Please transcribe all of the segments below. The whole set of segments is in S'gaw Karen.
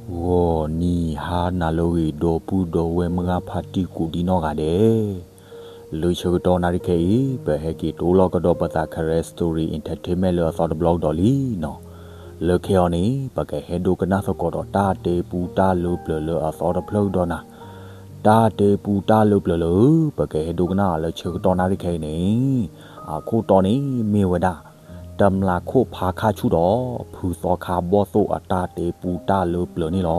ဂီၤနံၤဟါနၤလၢအဂ့ၤ ဒီပုၢ်ဒီဝဲၢ်မုၢ်ဂၢ်ဖါတံၢ်ကိးဒံနီၢ်ဂၤဒဲး, လၢဆၢကတီၢ်နၣ်ရံၣ်ခဲအံၤ ပဟဲက့ၤတိလီၤကဒီးပသး Karen Story Entertainment လၢအသီတဘျီကဒီးလံနီၤ. လၢခဲအံၤန့ၣ် ပကဟဲဒိကနၣ်သကိးဒီးတၢ်တဲပူတၢ်လၢပျၢၤလၢအသီတဖျၢၣ်ကဒီးနၤ. တၢ်တဲပူတၢ်လၢပျၢၤလၢ ပကဟဲဒိကနၣ်အီၤလၢဆၢကတီၢ်နၣ်ရံၣ်ခဲအံၤန့ၣ် အခိၣ်တီန့ၣ်မ့ၢ်ဝဲဒၣ် တမျးခိၣ်ဖါခၣ်ဆူၣ်ဒီး ဖုသီခါဘီၣ်သိၣ်အတၢ်တဲပူတၢ်လၢပျၢၤန့ၣ်လီၤ.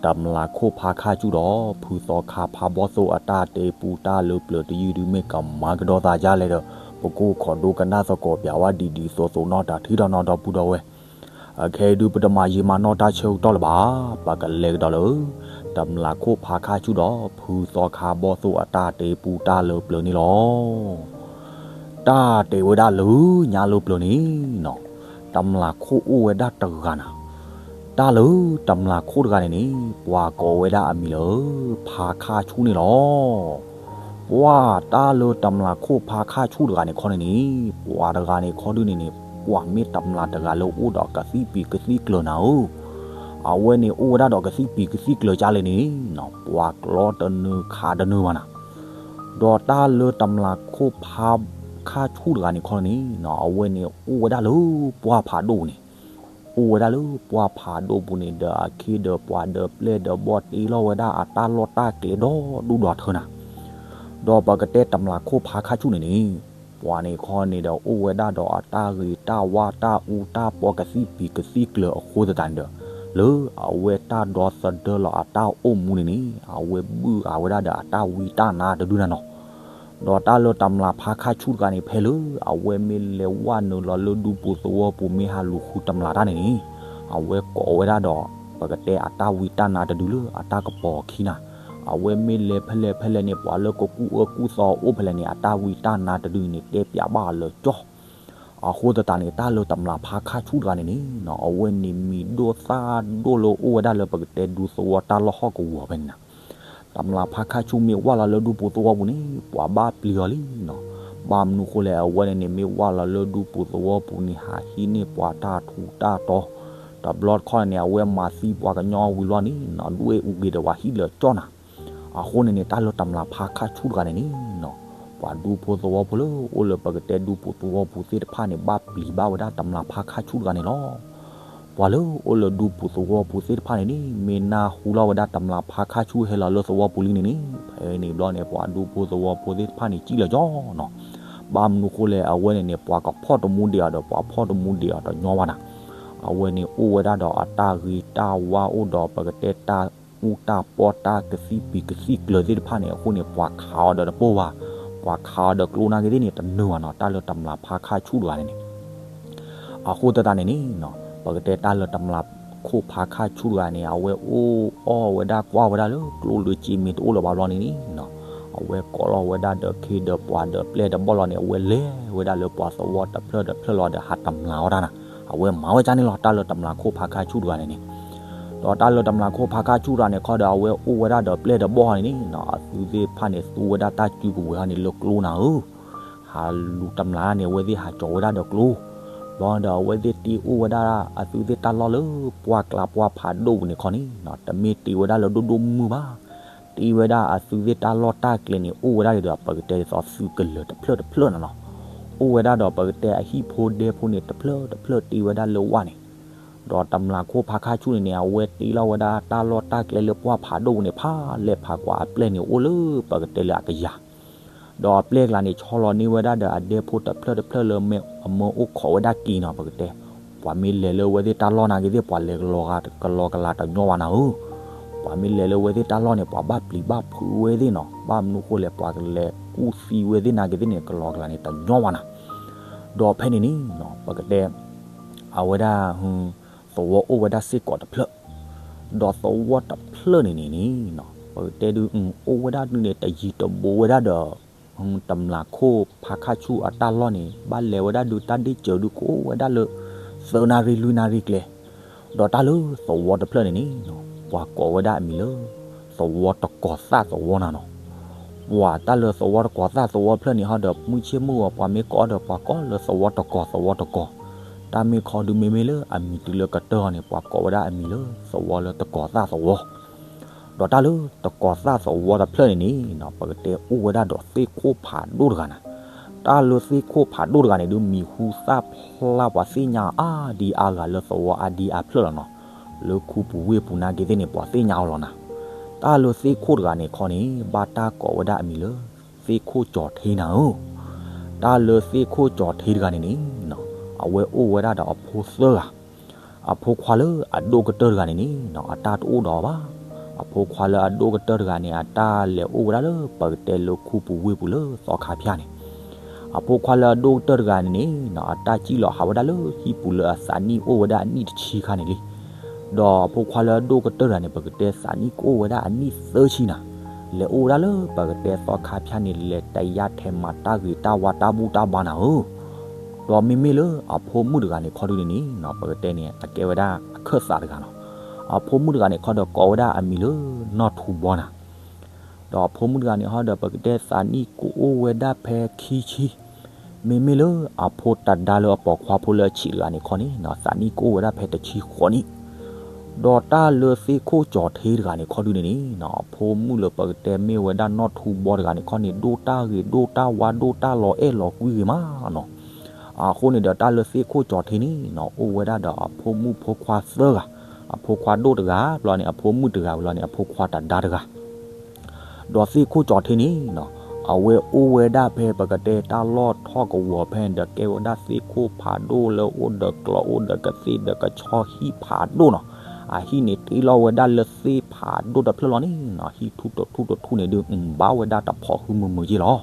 တမျးခိၣ်ဖါခၣ်ဆူၣ်ဒီး ဖုသီခါဖါဘီၣ်သိၣ်အတၢ်တဲပူတၢ်လၢပျၢၤတယုၢ်ဒုးမ့ၢ်ကမၤကဒီးသးဒ်လဲၣ်ဒီး ပကအိၣ်ခိးဒိကနၣ်သကိးပျးဝဲဒ်ဒ်သိးသိးနီၢ်တၢ်ထံၣ်ဒီးနီၢ်ဒီပုၢ်ဒီဝဲၢ် အခဲအံၤဒုးပတမၤယံာ်မၤနီၢ်တၢ်ဆၢကတီၢ်လၢၤဘၣ်, ပကလဲၤကဒီးလၢ တမျးခိၣ်ဖါခၣ်ဆူၣ်ဒီး ဖုသီခါဘီၣ်သိၣ်အတၢ်တဲပူတၢ်လၢပျၢၤန့ၣ်လီၤ. တၢ်တဲဝဲဒၣ်လၢညါလၢပျၢၤန့ၣ်နီၤ, တမျးခိၣ်အိၣ်ဝဲဒၣ်တဂၤနၤ. တၢ်လၢတမျးခိၣ်တဂၤန့ၣ်န့ၣ် ပှၤကိးဝဲဒၣ်အမံၤလၢ ဖါခၣ်ဆူၣ်န့ၣ်လီၤ. ပှၤတၢ်လၢတမျးခိၣ်ဖါခၣ်ဆူၣ်တဂၤန့ၣ်ခီန့ၣ်န့ၣ် ပှၤတဂၤန့ၣ်ခီဒုန့ၣ်န့ၣ် ပှၤမ့ၢ်တမျးတဂၤလၢအိၣ်ဒီးကသံၣ်ပံၤကသံၣ်ကျၢၤနၤဧၢ. အဝဲန့ၣ်အိၣ်ဝဲဒၣ်ဒီးကသံၣ်ပံၤကသံၣ်ကျၢၤကၢ်လဲၣ်န့ၣ်နီၤ, ပှၤကျီတနၢၤခးတနၢၤဘၣ်နၤ. ဒီးတၢ်လၢတမျးခိၣ်ဖါခၣ်ဆူၣ်တဂၤန့ၣ်ခီန့ၣ်နီၤ, အဝဲန့ၣ်အိၣ်ဝဲဒၣ်လၢပှၢ်ဖးဒိၣ်န့ၣ် အိၣ်ဝဲဒၣ်လၢပှၢ်ဖးဒိၣ်ပူၤန့ၣ်ဒီး အခ့ဒီးပှၤဒီးပျဲၢ်ဒီးဘီၣ်တ့လီၤဝဲဒၣ်အတၢ်လီၢ်တၢ်ကျဲဒီဒူၣ်ဒီထၢနၤ. ဒီးပကတဲတမျးခိၣ်ဖါခၣ်ဆူၣ်န့ၣ်န့ၣ် ပှၤန့ၣ်ခီန့ၣ်ဒီးအိၣ်ဝဲဒၣ်ဒီးအတၢ်ဂ့ၤတၢ်ဝါတၢ်အူတၢ်ပီကသံၣ်ပံၤကသံၣ်ကျၢၤအဃိသတးန့ၣ်ဒီး လၢအဝဲတၢ်ဒီသဒၢလီၤအတၢ်အိၣ်မူန့ၣ်န့ၣ် အဝဲဘုၣ်ဂၤဝဲဒၣ်ဒီးအတၢ်ဝံတၢ်နါတဒုနၤနီၤ. ဒီးတၢ်လၢတမျးဖါခၣ်ဆူၣ်တဂၤန့ၣ် ဖဲလၢအဝဲမ့ၢ်လဲၤဝဲနုာ်လီၤလၢဒူပူၤသဝီပူၤ မ့ၢ်ဟးလူၤဃုတမျးတၢ်န့ၣ်န့ၣ် အဝဲကိးဝဲဒၣ်ဒီး ပကတဲအတၢ်ဝံတၢ်နါတဒုလၢအတၢ်ကပီၤအခံနၤ. အဝဲမ့ၢ်လဲၤဖဲလဲၣ်ဖဲလဲၣ်န့ၣ် ပှၤလၢကကူၣ်အၢကူၣ်သီအိၣ်ဖဲလဲၣ်န့ၣ် အတၢ်ဝံတၢ်နါတဒုန့ၣ် တဲပၠးဘၣ်အီၤလၢကၠီ အဃိသတးန့ၣ် တၢ်လၢတမျးဖါခၣ်ဆူၣ်တဂၤန့ၣ်န့ၣ်နီၤ အဝဲန့ၣ်မံၤဒိၣ်သၣ်ဒိၣ်လၢအိၣ်ဝဲဒၣ်လၢပကတဲဒူသဝီတၢ်လီၢ်ဟီၣ်ကဝီၤဖဲန့ၣ်နၤ. တမျးဖါခၣ်ဆူၣ်မ့ၢ်ဝၢ်လီၤလၢဒူပူၤသဝီပူၤန့ၣ် ပှၤဘၣ်ပျံၤအီၤလံနီၤ. ဘၣ်မနုၤဃိလဲၣ် အဝဲန့ၣ်န့ၣ် မ့ၢ်ဝၢ်လီၤလၢဒူပူၤသဝီပူၤန့ၣ် ဟးဟံးန့ၢ်ပှၤတၢ်ထူးတၢ်တီၤ, တဘျီတခီၣ်န့ၣ် အဝဲမၤသံပှၤကညီဝံၤလီၤန့ၣ်နီၤ ဒွဲၣ်အူဂ့ၤဒီးပှၤဟံးလၢာ်ကၠီနၤ. အဃိန့ၣ်န့ၣ် တၢ်လၢတမျးဖါခၣ်ဆူၣ်တဂၤန့ၣ်န့ၣ်နီၤ ပှၤဒူဖိသဝီဖိလၢအိၣ်လၢပကတဲဒူပူၤသဝီပူၤသ့ၣ်တဖၣ်န့ၣ် ဘၣ်ပျံၤဘၣ်ဝဲဒၣ်တမျးဖါခၣ်ဆူၣ်တဂၤန့ၣ်လီၤ. ပှၤလၢအိၣ်လၢဒူပူၤသဝီပူၤသ့ၣ်တဖၣ်န့ၣ်န့ၣ် မ့ၢ်နၢ်ဟူလီၤဝဲဒၣ်တမျးဖါခၣ်ဆူၣ်ဟဲလီၤလၢသဝီပူၤလံန့ၣ်န့ၣ် ဖဲန့ၣ်ဘျီန့ၣ် ပှၤဒူဖိသဝီဖိသ့ၣ်တဖၣ်န့ၣ် ကံၣ်လၢာ်ကၠီနီၤ. ဘၣ်မနုၤဃိလဲၣ် အဝဲန့ၣ်န့ၣ် ပှၤကဖီၣ်တမူဒံးအီၤဒီး ပှၤဖီၣ်တမူဒံးအီၤတညီဘၣ်နၤ. အဝဲန့ၣ်အိၣ်ဝဲဒၣ်ဒီးအတၢ်ဂ့ၤတၢ်ဝါအိၣ်ဒီး ပကတဲတၢ်အူတၢ်ပီတၢ်ကသံၣ်ပံၤကသံၣ်ကျၢၤသ့ၣ်တဖၣ်န့ၣ် အဃိန့ၣ် ပှၤခးအီၤဒီးတပိၢ်ဘၣ်, ပှၤခးအီၤဒီးကျိနာ်က့ၤသ့ၣ်န့ၣ် တနၢၤဘၣ်နီၤ တၢ်လၢတမျးဖါခၣ်ဆူၣ်တဂၤန့ၣ်န့ၣ် အဃိသတးန့ၣ်န့ၣ်နီၤ ပကတဲတၢ်လၢတမျးခိၣ်ဖါခၣ်ဆူၣ်တဂၤန့ၣ် အဝဲအိၣ်အီၣ်ဝဲဒၣ်ကွၢ်ဝဲဒၣ်လၢကျိလၢစ့မ့ၢ်တအိၣ်လၢၤဘၣ်ဘျီန့ၣ်န့ၣ်နီၤ အဝဲကိးလီၤဝဲဒၣ်ဒီးခ့ဒီးပှၤဒီးပျဲၢ်ဒီးဘီၣ်လီၤန့ၣ် အဝဲလဲၤဝဲဒၣ်လၢပှၤသဝီတဖျၢၣ်တဖျၢၣ်လီၤဒီးဟးတမျးအီၣ်တၢ်နၤ. အဝဲမၤဝဲဒ်န့ၣ်လီၤ တၢ်လၢတမျးခိၣ်ဖါခၣ်ဆူၣ်တဂၤန့ၣ်န့ၣ် ဒီးတၢ်လၢတမျးခိၣ်ဖါခၣ်ဆူၣ်တဂၤန့ၣ်ခီဒီး အဝဲအိၣ်ဝဲဒၣ်ဒီးပျဲၢ်ဒီးဘီၣ်န့ၣ်န့ၣ်နီၤ အသုးသ့ၣ်တဖၣ်န့ၣ် သူဝဲဒၣ်တၢ်စုကဝဲၤဟီန့ၣ်လၢကျိနၤဧၢ ဟးလူၤတမျးန့ၣ် အဝဲသ့ၣ်ဟးကၠီၤဝဲဒၣ်ဒီးကျိ ဘျီဒီးအဝဲသ့ၣ်တ့အိၣ်ဝဲဒၣ်အသုးသ့ၣ်တၢ်လီၢ်လၢပှၢ်ကျါပှၢ်ဖးဒိၣ်ပူၤန့ၣ်ခီန့ၣ်နီၤ တမ့ၢ်တ့ဝဲဒၣ်လၢဒိၣ်ဒိၣ်မုၢ်မုၢ်ဘၣ်. တ့ဝဲဒၣ်အသုးသ့ၣ်တၢ်လီၢ်တၢ်ကျဲန့ၣ် အိၣ်ဝဲဒၣ်ဒီး ပကတဲဒ်သိးသုးကလၢၤတဖျၢၣ်တဖျၢၣ်န့ၣ်လီၤ. အိၣ်ဝဲဒၣ်ဒီးပကတဲအဟံၣ်ဖိဒဲဖိန့ၣ် တဖျၢၣ်တဖျၢၣ်တ့ဝဲဒၣ်လၢဝၣ်န့ၣ် ဒီးတမျးခိၣ်ဖါခၣ်ဆူၣ်န့ၣ်န့ၣ် အဝဲတ့လီၤဝဲဒၣ်တၢ်လီၢ်တၢ်ကျဲလၢပှၢ်ဖးဒိၣ်ပူၤန့ၣ် ဖးလဲၢ်ဖးကွၢ်အပျဲၢ်န့ၣ် အိၣ်လၢပကတဲလၢအကယၤ ဒီးအပျဲၢ်ကျါန့ၣ် ဆီလီၤန့ၢ်ဝဲဒၣ်ဒီးအဒဲဖိတဖျၢၣ်တဖျၢၣ်လၢအမၢအိၣ်ခိးဝဲဒၣ်က့ၤနီၤ ပကတဲ ပှၤမ့ၢ်လဲၤလၢအဝဲသ့ၣ်တၢ်လီၢ်နာ်က့ၤသ့ၣ် ပှၤလဲၤကလီကလၤတညီဘၣ်နၤဧၢ ပှၤမ့ၢ်လဲၤလၢအဝဲသ့ၣ်တၢ်လီၢ်န့ၣ် ပှၤဘၣ်ပျံၤဘၣ်ဖုးဝဲသ့ၣ်နီၤ ဘၣ်မနုၤဃိလဲၣ် ပှၤကလဲၤကူၣ်သံဝဲသ့ၣ်နာ်က့ၤသ့ၣ်န့ၣ် ကလီကလၤန့ၣ် တညီဘၣ်နၤ. ဒီးဖဲန့ၣ်န့ၣ်နီၤ ပကတဲ အဝဲဒၣ် သဝီအိၣ်ဝဲဒၣ်စ့ၢ်ကီးတဖျၢၣ် ဒီးသဝီတဖျၢၣ်န့ၣ်န့ၣ်န့ၣ်နီၤ ပကတဲဒုး အိၣ်ဝဲဒၣ်ဒုးန့ၣ် တယံၤတဘူးဝဲဒၣ်ဒီး တမျးခိၣ်ဖါခၣ်ဆူၣ်အတၢ်လီၢ်န့ၣ် ဘၣ်လဲၤဝဲဒၣ်ဒုးတၢ်ဒ့ၣ်စၢၤဒုးကအိၣ်ဝဲဒၣ်လၢ သၢနၣ်ရံၣ်လွံၢ်နၣ်ရံၣ်ကျဲ ဒီးတၢ်လၢသဝီတဖျၢၣ်န့ၣ်န့ၣ်နီၤ ပှၤကိးဝဲဒၣ်အမံၤလၢ သဝီတကီၤသၣ်သဝီနၤနီၤ. ပှၤတၢ်လၢသဝီတကီၤသၣ်သဝီတဖျၢၣ်န့ၣ်ဟီဒီး မုၢ်ဆ့ၣ်မုၢ်ဂီၤ ပှၤမ့ၢ်ကိးအီၤဒီး ပှၤကိးလၢသဝီတကီၤ သဝီတကီၤ တၢ်မ့ၢ်ခီဒုးမ့မ့ၢ်လၢအမံၤတုၤလၢကတၢၢ်အီၤန့ၣ် ပှၤကိးဝဲဒၣ်အမံၤလၢသဝီလၢတကီၤသၣ်သဝီ, ဒီးတၢ်လၢတကီၤသၣ်သဝီတဖျၢၣ်န့ၣ်န့ၣ်နီၤ ပကတဲအိၣ်ဝဲဒၣ်ဒီးသ့ၣ်ခိၣ်ဖးဒိၣ်တဂၤနၤ, တၢ်လၢသ့ၣ်ခိၣ်ဖးဒိၣ်တဂၤန့ၣ်ဒုး မံၤဟူသၣ်ဖျါပှၤသ့ၣ်ညါအါဒံအါဂၤလၢသဝီအါဒံအါဖျၢၣ်လီၤနီၤ, လၢခူပူၤဝ့ၢ်ပူၤနာ်က့သ့ၣ်န့ၣ် ပှၤသ့ၣ်ညါအီၤလီၤနၤ, တၢ်လၢသ့ၣ်ခိၣ်တဂၤန့ၣ်ခီန့ၣ် ဘၣ်တၢ်ကိးဝဲဒၣ်အမံၤလၢ သ့ၣ်ခိၣ်ကၠီၤထ့နၤဧၢ, တၢ်လၢသ့ၣ်ခိၣ်ကၠီၤထ့တဂၤန့ၣ်န့ၣ်နီၤ အဝဲအိၣ်ဝဲဒၣ်ဒီးအဖိသၢဂၤ, အဖိခွါလၢအဒိၣ်ကတၢၢ်တဂၤန့ၣ်န့ၣ်နီၤ အတၢ်တအိၣ်ဒီးအီၤဘၣ်, အဖိခွါလၢအဒိၣ်ကတၢၢ်တဂၤန့ၣ် အတၢ်လဲၤအိၣ်ဝဲဒၣ်လၢပကတဲလၢခူပူၤဝ့ၢ်ပူၤလၢသီခါဖၠၣ်န့ၣ်, အဖိခွါလၢအဒိၣ်ကတၢၢ်တဂၤန့ၣ်န့ၣ်နီၤ အတၢ်စံၣ်လီၤဟးဝဲဒၣ်လၢဟံၣ်ပူၤလၢအသးနံၣ်အိၣ်ဝဲဒၣ်အနံၣ်တဆံခါန့ၣ်လံ, ဒီးအဖိခွါလၢအဒိၣ်ကတၢၢ်တဂၤန့ၣ် ပကတဲသးနံၣ်ကအိၣ်ဝဲဒၣ်အနံၣ်သၢဆံနၤ, လဲၤအိၣ်ဝဲဒၣ်လၢပကတဲသီခါဖၠၣ်န့ၣ် လဲၤတယၢ်ထဲမၤတၢ်ဂ့ၤတၢ်ဝါတၢ်ဘူၣ်တၢ်ဘါနၤဧၢ, ဒီးမ့မ့ၢ်လၢအဖိမုၣ်တဂၤန့ၣ်ခီဒုန့ၣ်န့ၣ်နီၤ ပကတဲန့ၣ် အကဲဝဲဒၣ်အခၢၣ်သးတဂၤလီၤ, အဖိမုၣ်တဂၤန့ၣ်ခီဒီးကိးဝဲဒၣ်အမံၤလၢနီၢ်ထူဘီနၤ ဒီးအဖိမုၣ်တဂၤန့ၣ်ဟီဒီး ပကတဲသးနံၣ်ကအိၣ်ဝဲဒၣ်ဖဲခံဆံ, မ့မ့ၢ်လၢအဖိတဒါလၢအပိာ်ခွါဖိလၢအဆံးတဂၤန့ၣ်ခီန့ၣ်နီၤ သးနံၣ်ကအိၣ်ဝဲဒၣ်ဖဲတဆံဃိးနံၣ်, ဒီးတၢ်လၢသ့ၣ်ခိၣ်ကၠီၤထ့တဂၤန့ၣ်ခီဒုန့ၣ်န့ၣ်နီၤ အဖိမုၣ်လၢပကတဲမ့ၢ်ဝဲဒၣ်နီၢ်ထူဘီတဂၤန့ၣ်ခီန့ၣ် ဒိၣ်တၢ်ဂ့ၤဒိၣ်တၢ်ဝါဒိၣ်တၢ်လီၤအဲၣ်လီၤကွံဂ့ၤမးနီၤ, အဃိန့ၣ်ဒီးတၢ်လၢသ့ၣ်ခိၣ်ကၠီၤထ့န့ၣ်နီၤ အိၣ်ဝဲဒၣ်ဒီးအဖိမုၣ်ဖိခွါသၢဂၤ, အဖိခွါဒိၣ်တဂၤဘျီန့ၣ် အဖိမုၣ်တဂၤဘျီန့ၣ် အဖိခွါတဒါတဂၤ ဒီးသ့ၣ်ခိၣ်ကၠီၤထ့န့ၣ်နီၤ အဝဲအိၣ်ဝဲဒၣ်ဖဲပကတဲတၢ်လီၢ်ထီၣ်ကဝီၤဖဲန့ၣ်ဒီး ကဲဝဲဒၣ်သ့ၣ်ခိၣ်ဖးဒိၣ်လၢအိၣ်ဒီးကျီအိၣ်ဒီးကသ့ၣ်ဒီးကဆီဟံၣ်ဖးဒိၣ်နီၤ, အဟံၣ်န့ၣ်တ့လီၤဝဲဒၣ်လၢသ့ၣ်ဖးဒိၣ်တဖျၢၣ်လီၤန့ၣ်နီၤ ဟံၣ်ထူၣ်တထူၣ်တထူၣ်န့ၣ်ဒုး ဘၣ်ဝဲဒၣ်တဖိးဟုမုာ်မုာ်က့လီၤ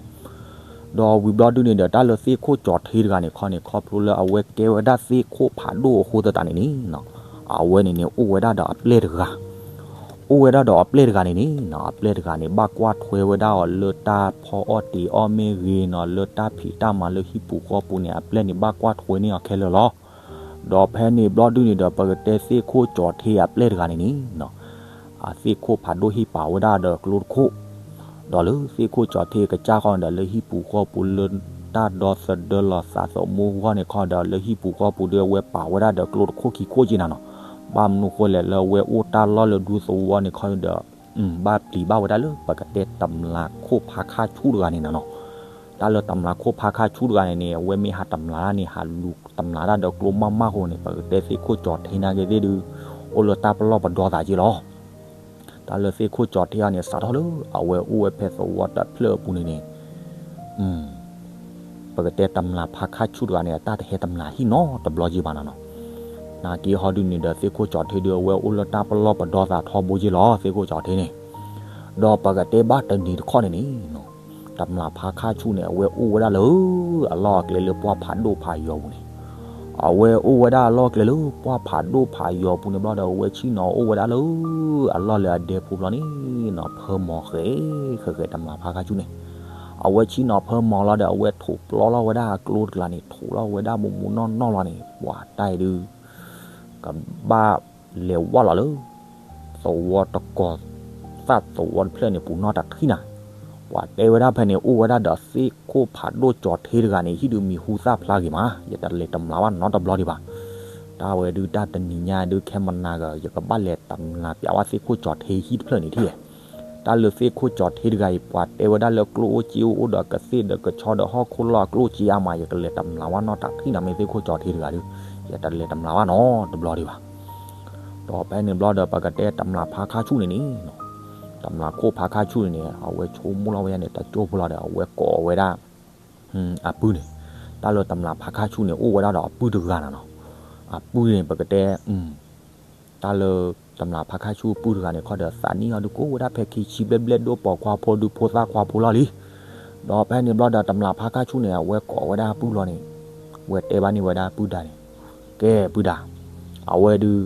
ဒီးဝံၤဘျီဒုန့ၣ်ဒီး တၢ်လၢသ့ၣ်ခိၣ်ကၠီၤထ့တဂၤန့ၣ်ခီန့ၣ် ခီဖျိလၢအဝဲကဲဝဲဒၣ်သ့ၣ်ခိၣ်ဖးဒိၣ်အဃိသတးန့ၣ်န့ၣ်နီၤ အဝဲန့ၣ်န့ၣ်အိၣ်ဝဲဒၣ်ဒီးအပျဲၢ်တဂၤ, အိၣ်ဝဲဒၣ်ဒီးအပျဲၢ်တဂၤန့ၣ်န့ၣ်နီၤ အပျဲၢ်တဂၤန့ၣ် ဘၣ်ကွၢ်ထွဲဝဲဒၣ်အီၤလၢတၢ်ဖီအီၣ်တ့ၤအီၣ်မ့ၢ်ဂ့ၤနီၤ လၢတၢ်ဖံးတၢ်မၤလၢဟံၣ်ပူၤဃီပူၤန့ၣ် အပျဲၢ်န့ၣ်ဘၣ်ကွၢ်ထွဲန့ၢ်အီၤခဲလၢာ်လီၤ. ဒီးဖဲန့ၣ်ဘျီဒုန့ၣ်ဒီး ပကတဲသ့ၣ်ခိၣ်ကၠီၤထ့အပျဲၢ်တဂၤန့ၣ်န့ၣ်နီၤ အသ့ၣ်ခိၣ်ဖးဒိၣ်ဟ့ၣ်ပာ်ဝဲဒၣ်ဒီးကျိတခိၣ်, ဒီးလၢသ့ၣ်ခိၣ်ကၠီၤထ့ကစၢ်ဃီန့ၣ်ဒီး လၢဟံၣ်ပူၤဃီပူၤလၢတၢ်ဒီသဒၢလီၤသးသမူအဂီၢ်န့ၣ်ခီဒီး လၢဟံၣ်ပူၤဃီပူၤဒီးအဝဲပာ်ဝဲဒၣ်ဒီးကျိတခိၣ်ခံခိၣ်က့နၤနီၤ. ဘၣ်မနုၤဃိလဲၣ် လၢအဝဲအိၣ်တၢ်လီၢ်လၢဒူသဝီန့ၣ်ခီဒီး ဘၣ်ပျံၤဘၣ်ဝဲဒၣ်လၢပကတဲတမျာ်ခိၣ်ဖါခါဆူၣ်တဂၤန့ၣ်နၤနီၤ. တၢ်လၢတမျာ်ခိၣ်ဖါခါဆူၣ်တဂၤန့ၣ်န့ၣ် အဝဲမ့ၢ်ဟးတမျာ်တၢ်န့ၣ် ဟးလူၤတမျာ်တၢ်ဒီးကျိမးမးဃိန့ၣ် ပကတဲသ့ၣ်ခိၣ်ကၠီၤထ့နာ်က့သ့ၣ်ဒုး အိၣ်လၢတၢ်ပလီၢ်ပဒီသးက့လီၤ. တၢ်လၢသ့ၣ်ခိၣ်ကၠီၤထ့အံၤန့ၣ် စးထီၣ်လၢအဝဲအိၣ်ဝဲဖဲသဝီတဖျၢၣ်အပူၤန့ၣ်န့ၣ် ပကတဲတမျာ်ဖါခါဆူၣ်တဂၤန့ၣ် အတၢ်တဟဲတမျာ်ဟံၣ်နီတဘျီက့ဘၣ်နၤနီၤ. နာ်က့ဟီဒုန့ၣ်ဒီး သ့ၣ်ခိၣ်ကၠီၤထ့ဒုး အဝဲအိၣ်လၢတၢ်ပလီၢ်ပဒီသးထီဘိက့လီၤ သ့ၣ်ခိၣ်ကၠီၤထ့န့ၣ်. ဒီးပကတဲဘၣ်တနံၤတခီန့ၣ်န့ၣ် တမျာ်ဖါခါဆူၣ်န့ၣ် အဝဲအိၣ်ဝဲဒၣ်လၢ အလီၢ်အကျဲလၢပှၢ်ဖးဒိၣ်ဖးယီၤပူၤန့ၣ် အဝဲအိၣ်ဝဲဒၣ်အလီၢ်ကျဲလၢပှၢ်ဖးဒိၣ်ဖးယီၤပူၤန့ၣ်ဘျီဒီး အဝဲဆ့ၣ်နီၤအိၣ်ဝဲဒၣ်လၢ အလီၢ်လၢအဒဲဖိဘျီန့ၣ်နီၤ ဖၢမီၤဃဲၤဃဲၤဃဲၤ တမျာ်ဖါခါဆူၣ်န့ၣ်. အဝဲဆ့ၣ်နီၤဖၢမီၤလီၤဒီး အဝဲထိးပျီလီၤဝဲဒၣ်အကျိတကျါန့ၣ် ထိးလီၤဝဲဒၣ်မိၢ်မိၢ်နီၢ်နီၢ်လီၤန့ၣ် ပှၤတၢ်အံၤဒုး ကဘၣ်လဲၤဝၢ်လီၤလၢ သဝီတကီၤသၣ်သဝီတဖျၢၣ်န့ၣ် ပူၤနီၢ်တၢ်ထံၣ်နၤ. ပှၤတဲဝဲဒၣ်ဖဲန့ၣ် အိၣ်ဝဲဒၣ်ဒီးသ့ၣ်ခိၣ်ဖးဒိၣ်ကၠီၤထ့တဂၤန့ၣ် ဟံၣ်ဒုးမံၤဟူသၣ်ဖျါဂ့ၤမး ယတလဲၤတမျာ်ဘၣ်နီတဘျီဒံးဘၣ်. တၢ်ဝဲဒုးတၢ်တနံၤညါဒုး ခဲမနၤဂၤ ယကဘၣ်လဲၤတမျာ်ပျးဝဲသ့ၣ်ခိၣ်ကၠီၤထ့ဟံၣ်တဖျၢၣ်န့ၣ်ထံၣ် တၢ်လၢသ့ၣ်ခိၣ်ကၠီၤထ့တဂၤအံၤ ပှၤတဲဝဲဒၣ်လၢကျိအိၣ်စ့အိၣ်အိၣ်ဒီးကသ့ၣ်ဒီးကဆီဒီးဟီၣ်ခိၣ်လီၢ်အကျိၣ်စ့အါမး ယကလဲၤတမျာ်ဝဲနီၢ်တၢ်ထံၣ်နၤမ့ၢ်သ့ၣ်ခိၣ်ကၠီၤထ့တဂၤဒုး ယတလဲၤတမျာ်ဘၣ်နီတဘျီဒံးဘၣ်. ဒီးဖဲန့ၣ်ဘျီဒီး ပကတဲတမျာ်ဖါခါဆူၣ်န့ၣ်န့ၣ် တမျာ်ခိၣ်ဖါခါဆူၣ်န့ၣ်န့ၣ် အဝဲဆိကမိၣ်လီၤဝဲဒၣ်န့ၣ် တကၠိဖိလီၤဒီး အဝဲကိးဝဲဒၣ် အပုၢ်န့ၣ် တၢ်လၢတမျာ်ဖါခါဆူၣ်န့ၣ် အိၣ်ဝဲဒၣ်ဒီးအပုၢ်တဂၤနၤနီၤ. အပုၢ်န့ၣ် ပကတဲ တၢ်လၢတမျာ်ဖါခါဆူၣ်အပုၢ်တဂၤန့ၣ်ခီဒီး သးနံၣ်အီၤဒုးကအိၣ်ဝဲဒၣ်ဖဲခံဆံဘျဲၣ်ဘျဲၣ်ဒိၣ်ပိာ်ခွါဖိဒုးဖိသၣ်ခွါဖိလီၤလံ. ဒီးဖဲန့ၣ်ဘျီဒီးတမျာ်ဖါခါဆူၣ်န့ၣ် အဝဲကိးဝဲဒၣ်အပုၢ်လီၤန့ၣ် ဝဲတဲဘၣ်န့ၢ်ဝဲဒၣ်ပုၢ်ဒါန့ၣ် ကဲပုၢ်ဒါ အဝဲဒုး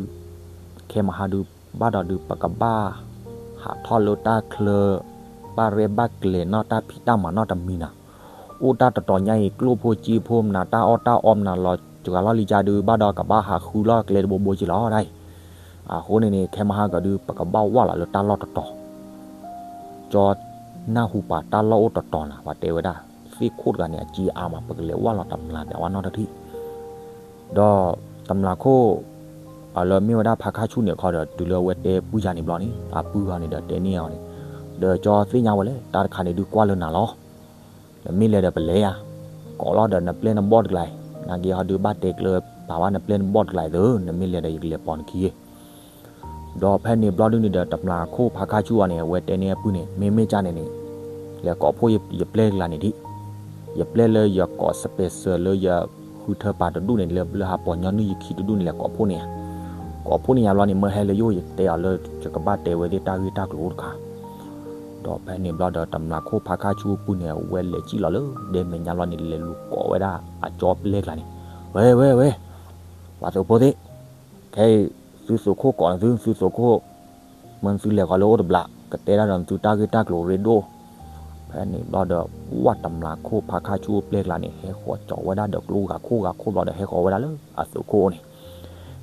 ခဲမဟါဒုး ဘၣ်ဒီးဒုး ပကဘၣ်ဟးထီၣ်လၢတၢ်ချၢ ဘၣ်ရဲၣ်ဘၣ်ကျဲၤနီၢ်တၢ်ဖံးတၢ်မၤနီၢ်တမံၤနၤ. အိၣ်တၢ်တတီၤညါအံၤ ကျိၣ်ဖိစ့ဖိမနၤ တၢ်အီၣ်တၢ်အီမနၤလီၤစှၤလီၢ်လံကၢ်ဒုး ဘၣ်ဒီးကဘၣ်ဟးဃုလီၢ်ကျဲတဘိဘိက့လီၤဒၣ်အံၤ. အဃိန့ၣ်န့ၣ် ခဲမဟါကဒုး ပကဘၣ်ဝၢ်လီၤလၢတၢ်လီၢ်တတီၤ ကၠီနၢ်ဟူပာ်တၢ်လီၢ်အိၣ်တတီၤနၤ ပှၤတဲဝဲဒၣ် သ့ၣ်ခိၣ်တဂၤန့ၣ် အစ့အါမး ပကလဲၤဝၢ်လီၤတမျာ်ဒၣ်ဝဲနီတထံၣ်. ဒီးတမျၢ်ခိၣ် အလၢမ့ၢ်ဝဲဒၣ်ဖါခါဆူၣ်န့ၣ်ခီဒီး တုၤလၢအဝဲတဲပုၢ်ယၤန့ၣ်ဘျီန့ၣ် အပုၢ်ဂၤန့ၣ်ဒီးတဲန့ၢ်အီၤန့ၣ်, ဒီးကၠီသ့ၣ်ညါဝဲလဲၣ် တၢ်တခါန့ၣ်ဒုးကွၢ်လၢနၤလီၤ. နမ့ၢ်လဲၤဒီးပလဲၤယၤ, ကိးလီၤဒီးနပျဲၢ်နဘီၣ်တကျါအံၤ, နာ်က့ဟီဒုးဘၣ်တဲကျၢၤပာ်ဘၣ်နပျဲၢ်နဘီၣ်တကျါအံၤသၢ, နမ့ၢ်လဲၤဒီးယကလဲၤပိာ်နခံဂ့ၤ ဒီးဖဲန့ၣ်ဘျီဒုန့ၣ်ဒီး တမျၢ်ခိၣ်ဖါခါဆူၣ်အီၤန့ၣ် အဝဲတဲန့ၢ်အပုၢ်န့ၣ် မ့မ့ၢ်ကၢ်န့ၣ်န့ၣ် လဲၤကိးဖှိၣ်ယပျဲၢ်တကျါန့ၣ်ဒံး, ယပျဲၢ်လၢယကိး special လၢယဃုထၢပာ်တဒူၣ်န့ၣ် လၢဟးပိာ်ညီနုၢ်ယခံတဒူၣ်န့ၣ် လဲၤကိးဖှိၣ်န့ၢ်ယၤ, ကိးဖှိၣ်န့ၢ်ယၤဘျီန့ၣ် မၢဟဲလၢယအိၣ် ယတဲအီၤလၢယကဘၣ်တဲဝဲသ့ၣ်တၢ်ဂ့ၢ်တၢ်ကျိၤအိၣ်တခါ ဒီးဖဲန့ၣ်ဘျီဒီး တမျၢ်ခိၣ်ဖါခါဆူၣ်အပုၢ်န့ၣ် အဝဲလဲၤစံၣ်လီၤလၢဒဲမဲာ်ညါလီၤန့ၣ် လဲၤလူၤကိးဝဲဒၣ်အကၠီပျဲၢ်တကျါန့ၣ်, ဝဲဝဲဝဲ, ပှၤသုးဖိသ့ၣ်, ခဲအံၤ သုသုးခိၣ်ကိးနသု သုသုးခိၣ်, မ့ၢ်သုလဲၤဃီၤလၢအိၣ်တဘျီ ကတဲဒၣ်ဒီးသုတၢ်ဂ့ၢ်တၢ်ကျိၤရ့ဒိၣ်. ဖဲန့ၣ်ဘျီဒီး ဝဲတမျၢ်ခိၣ်ဖါခါဆူၣ်အပျဲၢ်တကျါန့ၣ် ဟဲဃီၤကၠီၤဝဲဒၣ်ဒီးကျိဂၤခိၣ်ဂၤခိၣ်ဘျီဒီး ဟဲဃီၤဝဲဒၣ်လၢအသုးခိၣ်န့ၣ်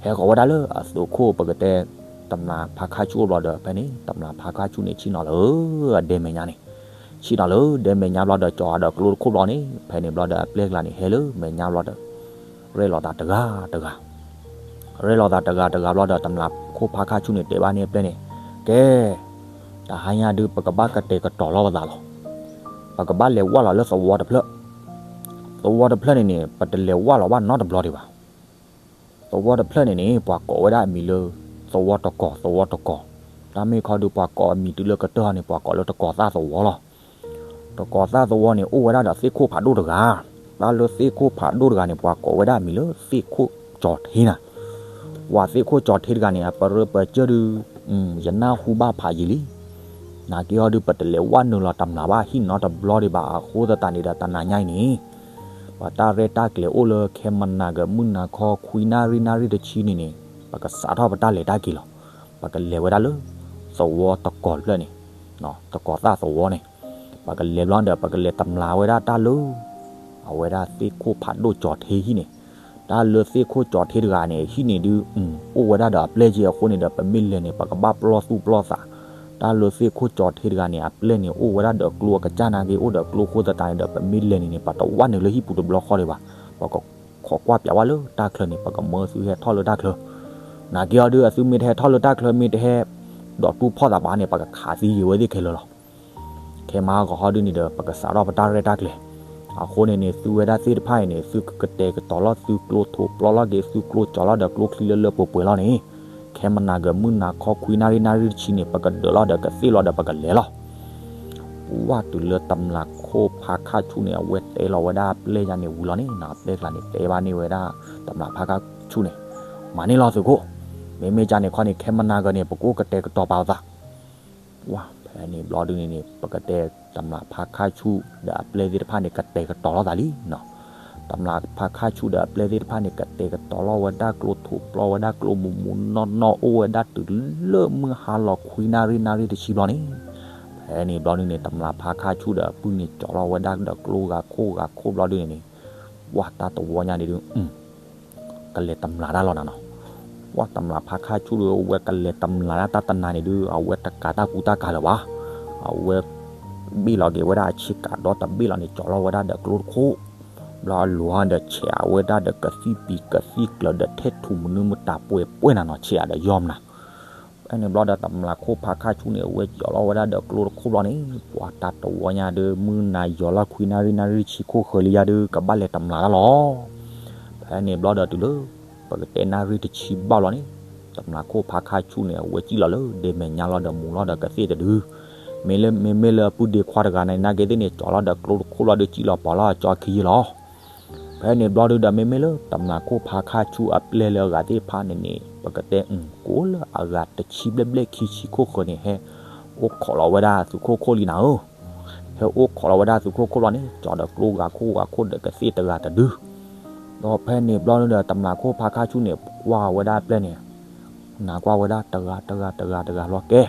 ဟဲဃီၤဝဲဒၣ်လၢအသုးခိၣ် ပကတဲ တမျၢ်ဖါခါဆူၣ်အဘျီဒီး ဖဲန့ၣ် တမျၢ်ဖါခါဆူၣ်န့ၣ် ဆ့ၣ်နီၤလၢအဒဲမဲာ်ညါန့ၣ်, ဆ့ၣ်နီၤလၢဒဲမဲာ်ညါဘျီဒီး ကၠီၤဒီးကျိတခိၣ်ဘျီန့ၣ် ဖဲန့ၣ်ဘျီဒီး အပျဲၢ်တကျါန့ၣ် ဟဲလၢမဲာ်ညါဘျီဒီး ရဲၣ်လီၤသးတဂၤတဂၤ ရဲၣ်လီၤသးတဂၤတဂၤဘျီဒီး တမျၢ်ခိၣ်ဖါခါဆူၣ်န့ၣ် တဲဘၣ်န့ၢ်အပျဲၢ်န့ၣ်, ကဲ, တဟါညါဒုး ပကဘၣ်ကတဲာ်ကတီၤလီၤပသးလီၤ. ပကဘၣ်လဲၤဝၢ်လီၤလၢသဝီတဖျၢၣ်, သဝီတဖျၢၣ်န့ၣ်န့ၣ် ပတလဲၤဝၢ်လီၤဘၣ်နီတဘျီဒံးဘၣ်. သဝီတဖျၢၣ်န့ၣ်န့ၣ် ပှၤကိးဝဲဒၣ်အမံၤလၢ သဝီတကီၤ သဝီတကီၤ, တၢ်မ့ၢ်ခီဒုး ပှၤကိးအမံၤတုၤလၢကတၢၢ်ဟီန့ၣ် ပှၤကိးလၢတကီၤသၣ်သဝီလီၤ. တကီၤသၣ်သဝီန့ၣ် အိၣ်ဝဲဒၣ်ဒီးသ့ၣ်ခိၣ်ဖးဒိၣ်တဂၤ, တၢ်လၢသ့ၣ်ခိၣ်ဖးဒိၣ်တဂၤန့ၣ် ပှၤကိးဝဲဒၣ်အမံၤလၢသ့ၣ်ခိၣ်ကၠီၤထ့နၤ. ပှၤသ့ၣ်ခိၣ်ကၠီၤထ့တဂၤန့ၣ် အပရၢပစၢၢ်ဒုး ယနၢ်ဟူဘၣ်ဖးယံာ်လံ. နာ်က့ဟီဒုး ပတလဲၤဝၢ်နုာ်လီၤတမျၢ်ဘၣ်ဟံၣ်နီတဘျီဒံးဘၣ်. အဃိသတးန့ၣ်ဒီး တနၤညါအံၤန့ၣ် ပှၤတၢ်ရဲၣ်တၢ်ကျဲၤအိၣ်လၢ ခဲမနၤက မုၢ်နၤခီ ခွံနၣ်ရံၣ် နၣ်ရံၣ်တဆံန့ၣ်န့ၣ် ပကစးထီၣ်ပတၢ်လဲၤတၢ်က့ၤလီၤ. ပကလဲၤဝဲဒၣ်လၢ သဝီတကီၤတဖျၢၣ်န့ၣ်, တကီၤသၣ်သဝီန့ၣ်, ပကလဲၤဘျီဒီး ပကလဲၤတမျၢ်ဝဲဒၣ်တၢ်လၢ အဝဲဒၣ်သ့ၣ်ခိၣ်ဖးဒိၣ်ကၠီၤထ့ဟံၣ်န့ၣ်, တၢ်လၢသ့ၣ်ခိၣ်ကၠီၤထ့တဂၤန့ၣ် ဟံၣ်န့ၣ်ဒုး အိၣ်ဝဲဒၣ်ဒီးအပျဲၢ်က့အဃိန့ၣ်ဒီး ပမ့ၢ်လဲၤန့ၣ် ပကဘၣ်ပျီၢ်သူၣ်ပျီၢ်သး. တၢ်လၢသ့ၣ်ခိၣ်ကၠီၤထ့တဂၤန့ၣ် အပျဲၢ်န့ၣ် အိၣ်ဝဲဒၣ်ဒီးကျိအကစၢ်နာ်က့ အိၣ်ဒီးကျိအဃိသတးန့ၣ်ဒီး ပမ့ၢ်လဲၤန့ၣ်န့ၣ် ပတဝၢ်နုာ်လၢဟံၣ်ပူၤတဘျီဃီဒံးဘၣ်. ပကခိးကွၢ်ပၠးဝဲလၢတၢ်ချၢန့ၣ် ပကမၢသုဟဲထီၣ်လၢတၢ်ချၢ. နာ်က့အီၤဒုး အသုမ့ၢ်တဟဲထီၣ်လၢတၢ်ချၢ မ့ၢ်တဟဲ ဒိးတူၢ်ဖီၣ်သးဘၣ်န့ၣ် ပကခးသံယံာ်ဝဲသ့ၣ်ခဲလၢာ်လီၤ. ခဲမၤကဟီဒုးန့ၣ်ဒီး ပကစးထီၣ်ပတၢ်ရဲၣ်တၢ်ကျဲၤ. အဃိန့ၣ်န့ၣ် သုဝဲဒၣ်သ့ၣ်တဖၣ်အံၤန့ၣ် သုကကတဲာ်ကတီၤလီၤ သုကျိထိးပျီလီၤက့ၤ သုကျိကၠီၤလီၤဒီးကျိချံလၢလၢပှဲၤပှဲၤလီၤန့ၣ်, ခဲမနၤက မုၢ်နၤခီခွံနၣ်ရံၣ် နၣ်ရံၣ်တဆံန့ၣ် ပကဒၢးလီၤဒီးကသ့ၣ်လီၤဒီးပကလဲၤလီၤ. ဝၢ်တုၤလၢတမျၢ်ခိၣ်ဖါခါဆူၣ်န့ၣ် အဝဲတဲလီၤဝဲဒၣ်အပျဲၢ်ယၤန့ၣ်ဝံၤလီၤန့ၣ် အပျဲၢ်ကျါန့ၣ် တဲဘၣ်န့ၢ်ဝဲဒၣ် တမျၢ်ဖါခါဆူၣ်န့ၣ်, မၤန့ၢ်လီၤသုးခိၣ်, မ့မ့ၢ်ကန့ၣ်ခီန့ၣ် ခဲမနၤကန့ၣ် ပကအိၣ်ကတဲာ်ကတီၤပာ်အသး ဝၢ်ဖဲန့ၣ်ဘျီဒုးန့ၣ်န့ၣ် ပကတဲတမျၢ်ဖါခါဆူၣ်ဒီးအပျဲၢ်သ့ၣ်တဖၣ်န့ၣ် ကတဲာ်ကတီၤလီၤသးလံနီၤ. တမျၢ်ဖါခါဆူၣ်ဒီးအပျဲၢ်သ့ၣ်တဖၣ်န့ၣ် ကတဲာ်ကတီၤလီၤဝဲဒၣ်ကျိထိးပျီဝဲဒၣ်ကျိမူးမူးနီၢ်နီၢ် အိၣ်ဝဲဒၣ်တုၤလၢမုၢ်ဟါလီၤခွံနၣ်ရံၣ် နၣ်ရံၣ်တဆံဘျီန့ၣ်, ဖဲန့ၣ်ဘျီဒုးန့ၣ် တမျၢ်ဖါခါဆူၣ်ဒီးအပုၢ်န့ၣ် ကၠီၤလီၤဝဲဒၣ်ဒီးကျိဂၤခိၣ်ဂၤခိၣ်ဘျီဒုးန့ၣ်န့ၣ်, ဝၢ်တၢ်တဝီညါန့ၣ်ဒုး ကလဲၤတမျၢ်တၢ်လီၤနၤနီၤ. ပှၤတမျၢ်ဖါခါဆူၣ်ဒီး အဝဲကလဲၤတမျၢ်တၢ်တၢ်တနၤန့ၣ်ဒုး အဝဲတကးတၢ်ကူတၢ်ကၤလၢၤဘၣ်. အဝဲ ဘ့ၣ်လီၤက့ၤဝဲဒၣ်အဆ့ကၤဒီတဘ့ၣ်လီၤန့ၣ် ကၠီၤလီၤဝဲဒၣ်ဒီးကျိတခိၣ်, ဘျီအလိၤဒီးဆဲးအဝဲဒၣ်ဒီးကသံၣ်ပံၤကသံၣ်ကျၢၤဒီးထဲထူၣ်မနုၤမတၤပှဲၤပှဲၤနၤနီၤ ဆဲးအဒီးယီမနၤ ဖဲန့ၣ်ဘျီဒီးတမျၢ်ခိၣ်ဖါခါဆူၣ်န့ၣ် အဝဲယီၤလီၤဝဲဒၣ်ဒီးကျိတခိၣ်ဘျီန့ၣ် ပှၤတၢ်တဝီညါဒီး မုၢ်နၤယီၤလီၤခွံနၣ်ရံၣ် နၣ်ရံၣ်ဆံခိၣ်ဃၢၤလံယါဒီး ကဘၣ်လဲၤတမျၢ်တၢ်လီၤ. ဖဲန့ၣ်ဘျီဒီးတုၤလၢ ပကတဲနၣ်ရံၣ်တဆံဘၣ်ဘျီန့ၣ် တမျၢ်ခိၣ်ဖါခါဆူၣ်န့ၣ် အဝဲစံၣ်လီၤလၢဒဲမဲာ်ညါလီၤဒီးမူၤလီၤဒီးကသ့ၣ်တဒု မ့မ့ၢ်လၢအပုၢ်ဒ့ခွါတဂၤန့ၣ် နာ်က့သ့ၣ်န့ၣ် ကၠီၤလီၤဒီးကျိတခိၣ်ဘျီဒီးစံၣ်လီၤပီၤလီၤအကၠီခံယ့ၢ်လီၤ. ဖဲန့ၣ်ဘျီဒုးဒီး မ့မ့ၢ်လၢတမျၢ်ခိၣ်ဖါခါဆူၣ်အပျဲၢ်လၢအဂၤသ့ၣ်တဖၣ်န့ၣ်န့ၣ် ပကတဲကိးလၢအဂၤတဆံဘျဲၣ်ဘျဲၣ်ခံဆံခိၣ်ဃၢၤန့ၣ် ဟဲအိၣ်ခိးလီၤဝဲဒၣ်သုးခိၣ်ခိၣ်လံနၤဧၢ, ဟဲအိၣ်ခိးလီၤဝဲဒၣ်သုးခိၣ်ခိၣ်လီၤန့ၣ် ကၠီၤဒီးကျိဂၤခိၣ်ဂၤခိၣ်ဒီးကသ့ၣ်တဂၤတဒု ဒီးဖဲန့ၣ်ဘျီဒုးဒီး တမျၢ်ခိၣ်ဖါခါဆူၣ်န့ၣ် ကွၢ်ဝဲဒၣ်အပျဲၢ်န့ၣ် နၤကွၢ်ဝဲဒၣ်တဂၤတဂၤတဂၤတဂၤလီၤကဲ,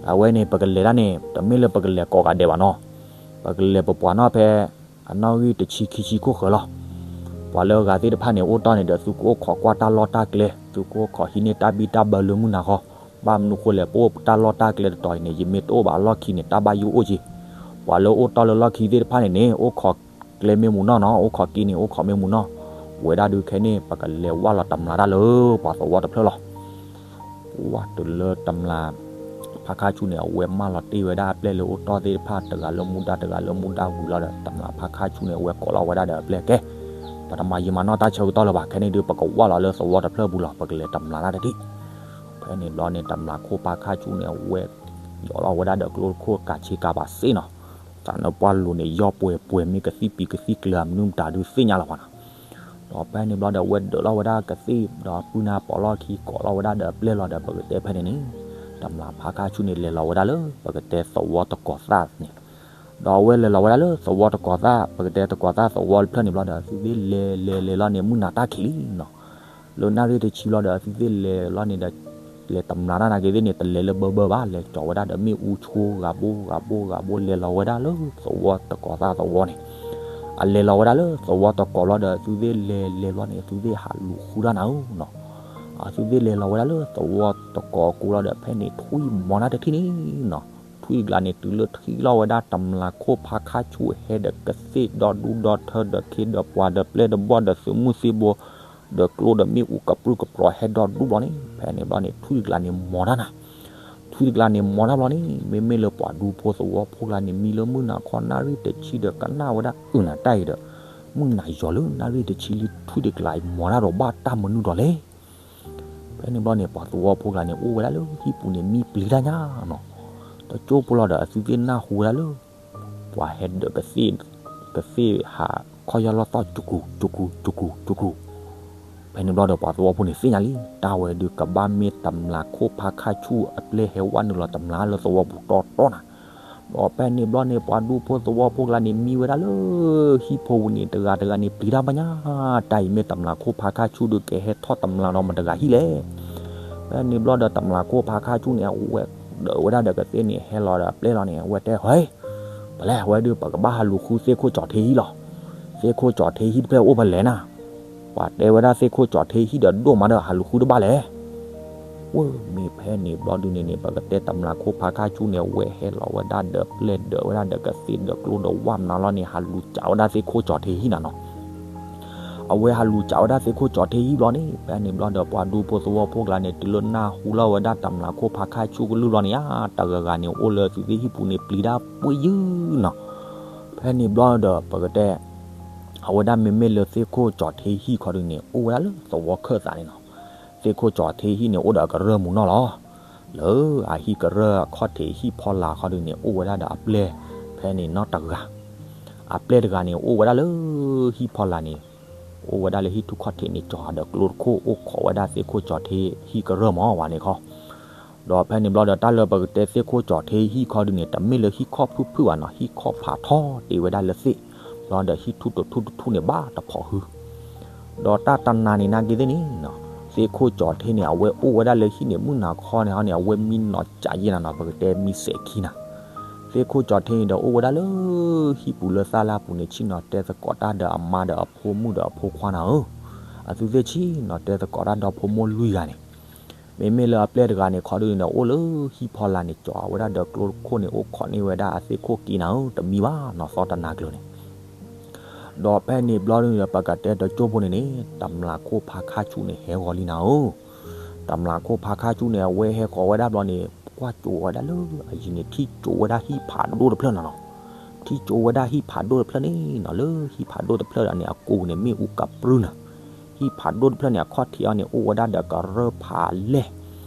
အဝဲန့ၣ် ပကလဲၤဒၣ်န့ၣ် တမ့ၢ်လၢပကလဲၤကိးဂၤဒဲးဘၣ်နီၤ, ပကလဲၤပပှၤနီၣ်ဖဲ အနီၣ်ဂံၢ်တဆံခံဆံခိၣ်ဃၢၤလီၤ. ပှၤလၢအဂၤသ့ၣ်တဖၣ်န့ၣ် အိၣ်တီၢ်န့ၣ်ဒီး သုကအိၣ်ခိးကွၢ်တၢ်လီၢ်တၢ်ကျဲ, သုကအိၣ်ခိးဟံးန့ၢ်တၢ်ဘံၣ်တၢ်ဘၢလၢမုၢ်နၤဃီ, ဘၣ်မနုၤဃိလဲၣ် ပအိၣ်တၢ်လီၢ်တၢ်ကျဲတတီၤအံၤန့ၣ် ယမ့ၢ်တအိၣ်ဘၣ်အလီၢ်ခံန့ၣ် တၢ်ဘၣ်ယိၣ်အိၣ်က့ၤ, ပှၤလၢအိၣ်တီၢ်လၢလီၢ်ခံသ့ၣ်တဖၣ်န့ၣ်န့ၣ် အိၣ်ခိးကျဲမ့ၢ်မူးနီၢ်နီၤ, အိၣ်ခိးက့န့ၣ် အိၣ်ခိးမ့ၢ်မူးနီၢ်, ဝဲဒၣ်ဒုးခဲန့ၣ် ပကလဲၤဝၢ်လီၤတမျာ်တၢ်လၢပှၤသဝီတဖျၢၣ်လီၤ. ပှၢ်တုၤလၢတမျာ်ဖါခါဆူၣ်န့ၣ် အဝဲမၢလီၤတ့ၢ်ဝဲဒၣ်အပျဲၢ်လၢအိၣ်တီၢ်သ့ၣ်တဖၣ် တဂၤလၢမူဒါတဂၤလၢမူဒါဝံၤလီၤဒီး တမျာ်ဖါခါဆူၣ်န့ၣ် အဝဲကိးလီၤဝဲဒၣ်ဒီးအပျဲၢ်ကဲ, ပတမၤယံာ်မၤနီၢ်တၢ်ဆၢကတီၢ်လၢၤဘၣ်, ခဲန့ၣ်ဒုး ပကဝၢ်လီၤလၢသဝီတဖျၢၣ်ပူၤလီၤ, ပကလဲၤတမျာ်တၢ်တထံၣ်. ဖဲန့ၣ်ဘျီန့ၣ် တမျာ်ခိၣ်ဖါခါဆူၣ်န့ၣ် အဝဲ ယီၤလီၤဝဲဒၣ်ဒီးကျိတခိၣ်ကးဆ့ကၤဘးစ့နီၤ, သးနပှၢ်လိၤန့ၣ် ယီၢ်ပှဲၤပှဲၤမ့ၢ်ကသံၣ်ပံၤကသံၣ်ကျၢၤအမနုၤမတၤဒုးသ့ၣ်ညါလီၤပှၤနီၤ. ဒီးဖဲန့ၣ်ဘျီဒီး အဝဲဒၢးလီၤဝဲဒၣ်ကသ့ၣ် ဒီးပုၢ်နၢ်ပိာ်လီၢ်ခံ ကိးလီၤဝဲဒၣ်ဒီးအပျဲၢ်လီၤဒီး ပကတဲဖဲန့ၣ်န့ၣ် တမျာ်ဖါခါဆူၣ်န့ၣ် လဲၤလီၤဝဲဒၣ်လၢပကတဲသဝီတကိးသၣ်န့ၣ်, ဒီးအဝဲလဲၤလီၤဝဲဒၣ်လၢသဝီတကိးသၣ် ပကတဲတကိးသၣ်သဝီတဖျၢၣ်န့ၣ်ဘျီဒီး အသုသ့ၣ်လဲၤလဲၤလဲၤလီၤန့ၣ် မုၢ်နၤတၢ်ခံးလံနီၤ. လၢနၣ်ရံၣ်တဆံလီၤဒီး အသုသ့ၣ်လဲၤလီၤန့ၣ်ဒီး လဲၤတမျာ်တၢ်နာ်က့ၤသ့ၣ်န့ၣ် တလဲၤလၢဘၢဘၢဘၣ်, လဲၤကၠီၤဝဲဒၣ်ဒီးမ့ၣ်အူဆိဂၤဘိဂၤဘိဂၤဘိ လဲၤလီၤဝဲဒၣ်လၢသဝီတကိးသၣ်သဝီန့ၣ်. အလဲၤလီၤဝဲဒၣ်လၢသဝီတကိးလီၤဒီး အသုသ့ၣ်လဲၤလဲၤလီၤန့ၣ် အသုသ့ၣ်ဟးလူၤဃုတၢ်နၤဧၢနီၤ. အသုသ့ၣ်လဲၤလီၤဝဲဒၣ်လၢသဝီတကိးကိးလီၤဒီး ဖဲန့ၣ်ထွံၣ်မီၤတၢ်တထံၣ်န့ၣ်နီၤ. ထွံၣ်တကျါန့ၣ် တုၤလၢထံၣ်လီၤဝဲဒၣ်တမျာ်ခိၣ်ဖါခါဆူၣ် ဟဲဒီးကသ့ၣ်ဒီဒူၣ်ဒီထၢ ဒီးခ့ဒီးပှၤ ဒီးပျဲၢ်ဒီးဘီၣ် ဒီးသုးမုၢ်သံဘိ ဒီးကျိဒီးမ့ၣ်အူကပြုၢ်ကပြီၤ ဟဲဒီဒူၣ်ဘျီန့ၣ်, ဖဲန့ၣ်ဘျီန့ၣ် ထွံၣ်တကျါန့ၣ်မီၤတၢ်နၤ. ထွံၣ်တကျါန့ၣ်မီၤတၢ်ဘျီန့ၣ် မ့မ့ၢ်လၢပှၤဒူဖိသဝီဖိကျါန့ၣ် မံလၢမုၢ်နၤခီနၣ်ရံၣ်တဆံဒီးကနၣ်ဝဲဒၣ်အုၣ်နၤတၢ်အံၤဒီး မုၢ်နၤယီၤလၢနၣ်ရံၣ်တဆံလံ ထွံၣ်တကျါအံၤမီၤတၢ်ဒီးဘၣ်တၢ်မနုၤဒီးလဲၣ်. ဖဲန့ၣ်ဘျီန့ၣ် ပှၤသဝီဖိကျါန့ၣ် အိၣ်ဝဲဒၣ်လၢဟံၣ်ပူၤန့ၣ် မံပျံၤတၢ်ညါနီၤ. တကၠိဖိလီၤဒီး အသုသ့ၣ်နၢ်ဟူဝဲဒၣ်လၢ ပှၤဟဲဒၢးကသ့ၣ်, ကသ့ၣ်ဟးခီၣ်ယီၢ်လီၢ်သီၣ် ကကူၤ ကကူၤ ကကူၤ ကကူၤ. ဖဲန့ၣ်ဘျီဒီး ပှၤသဝီဖိန့ၣ်သ့ၣ်ညါလံ တၢ်ဝဲဒုးကဘၣ်မ့ၢ်တမျာ်ခိၣ်ဖါခါဆူၣ်အပျဲၢ်ဟဲဝဲနုာ်လီၤတမျာ်လၢသဝီပူၤတီတီနၤ. ဒီးဖဲန့ၣ်ဘျီန့ၣ် ပှၤဒူဖိသဝီဖိကျါန့ၣ် မံဝဲဒၣ်လၢဟံၣ်ဖိပူၤန့ၣ် တဂၤတဂၤန့ၣ် ပျံၤတၢ်ဘၣ်ညါ, တၢ်အံၤမ့ၢ်တမျာ်ခိၣ်ဖါခါဆူၣ်ဒုးကဟဲထီၣ်တမျာ်ဒီးမတၤတဂၤဟံၣ်လဲၣ်. ဖဲန့ၣ်ဘျီဒီး တမျာ်ခိၣ်ဖါခါဆူၣ်န့ၣ် အဝဲဒၢးဝဲဒၣ်ဒီးကသ့ၣ်န့ၣ် ဟဲလီၤဒီးအပျဲၢ်လီၤန့ၣ် အဝဲတဲ ဟဲ, ပလဲၤဝဲဒုး ပကဘၣ်ဟးလူၤဃုသ့ၣ်ခိၣ်ကၠီၤထ့ဟံၣ်လီၤ. သ့ၣ်ခိၣ်ကၠီၤထ့ဟံၣ်တဖျၢၣ်အိၣ်ဖဲလဲၣ်နၤ. ပှၤတဲဝဲဒၣ်သ့ၣ်ခိၣ်ကၠီၤထ့ဟံၣ်ဒီးဒိၣ်မးဒီး ဟးလူၤဃုတဘၣ်လဲၣ်. ဝဲမ့ၢ်ဖဲန့ၣ်ဘျီဒုးန့ၣ်န့ၣ် ပကတဲတမျာ်ခိၣ်ဖါခါဆူၣ်န့ၣ် အဝဲဟဲလီၤဝဲဒၣ်ဒီးပျဲၢ်ဒၢးဝဲဒၣ်ဒီးကသ့ၣ်ဒီးကျိဒီးဝၣ်မနုၤလီၤန့ၣ် ဟးလူၤကးဝဲဒၣ်သ့ၣ်ခိၣ်ကၠီၤထ့ဟံၣ်နၤနီၤ. အဝဲဟးလူၤကးဝဲဒၣ်သ့ၣ်ခိၣ်ကၠီၤထ့ဟံၣ်ဘျီန့ၣ် ဖဲန့ၣ်ဘျီဒီးပှၤဒူဖိသဝီဖိကျါန့ၣ် တုၤလၢနၢ်ဟူလီၤဝဲဒၣ်တမျာ်ခိၣ်ဖါခါဆူၣ်ကလုၢ်လီၤန့ၣ်ဧါ တဂၤဂၤန့ၣ် အိၣ်လၢသုသ့ၣ်ဟံၣ်ပူၤန့ၣ်ပျံၤတၢ်ပှ့ၤယုၢ်နီၤ. ဖဲန့ၣ်ဘျီဒီးပကတဲ အဝဲဒၣ်မ့မ့ၢ်လၢသ့ၣ်ခိၣ်ကၠီၤထ့ဟံၣ်ခီဒုးန့ၣ် အိၣ်ဝဲဒၣ်လၢသဝီခၢၣ်သးန့ၣ်နီၤ. သ့ၣ်ခိၣ်ကၠီၤထ့ဟံၣ်န့ၣ် အိၣ်ဒီးအကရၢၢ်မူၤနီၢ်လီၤ. လၢအဟံၣ်ကရၢၢ်အခီၣ်ထံးဟံၣ်ဖီလာ်ခီဒုးန့ၣ် အိၣ်ဝဲဒၣ်ဒီးအပျဲၢ် ဖဲန့ၣ်နီတဂၤ. အပျဲၢ်တဂၤန့ၣ် အိၣ်ဝဲဒၣ်လၢဟံၣ်ဖီလာ်န့ၣ် အိၣ်ဝဲဒၣ်လၢဟံၣ်ထူၣ်ခီၣ်ထံးန့ၣ် ကၠီၤဒီးကျိတခိၣ် အိၣ်ခိးဝဲဒၣ်သ့ၣ်ခိၣ်ကၠီၤထ့ဟံၣ်ကရၢၢ်မးဝဲန့ၣ်ခီ ဒီးဖဲန့ၣ်ဘျီဒီး တၢ်လၢပကတဲသ့ၣ်ခိၣ်ကၠီၤထ့ဟံၣ်ခီဒုးန့ၣ် တမ့ၢ်လၢဟံၣ်ခီၣ်ဖုၣ်ဖုၣ်ဘၣ်နီၤ, ဟံၣ်ခီၣ်ဖးထီတ့ၢ်ဝဲဒၣ်လၢသ့ၣ်, ဘျီဒီးဟံၣ်ထူၣ်တထူၣ်တထူၣ်န့ၣ် ဘၣ်တဖိးဟု, ဒီးတၢ်တနၤန့ၣ်နာ်က့သ့ၣ်န့ၣ်, သ့ၣ်ခိၣ်ကၠီၤထ့န့ၣ် အဝဲအိၣ်ဝဲဒၣ်လၢဟံၣ်န့ၣ် မုၢ်နၤခီန့ၣ်ဟီန့ၣ် အဝဲမံနီၤကးယ့ၢ်နၤနီၤ, ပကတဲမံစဲးခံနၤ, သ့ၣ်ခိၣ်ကၠီၤထ့န့ၣ်ဒီးအိၣ်ဝဲဒၣ်လၢ ဟံၣ်ပူၤလၢသၣ်လၢ်ပူၤန့ၣ် ဆ့ၣ်နီၤတဲသကိးတၢ်ဒီးအမါဒီးအဖိမုၣ်ဒီးအဖိခွါနၤဧၢ, အသုသ့ၣ်ဆ့ၣ်နီၤတဲသကိးတၢ်ဒီဖိမိၢ်လွံၢ်ဂၤန့ၣ်, မ့မ့ၢ်လၢအပျဲၢ်တဂၤန့ၣ် ခီဒုးန့ၣ်ဒီး အိၣ်လၢဟံၣ်ဖီလာ်န့ၣ် ကၠီၤဝဲဒၣ်ဒီးကျိတခိၣ်န့ၣ် အိၣ်ခိးန့ၢ်ဝဲဒၣ်အသ့ၣ်ခိၣ်က့နၤဧၢ, တမံၤဘၣ်နီၤသီတနၤကျၢၤန့ၣ် ဒီးဖဲန့ၣ်ဘျီဒုးဒီး ပကတဲတကၠိဖိန့ၣ်န့ၣ် တမျာ်ခိၣ်ဖါခါဆူၣ်န့ၣ် ဟဲဂီၤလံနၤဧၢ, တမျာ်ခိၣ်ဖါခါဆူၣ်န့ၣ် အဝဲဟဲဂီၤဝဲဒၣ်ဘျီန့ၣ် ကွၢ်ကၠိဝဲဒၣ်လၢအယံၤန့ၣ် ထံၣ်ကၠိဝဲဒၣ်ဟံၣ်ဖးဒိၣ်တဖျၢၣ်နၤနီၤ, ထံၣ်ကၠိဝဲဒၣ်ဟံၣ်ဖးဒိၣ်တဖျၢၣ်န့ၣ်နီၤ, လၢဟံၣ်ဖးဒိၣ်တဖျၢၣ်ဒီးန့ၣ် အကိာ်ပူၤန့ၣ် မ့ၣ်အူကပြုၢ်နၤ, ဟံၣ်ဖးဒိၣ်တဖျၢၣ်န့ၣ် အခီၣ်ထံးအီၤန့ၣ် အိၣ်ဝဲဒၣ်ဒီးကရၢၢ်ဖးလဲၢ်,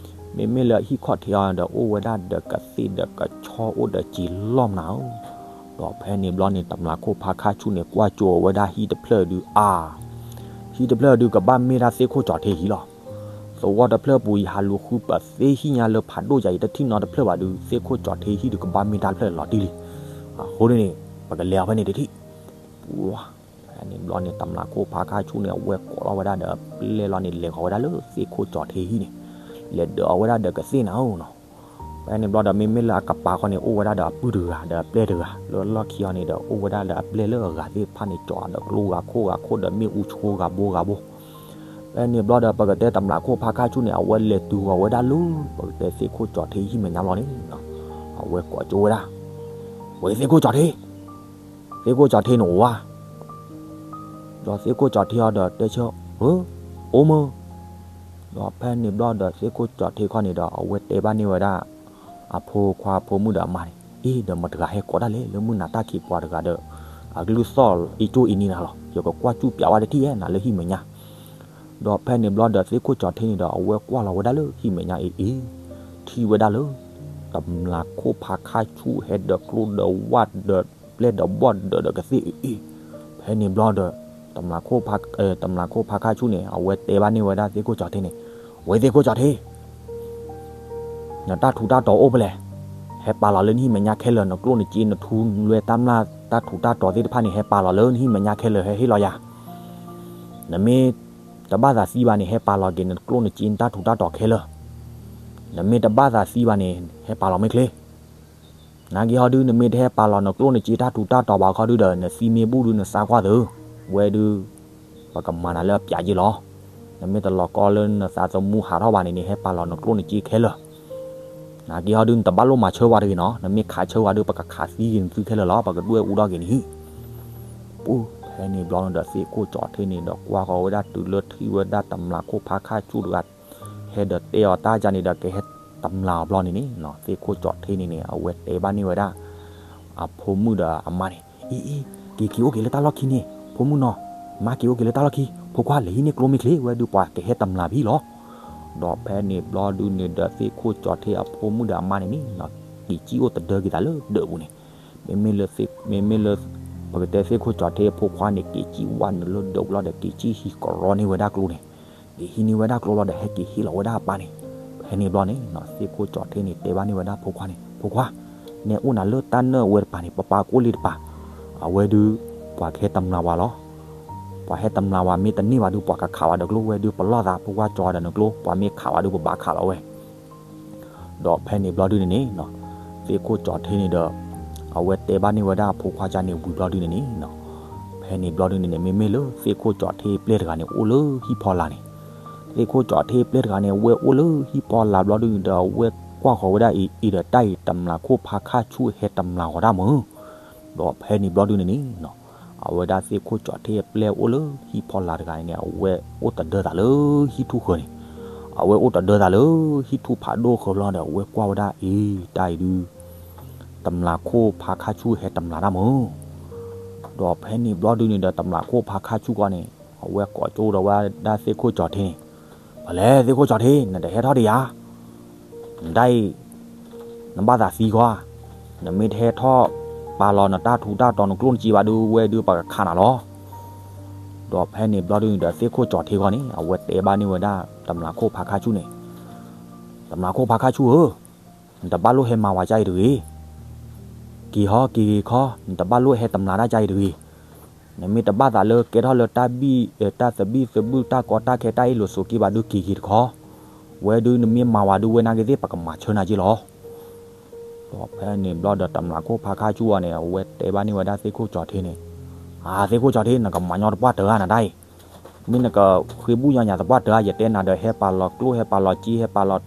မ့မ့ၢ်လၢဟံၣ်ခီၣ်ထံးအီၤဒီး အိၣ်ဝဲဒၣ်ဒီးကသ့ၣ်ဒီးကဆီအိၣ်ဒီးစံာ်လီၢ်မနၤဧၢ, ဒီးဖဲန့ၣ်ဘျီန့ၣ် တမျာ်ခိၣ်ဖါခါဆူၣ်န့ၣ် ကွၢ်ကၠိဝဲဒၣ်ဟံၣ်တဖျၢၣ်ဒုးအါ, ဟံၣ်တဖျၢၣ်ဒုးကဘၣ်မ့ၢ်ဒၣ်သ့ၣ်ခိၣ်ကၠီၤထ့ဟံၣ်လီၤ, သဝီတဖျၢၣ်ပူၤအံၤဟးလူၤဃုပသ့ဟံၣ်ညါလၢဖးဒိၣ်ယၤအံၤ တထံၣ်နီတဖျၢၣ်ဘၣ်ဒုး သ့ၣ်ခိၣ်ကၠီၤထ့ဟံၣ်ဒုးကဘၣ်မ့ၢ်တၢ်တဖျၢၣ်လီၤတံၢ်လံ, အဃိန့ၣ်န့ၣ် ပကလဲၤအီၤဖဲန့ၣ်တထံၣ်, ဖဲန့ၣ်ဘျီန့ၣ် တမျာ်ခိၣ်ဖါခါဆူၣ်န့ၣ် အဝဲကိးလီၤဝဲဒၣ်ဒီးအပျဲၢ်လီၤန့ၣ် လဲၤဃီၤဝဲဒၣ်လၢသ့ၣ်ခိၣ်ကၠီၤထ့ဟံၣ်န့ၣ်, လဲၤဒၢးအီၤဝဲဒၣ်ဒီးကသ့ၣ်နၤဧၢနီၤ, ဖဲန့ၣ်ဘျီဒီး မ့မ့ၢ်လၢအကပၤဃီန့ၣ် အိၣ်ဝဲဒၣ်ဒီးအပုၢ်တဂၤဒီးအပျဲၢ်တဂၤ လၢလီၢ်ခံအီၤန့ၣ်ဒီး အိၣ်ဝဲဒၣ်လၢအပျဲၢ်လၢအဂၤသ့ၣ်တဖၣ်န့ၣ် ကၠီၤဒီးကျိဂၤခိၣ်ဂၤခိၣ်ဒီးမ့ၣ်အူဆိဂၤဘိဂၤဘိ, ဖဲန့ၣ်ဘျီဒီး ပကတဲတမျာ်ခိၣ်ဖါခါဆူၣ်န့ၣ် အဝဲလဲၤတုၤဃီၤဝဲဒၣ်လၢ ပကတဲသ့ၣ်ခိၣ်ကၠီၤထ့ဟံၣ်မဲာ်ညါဘျီန့ၣ်, အဝဲကိးကၠိဝဲဒၣ်, ဝဲသ့ၣ်ခိၣ်ကၠီၤထ့, သ့ၣ်ခိၣ်ကၠီၤထ့နအိၣ်ဧါ, ဒီးသ့ၣ်ခိၣ်ကၠီၤထ့အီၤဒီးတဲဆၢ, အိၣ်မုၢ်, ဒီးဖဲန့ၣ်ဘျီဒီးသ့ၣ်ခိၣ်ကၠီၤထ့ခီန့ၣ်ဒီး အဝဲတဲဘၣ်န့ၢ်ဝဲဒၣ် အဖိခွါဖိမုၣ်ဒီးအမါန့ၣ်, အ့ ဒီးမတၤတဂၤဟဲကိးဒၣ်လဲာ်လၢမုၢ်နၤတၢ်ခံးပှၤတဂၤဒီး အကလုၢ်သီၣ်အ့ၣ်ကၠိအ့ၣ်နံၤနၤလီၤ, ယကကွၢ်စူၣ်ပၠးဝဲတထံၣ်ဧဲနၤလၢဟံၣ်မဲာ်ညါ. ဒီးဖဲန့ၣ်ဘျီဒီးသ့ၣ်ခိၣ်ကၠီၤထ့န့ၣ်ဒီး အဝဲကွၢ်လီၤဝဲဒၣ်လၢဟံၣ်မဲာ်ညါအ့ၣ်အ့ၣ်, ထံၣ်ဝဲဒၣ်လၢ တမျၢ်ခိၣ်ဖါခါဆူၣ်ဟဲဒီးကျိဒီးဝၣ်ဒီးပျဲၢ်ဒီးဘီၣ်ဒီးဒီးကသ့ၣ်အ့ၣ်အ့ၣ်. ဖဲန့ၣ်ဘျီဒီး တမျၢ်ခိၣ်ဖါခါဆူၣ်န့ၣ် အဝဲတဲဘၣ်န့ၢ်ဝဲဒၣ်သ့ၣ်ခိၣ်ကၠီၤထ့န့ၣ်, ဝဲသ့ၣ်ခိၣ်ကၠီၤထ့ နတၢ်ထူးတၢ်တီၤအိၣ်ဖဲလဲၣ်, ဟဲပာ်လီၤလၢနဟံၣ်မဲာ်ညါခဲလၢာ်, နကျိၣ်နစ့နထူလွဲတၢ်မျၢ်တၢ်ထူးတၢ်တီၤသ့ၣ်တဖၣ်န့ၣ် ဟဲပာ်လီၤလၢနဟံၣ်မဲာ်ညါခဲလၢာ် ဟဲဟ့ၣ်လီၤယၤ. နမ့ၢ်တဘၣ်သးသံဘၣ်န့ၣ် ဟဲပာ်လီၤက့ၤနကျိၣ်နစ့နတၢ်ထူးတၢ်တီၤခဲလၢာ်. နမ့ၢ်တဘၣ်သးသံဘၣ်န့ၣ် ဟဲပာ်လီၤမ့ၢ်ချ့. နာ်က့ဟီဒု နမ့ၢ်တဟဲပာ်လီၤနကျိၣ်နစ့တၢ်ထူးတၢ်တီၤဘၣ်ခီဒုဒီး နသံမ့ၢ်ဘူၣ်ဒု နသါကွၢ်သု, ဝဲဒု ပကမၤနၤလၢအပၠးက့လီၤ. နမ့ၢ်တလီၤကီလၢနသးသမူဟးထီၣ်ဘၣ်န့ၣ်န့ၣ် ဟဲပာ်လီၤနကျိၣ်နစ့ခဲလၢာ်. နာ်က့ဟီဒု နတဘၣ်လိၣ်မၤဆၢဝဲတဂ့ၤနီၤ, နမ့ၢ်ခးဆၢဝဲဒု ပကခးသံက့ၤနသုခဲလၢာ်လီၤ, ပကဒွဲၣ်အူထီၣ်က့ၤနဟံၣ်. ပူၤဖဲန့ၣ်ဘျီန့ၣ်ဒီး သ့ၣ်ခိၣ်ကၠီၤထ့န့ၣ်ဒီး ကွၢ်ဃီၤဝဲဒၣ်တုၤလၢထံၣ်ဝဲဒၣ်တမျၢ်ခိၣ်ဖါခါဆူၣ်တဂၤ ဟဲဒီးတဲအီၤတၢ်ကန့ၣ်ဒီး ကဟဲတမျၢ်အီၤဘျီန့ၣ်န့ၣ် သ့ၣ်ခိၣ်ကၠီၤထ့န့ၣ်န့ၣ် အဝဲတဲဘၣ်န့ၢ်ဝဲဒၣ် အဖိမုၣ်ဒီးအမါန့ၣ်, အ့ အ့ က့ၤက့ၤအိၣ်က့ၤလၢတၢ်လီၢ်ခံန့ၣ် ဖိမုၣ်နီၤ, မါက့ၤအိၣ်က့ၤလၢတၢ်လီၢ်ခံ, ဖိခွါလဲၤဟံးန့ၢ်ကျိမ့ၢ်ချ့ ဝဲဒုးပှၤကဟဲတမျၢ်ဖဲလီၤ. ဒီးဖဲန့ၣ်ဘျီဒုန့ၣ်ဒီး သ့ၣ်ခိၣ်ကၠီၤထ့အဖိမုၣ်ဒီးအမါန့ၣ်န့ၣ် က့ၤကံၣ်အိၣ်တဒၢက့ၤသးလၢဒၢးပူၤန့ၣ်, မ့မ့ၢ်လၢ မ့မ့ၢ်လၢ ပကတဲသ့ၣ်ခိၣ်ကၠီၤထ့အဖိခွါန့ၣ် က့ၤကံၣ်ဝဲနုာ်လၢဒၢးပူၤလီၤဒီး က့ၤကံၣ်ဟံးကရီန့ၢ်ဝဲဒၣ်ကျိန့ၣ်, က့ၤဟံးန့ၢ်ဝဲဒၣ်ကျိလီၤဒီး ဟဲက့ၤဟ့ၣ်လီၤဝဲဒၣ်အပၢ်န့ၣ်. ဖဲန့ၣ်ဘျီန့ၣ် သ့ၣ်ခိၣ်ကၠီၤထ့န့ၣ် တဲဘၣ်န့ၢ်ဝဲဒၣ်ဖိခွါန့ၣ်, ဖိခွါ, နဲအိၣ်နၤလၢတၢ်နၢၣ်ဝဲတပၤန့ၣ် ပပၢ်ကိၣ်လ့ၣ်တပၤ, အဝဲဒုး ပှၤကဟဲတမျၢ်ဝဲလီၤ. ပှၤဟဲတမျၢ်ဝဲ မ့ၢ်တန့ၢ်ဘၣ်ဒုး ပှၤကခးဝဲဒီးကျိဝဲဒုး ပလီၢ်သး ဖိခွါကၠီၤဒီးနကျိ ပှၤမ့ၢ်ခးဝဲဒုး ပဘၣ်ခးလီၤဝဲ ဒီးဖဲန့ၣ်ဘျီဒုန့ၣ်န့ၣ် သ့ၣ်ခိၣ်ကၠီၤထ့န့ၣ်ဒီး အဝဲတဲဘၣ်န့ၢ်ဝဲဒၣ်အဖိခွါကန့ၣ်ဝံၤဘျီဒုန့ၣ်န့ၣ်, ဖဲန့ၣ်ဘျီဒုန့ၣ်န့ၣ် မ့မ့ၢ်လၢသ့ၣ်ခိၣ်ကၠီၤထ့ပျဲၢ်တဂၤန့ၣ် အိၣ်လၢဟံၣ်ဖီလာ်န့ၣ်, သ့ၣ်ခိၣ်ကၠီၤထ့ပျဲၢ်တဂၤန့ၣ် အဝဲအိၣ်လၢဟံၣ်ဖီလာ်ဘျီဒုန့ၣ်ဒီး အဝဲကွၢ်ဃီၤဝဲဒၣ်အံၤအံၤဒီး တၢ်အံၤတမျၢ်ခိၣ်ဖါခါဆူၣ်ဟဲတမျၢ်ဃီၤတၢ်မုၢ်, ဒီးဖဲန့ၣ်ဘျီဒုန့ၣ်န့ၣ် အဝဲဒၣ်သ့ၣ်ခိၣ်ကၠီၤထ့ပျဲၢ်အိၣ်လၢဟံၣ်ဖီလာ်တဂၤန့ၣ်န့ၣ် အဝဲအိၣ်တဒၢသးလၢဟံၣ်ထူၣ်ဃၢၤန့ၣ်, အဝဲအိၣ်တဒၢသးလၢဟံၣ်ထူၣ်ဖးဒိၣ်ဃၢၤဘျီဒီး အဝဲကွၢ်ဝဲဒၣ်အံၤ တၢ်အံၤဒုး တမျၢ်ခိၣ်ဖါခါဆူၣ်ဟဲတမျၢ်တၢ်မုၢ်, ဒီးဖဲန့ၣ်ဘျီဒုန့ၣ်ဒီး တမျၢ်ခိၣ်ဖါခါဆူၣ်ဃီန့ၣ် အဝဲကိးကၠိဒီးဝဲဒၣ်သ့ၣ်ခိၣ်ကၠီၤထ့န့ၣ်, ပှၤလဲၣ်သ့ၣ်ခိၣ်ကၠီၤထ့ နတဟဲထီၣ်ဒံးဧါ, နတၢ်အံၤ နဘၣ်သးသံခီဧါ, နမ့ၢ်တဟဲထီၣ်ပာ်လီၤနတၢ်ထူးတၢ်တီၤနကျိၣ်နစ့ဘၣ်ဒုး ဝဲဒုးပှၤကခးနၤလီၤ. ဒီးဖဲန့ၣ်ဘျီဒုန့ၣ်ဒီး သ့ၣ်ခိၣ်ကၠီၤထ့ဃီန့ၣ် အဝဲတဲဘၣ်န့ၢ်ဝဲဒၣ် တမျၢ်ခိၣ်ဖါခါဆူၣ်န့ၣ်, တမျၢ်ခိၣ်ဖါခါဆူၣ်ဧၢ, နတဘၣ်လိၣ်ဟဲမၤဝဲဒ်အံၤတဂ့ၤ, က့ၤဟီက့ၤဂ့ၤခီ နတဘၣ်လိၣ်ဟဲတမျၢ်တၢ်ဒ်အံၤတဂ့ၤ, နမ့ၢ်တဘၣ်သးလၢကဲထီၣ်လၢတၢ်ဘံၣ် တၢ်သဘံၣ်သဘုၣ် တၢ်ကီတၢ်ခဲတၢ်အ့ၣ်လိာ်ဆိးက့ဘၣ်ဒုး က့ၤဂ့ၤတခီ, ဝဲဒုးနမ့ၢ်မၤဝဲဒုး ဝဲနာ်က့သ့ၣ် ပကမၤဆၢနၤက့လီၤ. ဒီးဖဲန့ၣ်ဘျီဒီး တမျၢ်ခိၣ်ဖါခါဆူၣ်အီၤန့ၣ် အဝဲတဲဘၣ်န့ၢ်ဝဲဒၣ်သ့ၣ်ခိၣ်ကၠီၤထ့န့ၣ်, အါ သ့ၣ်ခိၣ်ကၠီၤထ့ နကမၤညီတပှၢ်တၢၢ်ဧါနတၢ်အံၤ, မ့ၢ်နကဃ့ဘူၣ်ညါညါတပှၢ်တၢၢ်ဧါ, ယတဲနၤဒီး ဟဲပာ်လီၤကျိၣ် ဟဲပာ်လီၤစ့ ဟဲပာ်လီၤ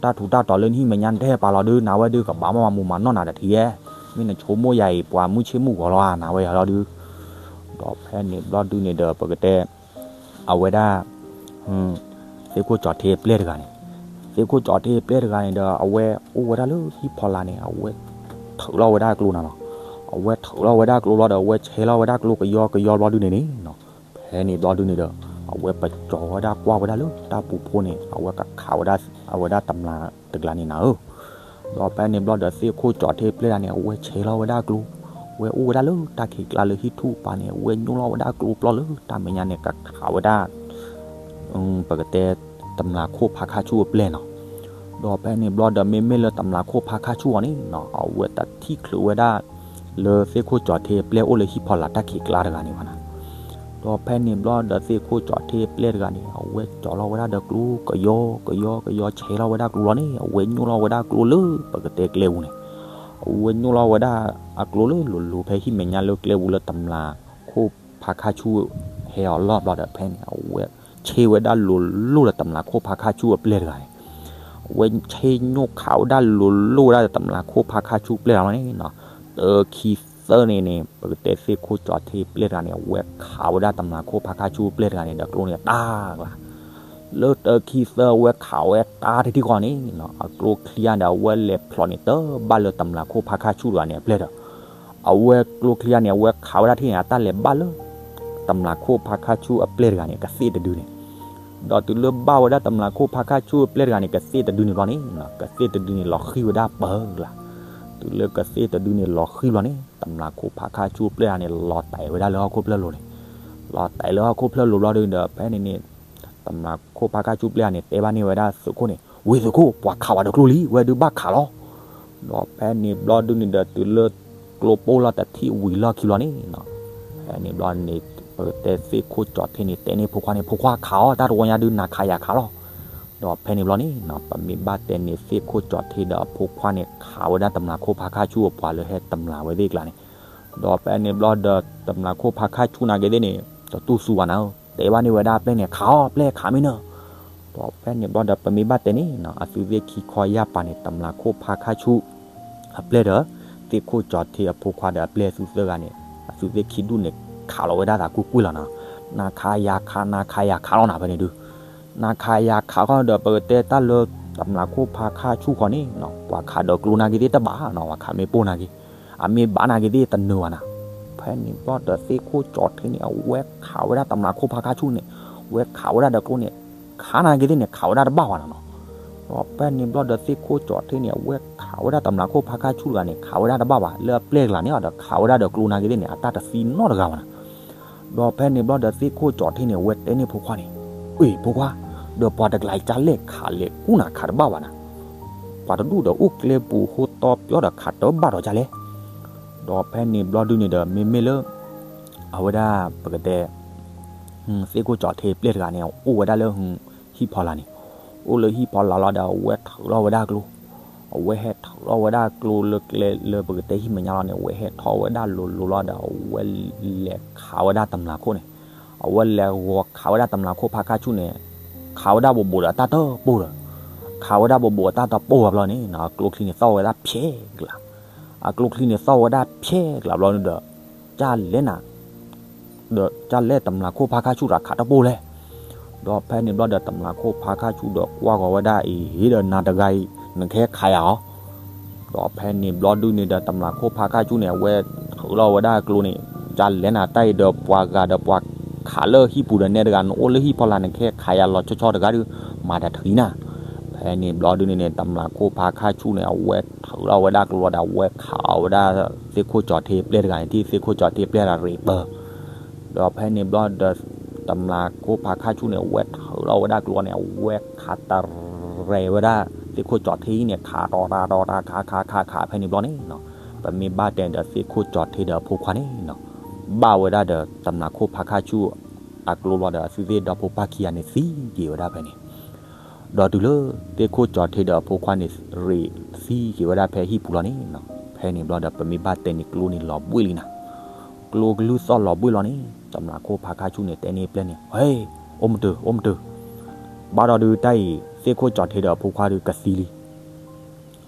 တၢ်ထူးတၢ်တီၤလၢနဟံၣ်မဲာ်ညါ နတဟဲပာ်လီၤဒုး နၤဝဲဒုး ကဘၣ်မၤမူမၤနီၢ်နၤတထံၣ်ဧါ, မ့ၢ်နဆိကမိၣ်ယၤအံၤ ပှၤမုၢ်ဆ့ၣ်မုၢ်ဂီၤလီၤဧါ နၤဝဲယၤလီၤဒုး. ဒီးဖဲန့ၣ်ဘျီဒုးန့ၣ်ဒီး ပကတဲ အဝဲဒၣ် သ့ၣ်ခိၣ်ကၠီၤထ့ပျဲၢ်တဂၤန့ၣ်, သ့ၣ်ခိၣ်ကၠီၤထ့ပျဲၢ်တဂၤန့ၣ်ဒီး အဝဲအိၣ်ဝဲဒၣ်လၢဟံၣ်ဖီလာ်န့ၣ် အဝဲထုးလီၤဝဲဒၣ်ကျိနၤလီၤ. အဝဲထုးလီၤဝဲဒၣ်ကျိလီၤဒီး အဝဲဆဲးလီၤဝဲဒၣ်ကျိကယီကယီဘျီဒုးန့ၣ်န့ၣ်, ဖဲန့ၣ်ဘျီဒုးန့ၣ်ဒီး အဝဲပကၠီၤဝဲဒၣ်ကွၢ်ဝဲဒၣ်လၢတၢ်ပူၤဖိန့ၣ် အဝဲကခးဝဲဒၣ် အဝဲဒၣ်တမျၢ်တကျါန့ၣ်နၤဧၢ. ဒီးဖဲန့ၣ်ဘျီဒီး သ့ၣ်ခိၣ်ကၠီၤထ့ပျဲၢ်တဂၤန့ၣ် အဝဲဆဲးလီၤဝဲဒၣ်ကျိ, ဝဲအိၣ်ဝဲဒၣ်လၢတၢ်ခံးကျါလၢဟံၣ်ထူၣ်ပၤန့ၣ် အဝဲညိၣ်လီၤဝဲဒၣ်ကျိပျီလၢတၢ်မဲာ်ညါန့ၣ် ကခးဝဲဒၣ် ပကတဲ တမျၢ်ခိၣ်ဖါခါဆူၣ်အပျဲၢ်နီၤ. ဒီးဖဲန့ၣ်ဘျီဒီး မ့မ့ၢ်လၢတမျၢ်ခိၣ်ဖါခါဆူၣ်အီၤန့ၣ်နီၤ အဝဲတထံၣ်ချုးဝဲဒၣ် လၢသ့ၣ်ခိၣ်ကၠီၤထ့ပျဲၢ်အိၣ်လၢဟံၣ်ဖီလာ်တၢ်ခံးကျါတဂၤန့ၣ်ဘၣ်နီၤ. ဒီးဖဲန့ၣ်ဘျီဒီး သ့ၣ်ခိၣ်ကၠီၤထ့ပျဲၢ်တဂၤန့ၣ် အဝဲကၠီၤလီၤဝဲဒၣ်ဒီးကျိကယီကယီကယီ ဆဲးလီၤဝဲဒၣ်ကျိလီၤန့ၣ် အဝဲညိၣ်လီၤဝဲဒၣ်ကျိလၢပကတဲကျဲပူၤန့ၣ်, အဝဲညိၣ်လီၤဝဲဒၣ်အကျိလၢလိၤလိၤဖဲဟံၣ်မဲာ်ညါလၢကျဲပူၤလၢတမျၢ်ခိၣ်ဖါခါဆူၣ်ဟဲအီၤလီၢ်ဘျီဒီး ဖဲန့ၣ် အဝဲဆ့ဝဲဒၣ်လိၤလိၤဒီးတမျၢ်ခိၣ်ဖါခါဆူၣ်အပျဲၢ်တဂၤန့ၣ်, အဝဲဆ့ညိၣ်ခးဝဲဒၣ်လိၤလိၤဝဲဒၣ်ဒီးတမျၢ်ခိၣ်ဖါခါဆူၣ်ပျဲၢ်တဂၤန့ၣ်နီၤ. တခံ သၢန့ၣ်န့ၣ် ပကတဲသ့ၣ်ခိၣ်ကၠီၤထ့ပျဲၢ်တဂၤန့ၣ် အဝဲခးဝဲဒၣ်တမျးခိၣ်ဖါခါဆူၣ်ပျဲၢ်တဂၤန့ၣ်ဒီးကျိန့ၣ်တၢ်ကျါ, လၢတၢခံသၢအဝဲခးဝဲတၢ် ထံထံဃီန့ၣ် အကျိချံဧါဒီးအဝဲလဲၤဖျိးန့ၣ်တဘၣ်လၢတမျးခိၣ်ဖါခါဆူၣ်တဂၤန့ၣ်အပျဲၢ်ဒီး အဝဲကျိချံဧါန့ၣ် အဝဲခးဝဲဒၣ်ထံၣ်န့ၣ် အတၢ်လဲၤဘၣ်လၢ တမျးခိၣ်ဖါခါဆူၣ်အပျဲၢ်တဂၤန့ၣ် ကသ့ၣ်တဒုန့ၣ်, ဒီးတုၤလၢဘၣ်ဝဲဒၣ်တမျးခိၣ်ဖါခါဆူၣ်အပျဲၢ်တဂၤန့ၣ် ကသ့ၣ်တဒုန့ၣ်ဘျီန့ၣ် ကသ့ၣ်တဒုန့ၣ်လီၤဃံၤဝဲဒၣ်ပၢၤကျါ, တုၤလၢကသ့ၣ်တဒုန့ၣ်လီၤဃံၤဘျီန့ၣ် တမျးခိၣ်ဖါခါဆူၣ်အပျဲၢ်တဂၤန့ၣ် လီၤတဲာ်ဝဲဒၣ်လၢဟီၣ်ခိၣ်ဖျၢၣ်လိၤန့ၣ်, လီၤတဲာ်လၢဟီၣ်ခိၣ်ဖျၢၣ်လိၤဘျီဒုဒီး ဖဲန့ၣ်န့ၣ် တမျးခိၣ်ဖါခါဆူၣ်ပျဲၢ်တဂၤန့ၣ် တဲဘၣ်န့ၢ်ဝဲဒၣ်သုးခိၣ်န့ၣ် ဝံၤသုးခိၣ် ပှၤခးဝဲဒီးကျိလံ ဝဲဒုးဘၣ်ခးလီၤ. ဒီးဖဲန့ၣ်ဘျီဒုန့ၣ်ဒီးတုၤလၢ ကျိပိၢ်လီၤတထံၣ်ဝံၤလီၢ်ခံဘျီန့ၣ် ဖဲန့ၣ်ဘျီန့ၣ် ပကတဲသ့ၣ်ခိၣ်ကၠီၤထ့န့ၣ် တဲန့ၢ်ဖိခွါန့ၣ် ဖိခွါခးအီၤ တၢ်တဝီညါဒုးနၤခးယၤခးလီၤ. ဒီးဖဲန့ၣ်ဘျီန့ၣ် ပမ့ၢ်ဘၣ်တဲန့ၣ်သ့ၣ်ခိၣ်ကၠီၤထ့ဒီးအဖိခွါန့ၣ် ခးဝဲဒၣ်တမျးခိၣ်ဖါခါဆူၣ်အပှၤလၢဟဲတမျးဝဲသ့ၣ်အကျါန့ၣ်, ဒီးဖဲန့ၣ်ဘျီဒီးတမျးခိၣ်ဖါခါဆူၣ်နာ်က့ၤသ့ၣ်န့ၣ် တတူၢ်စူၤဘၣ်နၤဧၢ, တဲဘၣ်န့ၢ်ဝဲဒၣ်အပျဲၢ်န့ၣ် ခးအီၤပျဲၢ်ခးမ့ၢ်နၢၤ ဒီးဖဲန့ၣ်ဘျီဒီးပမ့ၢ်ဘၣ်တဲန့ၣ် အသုးသ့ၣ်ခံခီယၢ်ပၤန့ၣ် တမျးခိၣ်ဖါခါဆူၣ် အပျဲၢ်ဒီး သ့ၣ်ခိၣ်ကၠီၤထ့အဖိခွါဒီးအပျဲၢ်သုသၢဂၤန့ၣ် အသုးသ့ၣ်ခံဒူၣ်န့ၣ် ခးလီၤဝဲဒၣ်သးကွ့ၢ်ကွ့ၢ်လီၤနီၤ, နၤခးယၤခး နၤခးယၤခးလီၤနၤ ဖဲန့ၣ်ဒုး နၤခးယၤခးဃီဒီး ပကတဲတၢ်လၢ တမျးခိၣ်ဖါခါဆူၣ်ဃီန့ၣ် ပှၤခးဒီးကျိနာ်က့ၤသ့ၣ်တဘၣ်နီၤ, ပှၤခးမ့ၢ်ပိၢ်နာ်က့ၤ အမ့ၢ်ဘၣ်နာ်က့ၤသ့ၣ်တနၢၤဘၣ်နီၤ. ဖဲန့ၣ်ဘျီဒီးသ့ၣ်ခိၣ်ကၠီၤထ့န့ၣ် အဝဲခးဝဲဒၣ်တမျးခိၣ်ဖါခါဆူၣ်န့ၣ် ဝဲခးဝဲဒၣ်ဒီးကျိန့ၣ် ခးနာ်က့ၤသ့ၣ်န့ၣ် ခးဝဲဒၣ်တဘၣ်ဘၣ်နီၤနီၤ. ဒီးဖဲန့ၣ်ဘျီဒီးသ့ၣ်ခိၣ်ကၠီၤထ့န့ၣ် အဝဲခးဝဲဒၣ်တမျးခိၣ်ဖါခါဆူၣ်တဂၤန့ၣ် ခးဝဲဒၣ်တဘၣ်ဘၣ် လၢအပျဲၢ်ကျါန့ၣ်ဒီး ခးဝဲဒၣ်ဒီးကျိနာ်က့ၤသ့ၣ်န့ၣ် အတၢ်တသံနီတဂၤဘၣ်နီၤ. ဒီးဖဲန့ၣ်ဘျီဒီးသ့ၣ်ခိၣ်ကၠီၤထ့န့ၣ် အဝဲတဲန့ၢ်ဖိခွါန့ၣ် အ့ၣ် ဖိခွါ ဒီးပှၤတကျါအံၤကၢ်လဲၣ်ခးလဲၣ်ကူၣ်နၤခးတဘၣ်ဘၣ်နၤ, ပှၤတဒူၣ်ဒီးအိၣ်ကျဲပူၤဟိသီပၠီဒီးခးတဘၣ်ဒီးကၢ်လဲၣ်. ဒီးဖဲန့ၣ်ဘျီဒုန့ၣ်ဒီး မ့မ့ၢ်လၢ အဝဲဒၣ်ပကတဲ သ့ၣ်ခိၣ်ကၠီၤထ့ပျဲၢ်တဂၤန့ၣ် အိၣ်ဝဲဒၣ်လၢ ဟံၣ်ဖီလာ်န့ၣ်, အိၣ်လၢဟံၣ်ဖီလာ်လီၤဒီး အဝဲထုးထီၣ်ဝဲဒၣ်ကျိ, အဝဲဟဲထုးထီၣ်ဝဲဒၣ်ကျိလၢကျဲလၢပကတဲဟံၣ်မဲာ်ညါလီၤန့ၣ် အဝဲဟဲထီၣ်ဝဲဒၣ်လိၤလိၤလီၤဒီး အဝဲလဲၤခးဝဲဒၣ်တမျးခိၣ်န့ၣ်, အဝဲလဲၤဂီၤခးဝဲဒၣ်တမျးခိၣ်ဖါခါဆူၣ်န့ၣ်, ခးဝဲဒၣ်ဘိးဘိးဒီးတၢ်တပိၢ်ဒီး, ခးဝဲဒၣ်ဘိးဘိးအတၢ်တပိၢ်ဘၣ်ဘျီန့ၣ် အကျိချံန့ၣ်သီၣ်ဝဲဒၣ်ဖျဲးကျါ အကျိချံန့ၣ်သီၣ်ဝဲဒၣ်ဖျဲးကျါဘျီန့ၣ်ဒီး ကၢ်လဲၣ်နၤ, ဒီးကၢ်လဲၣ်တမျးခိၣ်ဖါခါဆူၣ်တဂၤခးတပိၢ်လဲၣ်. ဒီးဖဲန့ၣ်ဘျီဒီးတမျးခိၣ်ဖါခါဆူၣ်ဒီးကွၢ်ဂီၤဝဲဒၣ်အံၤ ဟ့ၣ်ဒီးနၤတဂၤအံၤ နကဟဲခးယၤအီၤ ဒီးဖဲန့ၣ်ဘျီဒုန့ၣ်ဒီးတမျးခိၣ်ဖါခါဆူၣ်န့ၣ် အဝဲထုးထီၣ်ဝဲဒၣ်ကျိန့ၣ်, ကၢ်လဲၣ်နၤတၢ်အံၤဒီးပှၤဂၤဒီးပှၤခးလၢဟံၣ်ပူၤဒီးနဲတဂၤ နအိၣ်လၢဟံၣ်ဖီလာ် နကဟဲခးယၤလီၤဆီဆီတဂၤဒီး မၤတၢ်တဂ့ၤနၤ. ဖဲန့ၣ်ဘျီဒုန့ၣ်န့ၣ် တမျးခိၣ်ဖါခါဆူၣ်န့ၣ် အဝဲထုးထီၣ်ဝဲဒၣ်ကျိဒီး အဝဲခးအီၤဝဲဒၣ်သ့ၣ်ခိၣ်ကၠီၤထ့ပျဲၢ်တဂၤန့ၣ် ထံၣ်သ့ၣ်ခိၣ်ကၠီၤထ့ပျဲၢ်တဂၤရ့းပၢၤ ဒီးဖဲန့ၣ်ဘျီဒီး တမျးခိၣ်ဖါခါဆူၣ်န့ၣ် အဝဲထုးထီၣ်ဝဲဒၣ်ကျိန့ၣ် အဝဲခးတရဲးဝဲဒၣ် သ့ၣ်ခိၣ်ကၠီၤထ့အံၤန့ၣ် ခးတီၤတၢ်တီၤတၢ်ခးခးခးခး ဖဲန့ၣ်ဘျီန့ၣ်နီၤ, ပမ့ၢ်ဘၣ်တဲဒီးသ့ၣ်ခိၣ်ကၠီၤထ့ဒီးအဖိခွါန့ၣ်နီၤ, ဘၣ်ဝဲဒၣ်ဒီးတမျးခိၣ်ဖါခါဆူၣ် အကျိလီၤဒီးအသုသ့ၣ်ဒီးဖိပၢ်ခံဂၤန့ၣ်သံက့ၤဝဲဒၣ်ဖဲန့ၣ် ဒီးတုၤလၢ သ့ၣ်ခိၣ်ကၠီၤထ့ဒီးအဖိခွါန့ၣ် ရ့းသံက့ၤဝဲဒၣ်ဖဲဟံၣ်ပူၤလီၤန့ၣ်နီၤ, ဖဲန့ၣ်ဘျီဒီး ပမ့ၢ်ဘၣ်တဲန့ၣ်ကျိန့ၣ်လီၤဘှ့ၣ်လံနၤ, ကျိကလုၢ်သီၣ်လီၤဘှ့ၣ်လီၤန့ၣ် တမျးခိၣ်ဖါခါဆူၣ်န့ၣ် တဲန့ၢ်ပျဲၢ်န့ၣ် ဟဲ, အိၣ်မုာ်တၢၢ် အိၣ်မုာ်တၢၢ်, ဘၣ်ဒီးဒုးတၢ်အံၤ သ့ၣ်ခိၣ်ကၠီၤထ့ဒီးအဖိခွါဒုးကသံလံ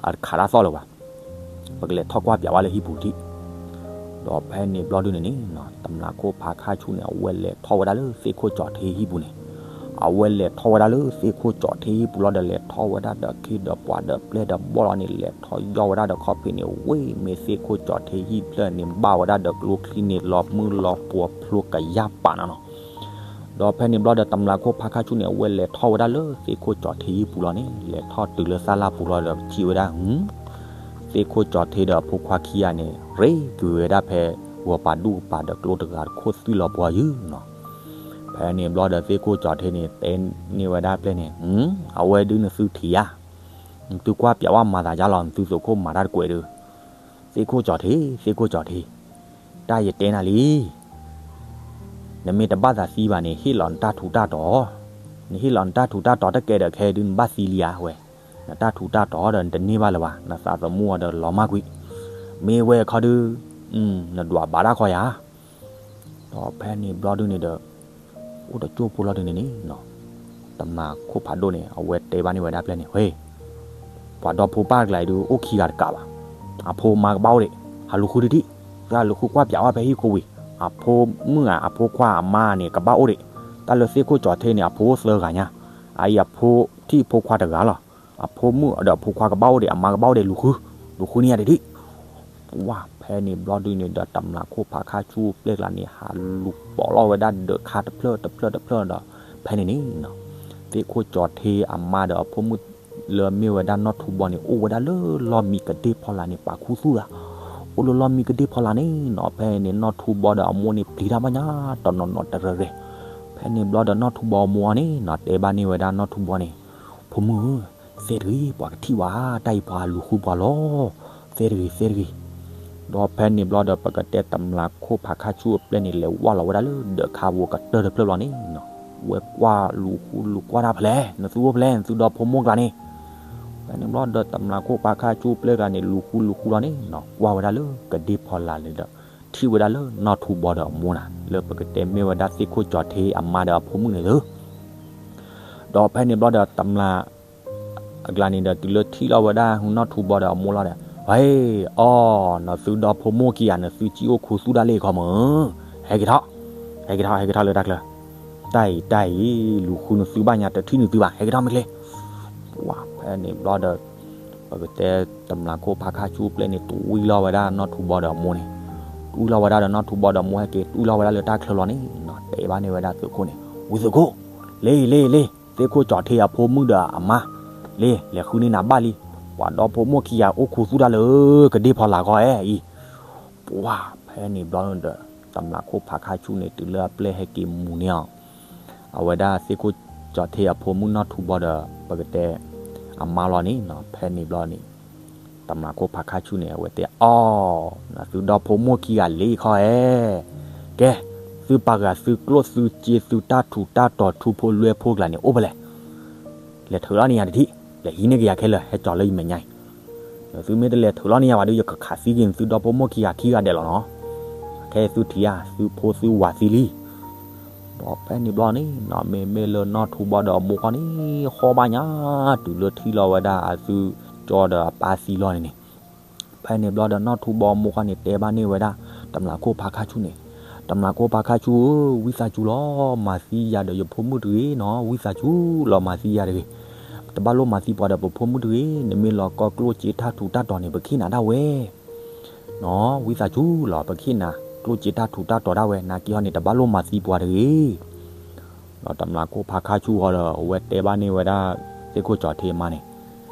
အတခးတၢ်သီၣ်လၢၤဘၣ်, ပကလဲၤထီၣ်ကွၢ်ပၠးဝဲလၢဟံၣ်ပူၤတထံၣ်, ဒီးဖဲန့ၣ်ဘျီဒုန့ၣ်န့ၣ် တမျးခိၣ်ဖါခါဆူၣ်န့ၣ် အဝဲလဲၤထီၣ်ဝဲဒၣ်လၢသ့ၣ်ခိၣ်ကၠီၤထ့ဟံၣ်ပူၤန့ၣ်, အဝဲလဲၤထီၣ်ဝဲဒၣ်လၢသ့ၣ်ခိၣ်ကၠီၤထ့ဟံၣ်ပူၤလီၤဒီး လဲၤထီၣ်ဝဲဒၣ်ဒီးခ့ဒီးပှၤဒီးပျဲၢ်ဒီးဘီၣ်လီၤန့ၣ် လဲၤထီၣ်ယီၢ်ဝဲဒၣ်ဒီးခီၣ်ဖံးန့ၣ် ဝ့ၢ်မ့ၢ်သ့ၣ်ခိၣ်ကၠီၤထ့ဟံၣ်ဖျၢၣ်န့ၣ် ဘၣ်ဝဲဒၣ်ဒီးကျိချံန့ၣ် လီၤမုၢ်လီၤပှီၤဖျိကယၢ်ပာ်နၤနီၤ ဒီးဖဲန့ၣ်ဘျီဒီးတမျးခိၣ်ဖါခါဆူၣ်န့ၣ် အဝဲလဲၤထီၣ်ဝဲဒၣ်လၢသ့ၣ်ခိၣ်ကၠီၤထ့ဟံၣ်ပူၤလီၤန့ၣ် လဲၤထီၣ်တုၤလၢသၣ်လၢ်ပူၤလီၤဒီးထံၣ်ဝဲဒၣ် သ့ၣ်ခိၣ်ကၠီၤထ့ဒီးအဖိခွါခံဂၤန့ၣ် ရ့ကွံာ်ဝဲဒၣ်ဖဲ ဂီၤပာ်ဒူၣ်ပာ်ဒီးကျိတဂၤတခိၣ်သွံၣ်လီၤပှီၤယုၢ်နီၤ, ဖဲန့ၣ်ဘျီဒီးသ့ၣ်ခိၣ်ကၠီၤထ့န့ၣ် တဲန့ၢ်ဝဲဒၣ်ပျဲၢ်န့ၣ် အဝဲဒုးနသုထံၣ်ဧါ, နသုကွၢ်ပၠးဝဲမၤသးယါလီၤ နသုသိးခိၣ်မၤတၢ်တကွဲးဒုး, သ့ၣ်ခိၣ်ကၠီၤထ့ သ့ၣ်ခိၣ်ကၠီၤထ့, တၢ်ယတဲနၤလံ နမ့ၢ်တဘၣ်သးသံဘၣ်န့ၣ် ဟ့ၣ်လီၤနတၢ်ထူးတၢ်တီၤ, နဟ့ၣ်လီၤနတၢ်ထူးတၢ်တီၤတကဲဒီးခဲဒုးနဘၣ်သံလံဧါဝဲ, နတၢ်ထူးတၢ်တီၤဒီးနတန့ၢ်ဘၣ်လၢၤဘၣ် နသးသမူအီၤဒီးလီၤမၢ်ကွံာ်, မ့ၢ်ဝဲအခီဒုး နဒွးဘၣ်တၢ်ခီယၤ, ဒီးဖဲန့ၣ်ဘျီဒုန့ၣ်ဒီး အိၣ်တကၠိၢ်ဖိလီၤဒုန့ၣ်န့ၣ် တမျးခိၣ်ဖးဒိၣ်န့ၣ် အဝဲတဲဘၣ်န့ၢ်ဝဲဒၣ်ပျဲၢ်န့ၣ် ဝဲ ပှၤဒီဖိပၢ်ကျါအံၤဒုး အိၣ်ခံဂၤတကးဘၣ်, အဖိမါကဘၣ်အိၣ်ဒံး ဟးလူၤဃုတထံၣ် တၢ်လူၤဃုကွၢ်ပၠးဝဲဖဲဟံၣ်ခိဝံၤ, အဖိမုၣ်ဧါ အဖိခွါအမါန့ၣ် ကဘၣ်အိၣ်ဒံး, တၢ်လၢသ့ၣ်ခိၣ်ကၠီၤထ့န့ၣ် အဖိအိၣ်သၢဂၤညါ, အအံၤအဖိထံၣ်ဖိခွါတဂၤလီၤ, အဖိမုၣ်ဒီးအဖိခွါကဘၣ်အိၣ်ဒံး, အမါကဘၣ်အိၣ်ဒံး, လူၤဃု, လူၤဃုန့ၢ်ယၤဒံးဒံး. ဝါ ဖဲန့ၣ်ဘျီဒုန့ၣ်ဒီး တမျၢ်ခိၣ်ဖးခါဆူၣ်ပျဲၢ်ကျါန့ၣ် ဟးလူၤပိာ်လီၤဝဲဒၣ်ဒၢးခါတဖျၢၣ်တဖျၢၣ်တဖျၢၣ်ဒီး ဖဲန့ၣ်န့ၣ်နီၤ, သ့ၣ်ခိၣ်ကၠီၤထ့အမါဒီးအဖိမုၣ်လၢမ့ၢ်ဝဲဒၣ်နီၢ်ထူဘီန့ၣ် အိၣ်ဝဲဒၣ်လၢလီၢ်မံကဒ့ၣ်ဖီလာ်န့ၣ် ပာ်ခူသူၣ်သး, အိၣ်လၢလီၢ်မံကဒ့ၣ်ဖီလာ်န့ၣ်နီၤ, ဖဲန့ၣ်နီၢ်ထူဘီဒီးအမိၢ်န့ၣ် ပျံၤတၢ်ဘၣ်ညါ တနီၤနီၤတရၢၤရဲၣ်. ဖဲန့ၣ်ဘျီဒီးနီၢ်ထူဘီအမိၢ်န့ၣ်နီၤ တဲဘၣ်န့ၢ်ဝဲဒၣ်နီၢ်ထူဘီန့ၣ်, ဖိမုၣ်ဧၢ, သဲတဂ့ၤ, ပှၤကထံၣ်ဝဲ, တၢ်အံၤပှၤလူၤဃုပှၤလီၤ, သဲတဂ့ၤ, သဲတဂ့ၤ. ဒီးဖဲန့ၣ်ဘျီဒီး ပကတဲတမျၢ်ခိၣ်ဖးခါဆူၣ်အပျဲၢ်န့ၣ် လဲၤဝၢ်လီၤဝဲဒၣ်လၢဒၢးခါဖိကတၢၢ်တဖျၢၣ်လီၤန့ၣ်နီၤ, ဝဲကွၢ်လူၤဃုလူၤကွၢ်တၢ်ဖဲလဲၣ်, နသုအိၣ်ဖဲလဲၣ်, နသုဒီဖိမိၢ်ကျါန့ၣ်. ဖဲန့ၣ်ဘျီဒီးတမျၢ်ခိၣ်ဖးခါဆူၣ်ပျဲၢ်ကျါန့ၣ် လူၤဃုလူၤဃုလီၤန့ၣ်နီၤ, ကွၢ်ဝဲဒၣ်လၢကဒ့ၣ်ဖီလာ်န့ၣ်ဒီး ထံၣ်ဝဲဒၣ်လၢနီၢ်ထူဘီဒီးအမိၢ်နၤ, လၢပကတဲမ့ၢ်ဝဲဒၣ်သ့ၣ်ခိၣ်ကၠီၤထ့အမါဒီးအဖိမုၣ်န့ၣ်သု ဒီးဖဲန့ၣ်ဘျီဒီးတမျၢ် အကျါန့ၣ်ဒီး တုၤလၢထံၣ်လီၤဝဲဒၣ်နီၢ်ထူဘီဒီးအမိၢ်လီၤဒီး, ဟဲ, အီ, နသုဒီဖိမိၢ်ခံဂၤ နသုစံၣ်အိၣ်ခူသူၣ်ဒၣ်လဲာ်ခီမၢ်, ဟဲက့ၤထီၣ်, ဟဲက့ၤထီၣ်, ဟဲက့ၤထီၣ်လၢတၢ်ချၢ, တၢ်အံၤ တၢ်အံၤ လူၤဃုနသုဘၣ်ညါ တထံၣ်နသုဘၣ် ဟဲက့ၤထီၣ်မ့ၢ်ချ့. ပှၤဖဲန့ၣ်ဘျီဒီး ပကတဲတမျၢ်ခိၣ်ဖးခါဆူၣ်ပျဲၢ်န့ၣ် တွံၢ်လီၤဝဲဒၣ်နီၢ်ထူဘီဒီးအမိၢ်န့ၣ်, တွံၢ်လီၤဝဲဒၣ်ဒီးနီၢ်ထူဘီဒီးအမိၢ်ဟဲက့ၤ တွံၢ်လီၤဝဲဒၣ်လၢတၢ်ချၢလီၤန့ၣ်နီၤ, တဲဘၣ်န့ၢ်ဝဲဒၣ်သုးခိၣ်န့ၣ်, ဝံသုးခိၣ်, လ့လ့လ့, သ့ၣ်ခိၣ်ကၠီၤထ့အဖိမုၣ်ဒီးအမါ, လ့, လဲၤဃုန့ၢ်နၤဘၣ်လံ, ပှၤဒီဖိမိၢ်ခံဂၤအိၣ်ခူသူၣ်တၢ်လၢကဒ့ၣ်ဖီလာ်ဂီၢ်အဲအံၤ. ပှၤဖဲန့ၣ်ဘျီဒီး တမျၢ်ခိၣ်ဖးခါဆူၣ်န့ၣ် တုၤလၢအပျဲၢ်ဟဲက့ၤမူၤန့ၢ်အီၤ အဝဲဒၣ်သ့ၣ်ခိၣ်ကၠီၤထ့အဖိမုၣ်နီၢ်ထူဘီဒီး ပကတဲ အမါလီၤန့ၣ်နီၤ, ဖဲန့ၣ်ဘျီန့ၣ် တမျၢ်ခိၣ်ဖးခါဆူၣ်န့ၣ် အဝဲတဲအီၤ, နသုဒီဖိမိၢ်ခံဂၤလ့ခီအဲ, ကဲ, သုပာ်ဂၤသုကျိၣ်သုစ့သုတၢ်ထူးတၢ်တီၤထူဖိလွဲဖိကျါန့ၣ် အိၣ်ဖဲလဲၣ်, လဲၤထုးလီၤန့ၢ်ယၤတထံၣ်, လဲၤဟံးန့ၢ်က့ၤယၤခဲလၢာ် ဟဲကၠီၤလၢယမဲာ်ညါအံၤ, သုမ့ၢ်တလဲၤထုးလီၤန့ၢ်ယၤဘၣ်ဒီး ယကခးသံက့ၤနသုဒီဖိမိၢ်ခံဂၤခံဂၤဒဲးလီၤနီၤ, ခဲအံၤသုထံၣ်ဧါ သုဖိသုဝၤသံလံ ဒီးဖဲန့ၣ်ဘျီန့ၣ်နီၤ မ့မ့ၢ်လၢနီၢ်ထူဘီဒီးအမိၢ်ဃီန့ၣ် ဃီဘၣ်ညါ တုၤလၢထံၣ်လီၤဝဲဒၣ်အသုကၠီဒီးအပၢ်သံလီၤန့ၣ်န့ၣ်, ဖဲန့ၣ်ဘျီဒီးနီၢ်ထူဘီအမိၢ်ဃီန့ၣ် တဲဘၣ်န့ၢ်ဝဲဒၣ် တမျၢ်ခိၣ်ဖးခါဆူၣ်န့ၣ်, တမျၢ်ခိၣ်ဖးခါဆူၣ်ဧၢ, ဝံသးစူၤလီၤ မၤသံယၤဒီးယဖိမုၣ်တဂ့ၤနီၤ, ဝံသးစူၤလီၤ မၤသံယၤတဂ့ၤ, တဘၣ်လိၣ်မၤသံပှၤဒီးပဖိမုၣ်တဂ့ၤ, နမ့ၢ်လီၤကီကျိၣ်စ့တၢ်ထူးတၢ်တီၤန့ၣ် ပကဟ့ၣ်နၤဒၣ်ဝဲ နီၤ, ဝံသးစူၤလီၤ ပကဟ့ၣ်နၤ ကျိၣ်စ့တၢ်ထူးတၢ်တီၤဒၣ်ဝဲ နာ်က့ဟီန့ၣ် တဘၣ်လိၣ်မၤသံပှၤတဂ့ၤ. ဒီးတမျၢ်ခိၣ်ဖးခါဆူၣ်ဃီဒီး အဝဲတဲဘၣ်န့ၢ်ဝဲဒၣ် သ့ၣ်ခိၣ်ကၠီၤထ့အမါန့ၣ်,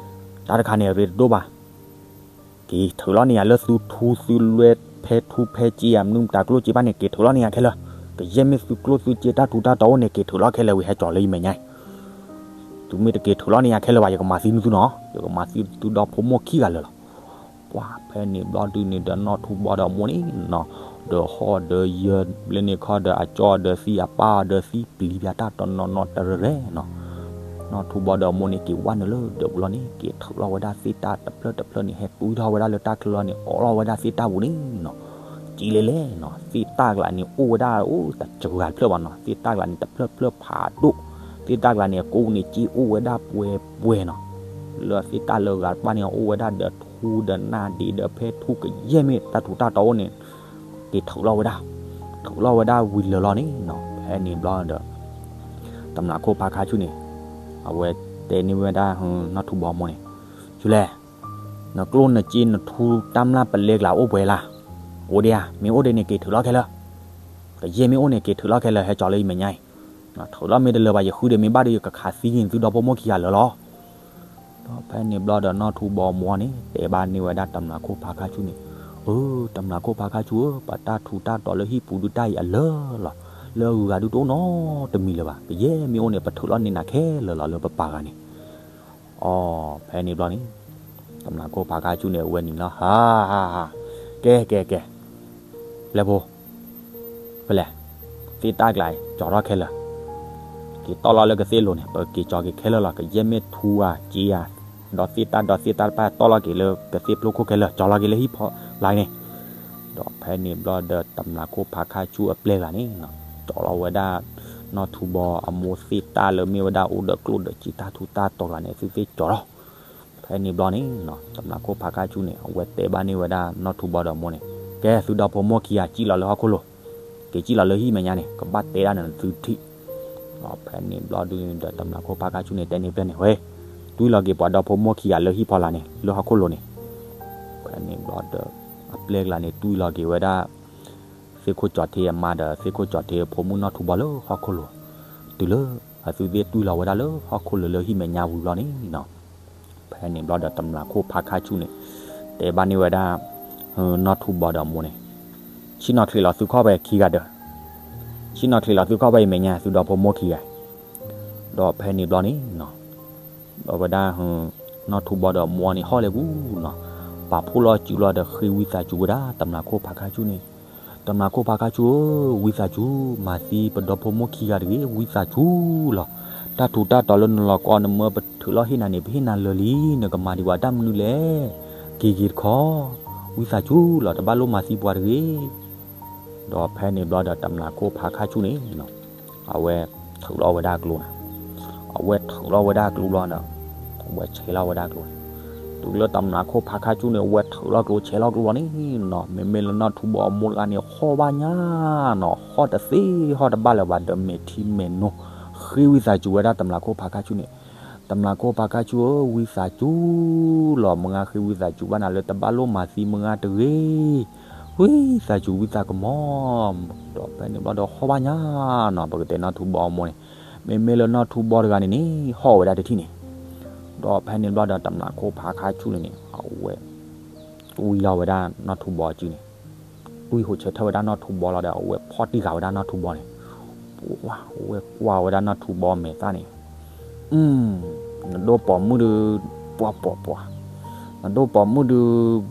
တၢ်တခါန့ၣ် အရ့တဒိၣ်ဘၣ်, က့ၤထုးလီၤန့ၢ်ယၤလၢသုထူသုလွဲ ဖဲထူဖဲစ့ဧါ မနုၤမတၤကျိၣ်စ့ဘၣ်န့ၣ် က့ၤထုးလီၤန့ၢ်ယၤခဲလၢာ်, ကယဲၢ်မ့ၢ်သုကျိၣ်သုစ့တၢ်ထူးတၢ်တီၤအိၣ်န့ၣ် က့ၤထုးလီၤခဲလၢာ်ဝံၤ ဟဲကၠီၤလၢယမဲာ်ညါအံၤ သုမ့ၢ်တက့ၤထုးလီၤန့ၢ်ယၤခဲလၢာ်ဘၣ် ယကမၤသံနသုနီၤ, ယကမၤသံသုဒီဖိမိၢ်ခံဂၤလၢာ်လီၤ. ပှၤဖဲန့ၣ်ဘျီဒုန့ၣ်ဒီးနီၢ်ထူဘီဒီးအမိၢ်န့ၣ်နီၤ, ဒီးဟီၣ်ဒီးယၢၤ လၢန့ၣ်ခီဒီးအကၠီဒီးသံ အပၢ်ဒီးသံပျံၤပၠးတၢ်တနီၤနီၤတရၢၤရဲၣ်နီၤ, နီၢ်ထူဘီဒီးအမိၢ်န့ၣ်က့ၤဝဲနုာ်လၢဒၢးပူၤလီၤန့ၣ် က့ၤထုးလီၤဝဲဒၣ်သ့ၣ်တၢ်တဖျၢၣ်တဖျၢၣ်န့ၣ် ဟဲတွံၢ်ထီၣ်ဝဲဒၣ်လၢတၢ်ချၢလီၤန့ၣ် အိးလီၤဝဲဒၣ်သ့ၣ်တၢ်ပူၤန့ၣ်နီၤ က့ၤလဲၤလဲၤနီၤ, သ့ၣ်တၢ်ကျါန့ၣ် အိၣ်ဝဲဒၣ်အိၣ်တစှၤတဖျၢၣ်ဘၣ်နီၤ, သ့ၣ်တၢ်ကျါန့ၣ် တဖျၢၣ်ဖျၢၣ်ဖးဒိၣ်, သ့ၣ်တၢ်ကျါန့ၣ် အကိးန့ၣ် က့ၤအိၣ်ဝဲဒၣ်ပှဲၤပှဲၤနီၤ, လၢသ့ၣ်တၢ်လၢဂၤတဖၣ်န့ၣ် အိၣ်ဝဲဒၣ်ဒီးထူဒီးနၢ်ဒံးဒီးဖဲထူကယဲၢ်မ့ၢ်တၢ်ထူးတၢ်တီၤအိၣ်န့ၣ် က့ၤထုးလီၤဝဲဒၣ်, ထုးလီၤဝဲဒၣ်ဝံၤလၢာ်လီၤန့ၣ်နီၤ, ဖဲန့ၣ်ဘျီဒီး တမျၢ်ခိၣ်ဖါခါဆူၣ်န့ၣ် အဝဲတဲန့ၢ်ဝဲဒၣ်နီၢ်ထူဘီမိၢ်န့ၣ်, ဆူလဲၣ်, နကျိၣ်နစ့နထူတၢ်မျၢ်ပလဲကျါအိၣ်ပှဲၤလၢ်, အိၣ်ဒံးဧါ, မ့ၢ်အိၣ်ဒံးန့ၣ် က့ၤထုးလီၤခဲလၢာ်, ကယဲၢ်မ့ၢ်အိၣ်န့ၣ် က့ၤထုးလီၤခဲလၢာ် ဟဲကၠီၤလၢယမဲာ်ညါအံၤ, ထုးလီၤမ့ၢ်တလၢာ်ဘၣ် ယဃုဒီးမ့ၢ်ဘၣ်ဒီး ယကခးသံက့ၤနသုဒီဖိမိၢ်ခံဂၤလၢာ်လီၤ. ဒီးဖဲန့ၣ်ဘျီဒီးနီၢ်ထူဘီမိၢ်န့ၣ် တဲဘၣ်န့ၢ်ဝဲဒၣ်တမျၢ်ခိၣ်ဖါခါဆူၣ်န့ၣ်, အၢ တမျၢ်ခိၣ်ဖါခါဆူၣ်ဧၢ, ပတၢ်ထူးတၢ်တီၤလၢဟံၣ်ပူၤဒုးတၢ်အံၤအလၢာ်လီၤ, လၢအဂၤဒုးတအိၣ်နီတမံၤလၢၤဘၣ်, ကယဲၢ်မ့ၢ်အိၣ်န့ၣ် ပထုးလီၤန့ၢ်နၤခဲလၢာ်လီၤလၢပပာ်ဂၤန့ၣ် အီ, ဖဲန့ၣ်ဘျီန့ၣ် တမျၢ်ခိၣ်ဖါခါဆူၣ်န့ၣ် အဝဲနံၤလီၤ, ဟါဟါဟါ, ကဲကဲကဲ, ပျဲၢ်ဖိ, ဖဲလဲၣ်, သ့ၣ်တၢ်ကျါအံၤ ကၠီၤထီၣ်ခဲလၢာ်, က့ၤတီၢ်လီၤလၢကသ့ၣ်လိၤန့ၣ် ပက့ၤကၠီၤက့ၤခဲလၢာ်လီၤ, ကယဲၢ်မ့ၢ်ထူဧါ စ့ဧါ, ဒီးသ့ၣ်တၢ်ဒီးသ့ၣ်တၢ်တဖၣ်တီၢ်လီၤက့ၤလၢကသ့ၣ်ဖျိခိၣ်ခဲလၢာ် ကၠီၤလီၤက့ၤလၢဟံၣ်ဖီလာ်န့ၣ် ဒီးဖဲန့ၣ်ဘျီဒီးတမျၢ်ခိၣ်ဖါခါဆူၣ်အပျဲၢ်ဂၤန့ၣ် ကၠီၤလီၤဝဲဒၣ် နီၢ်ထူဘီအမိၢ်သ့ၣ်တၢ်လၢမ့ၢ်ဝဲဒၣ်အိၣ်ဒီးကျိၣ်ဒီးစ့တၢ်ထူးတၢ်တီၤဂၤန့ၣ် သုသ့ၣ်ကၠီၤလီၤ. ဖဲန့ၣ်ဘျီန့ၣ် တမျၢ်ခိၣ်ဖါခါဆူၣ်န့ၣ် အဝဲတဲဘၣ်န့ၢ်ဝဲဒၣ်နီၢ်ထူဘီဒီးမိၢ်န့ၣ် ကဲသုဒီဖိမိၢ်ခံဂၤ စံၣ်လီၤလၢဟီၣ်ခိၣ်လိၤ, က့ၤစံၣ်လီၤလၢဟံၣ်မဲာ်ညါန့ၣ် ကဘၣ်တဲဒၣ်နသုထံၣ်. ဒီးဖဲန့ၣ်ဘျီဒုန့ၣ်ဒီး တမျးခိၣ်ဖါခါဆူၣ်န့ၣ် တဲန့ၢ်ဖျဲၣ်န့ၣ် ဝဲ, တွံၢ်လီၤက့ၤပှၤဒီဖိမိၢ်ခံဂၤလၢဟံၣ်ဖီလာ်န့ၣ် လၢဟီၣ်ခိၣ်လိၤန့ၣ်. ဖဲန့ၣ်ဘျီဒီး အပျဲၢ်ကျါန့ၣ် တွံၢ်လီၤက့ၤဝဲဒၣ် သ့ၣ်ခိၣ်ကၠီၤထံအမါဒီး သ့ၣ်ခိၣ်ကၠီၤထံအဖိမုၣ်နီၢ်ထူဘီလၢဟီၣ်ခိၣ်လိၤ, တုၤလၢအသုသ့ၣ်တွံၢ်လီၤဝဲဒၣ်လၢဟီၣ်ခိၣ်လိၤလၢဟံၣ်မဲာ်ညါဝံၤဘျီန့ၣ်နီၤ. ဖဲန့ၣ်ဘျီဒီး တမျးခိၣ်ဖါခါဆူၣ်န့ၣ် တဲဘၣ်န့ၢ်ဝဲဒၣ် နီၢ်ထူဘီဒီးအမိၢ်န့ၣ်, ဆ့ၣ်နီၤချံးလီၤသုခီၣ်ဖဲခံဂၤဒီး, ဆ့ၣ်နီၤချံးလီၤသုခီၣ်ဖဲအမဲာ်ညါ သုဒီဖိမိၢ်ခံဂၤ. ဒီးဖဲန့ၣ်ဘျီန့ၣ်နီၤ ဒီးဝဲဒၣ် နီၢ်ထူဘီဒီးအမိၢ်န့ၣ် ဟီၣ်လဲၤကူနီၤ, ပာ်ဖှိၣ်လီၤစုလီၤဒီးဃ့ဝံသးစူၤဝဲဒၣ် တမျးခိၣ်ဖါခါဆူၣ်န့ၣ်, တမျးခိၣ်ဖါခါဆူၣ်ဧၢ, ဝံသးစူၤ မၤသံပဒီဖိမိၢ်ခံဂၤတဂ့ၤ, ဝံသးစူၤလီၤ. တၢ်ထူးတၢ်တီၤလၢနလီၤကီ နမၢပထုးလီၤဟ့ၣ်နၤန့ၣ် ပဟ့ၣ်နၤလၢာ်လံ, နကမၤဒံးဝဲတၢ်မနုၤလဲၣ်. က့ၤက့ၤတခီ, ဝံသးစူၤလီၤ, တဘၣ်လိၣ်မၤသံပှၤတဂ့ၤ. ဒီးဖဲန့ၣ်ဘျီဒီး တမျးခိၣ်ဖါခါဆူၣ်န့ၣ် အဝဲထုးလီၤဝဲဒၣ်အကျိန့ၣ်, အဝဲထုးလီၤဝဲဒၣ်အကျိဘျီဒီး အဝဲဆဲးလီၤဝဲဒၣ်အကျိန့ၣ်. တုၤလၢတမျးခိၣ်ဖါခါဆူၣ်န့ၣ် အဝဲထုးလီၤကျိ ဆဲးလီၤကျိဘျီန့ၣ်နီၤ, မ့မ့ၢ်လၢနီၢ်ထူဘီအမိၢ်တဂၤန့ၣ် ဟီၣ်ဘၣ်ညါနီၤ, ဟီၣ်တသ့ဟီၣ်တဘၣ်လၢၤဘၣ်ဒီး မဲာ်ထံမဲာ်နိ ဃ့ဝံသးစူၤဝဲဒၣ်တမျးခိၣ်ဖါခါဆူၣ်န့ၣ်, တမျးခိၣ်ဖါခါဆူၣ်ဧၢ, ဝံသးစူၤလီၤ, မုၢ်ဂၤဃ့ဝံသးစူၤဘၣ်နၤလၢ တဘၣ်လိၣ်မၤသံမုၢ်ဂၤတဂ့ၤ. ဝံသးစူၤ ဝံသးကမီၤ. ဒီးဖဲန့ၣ်ဘျီဒီး ဟီၣ်ဘၣ်ညါနီၤ, ပကတဲနီၢ်ထူဘီအမိၢ်န့ၣ်, မ့မ့ၢ်လၢနီၢ်ထူဘီတဂၤန့ၣ်န့ၣ် ဟီၣ်ဝဲဒၣ်တထံၣ်န့ၣ်. ဒီးဖဲန့ၣ်ဘျီဒီး တမျးခိၣ်ဖါခါဆူၣ်န့ၣ်န့ၣ် အဝဲ တွံၢ်လီၤဝဲဒၣ်နီၢ်ထူဘီစုန့ၣ်, တွံၢ်ဟိးဆၢထၢၣ်ဝဲဒၣ်နီၢ်ထူဘီလီၤဒီး အဝဲဖီၣ်တံၢ်ဃာ်ဝဲဒၣ်နီၢ်ထူဘီန့ၣ်, ဝဲကွၢ်ဝဲဒၣ်နီၢ်ထူဘီမဲာ်သၣ်န့ၣ်, နဒိၣ်ပိာ်မုၣ်ဒုး ပှၤပိာ်ပှၤ, နဒိၣ်ပိာ်မုၣ်ဒုး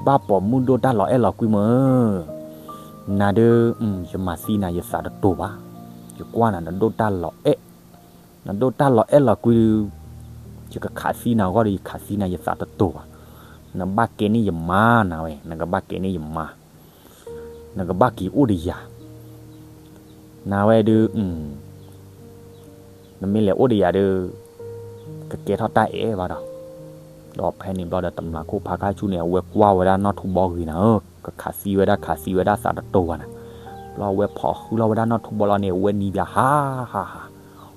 ဘၣ်ပိာ်မုၣ်ဒိၣ်တၢ်လီၤအဲၣ်လီၤကွံမ့ၢ်, နၤဒုး ယမၤသံနၤ ယသးတတိၤဘၣ်. ယကွၢ်နၤ နဒိၣ်တၢ်လီၤအဲၣ်, နဒိၣ်တၢ်လီၤအဲၣ်လီၤကွံဒုး ယကခးသံနၤအဂီၢ်ဒီး ယခးသံနၤ ယသးတတိၤဘၣ်. နဘၣ်ကဲန့ၢ်ယမါနၤဝဲ, နကဘၣ်ကဲန့ၢ်ယမါ, နကဘၣ်က့ၤအိၣ်ဒီးယၤ, နၤဝဲဒုး နမ့ၢ်လဲၤအိၣ်ဒီးယၤဒီး ကကဲထီၣ်တၢ်အဲၣ်ဘၣ်ဒီး. ဒီးဖဲန့ၣ်ဘျီဒီး တမျးခိၣ်ဖါခါဆူၣ်န့ၣ် အဝဲကွၢ်ဝဲဒၣ်နီၢ်ထူဘီဂ့ၤနၤဧၢ, ကခးသံဝဲဒၣ် ခးသံဝဲဒၣ်သးတတိၤဘၣ်နၤ. ဘျီအဝဲဖိးဟုလီၤဝဲဒၣ်နီၢ်ထူဘီလီၤန့ၣ် အဝဲနံၤဘၣ်ဟးဟးဟး,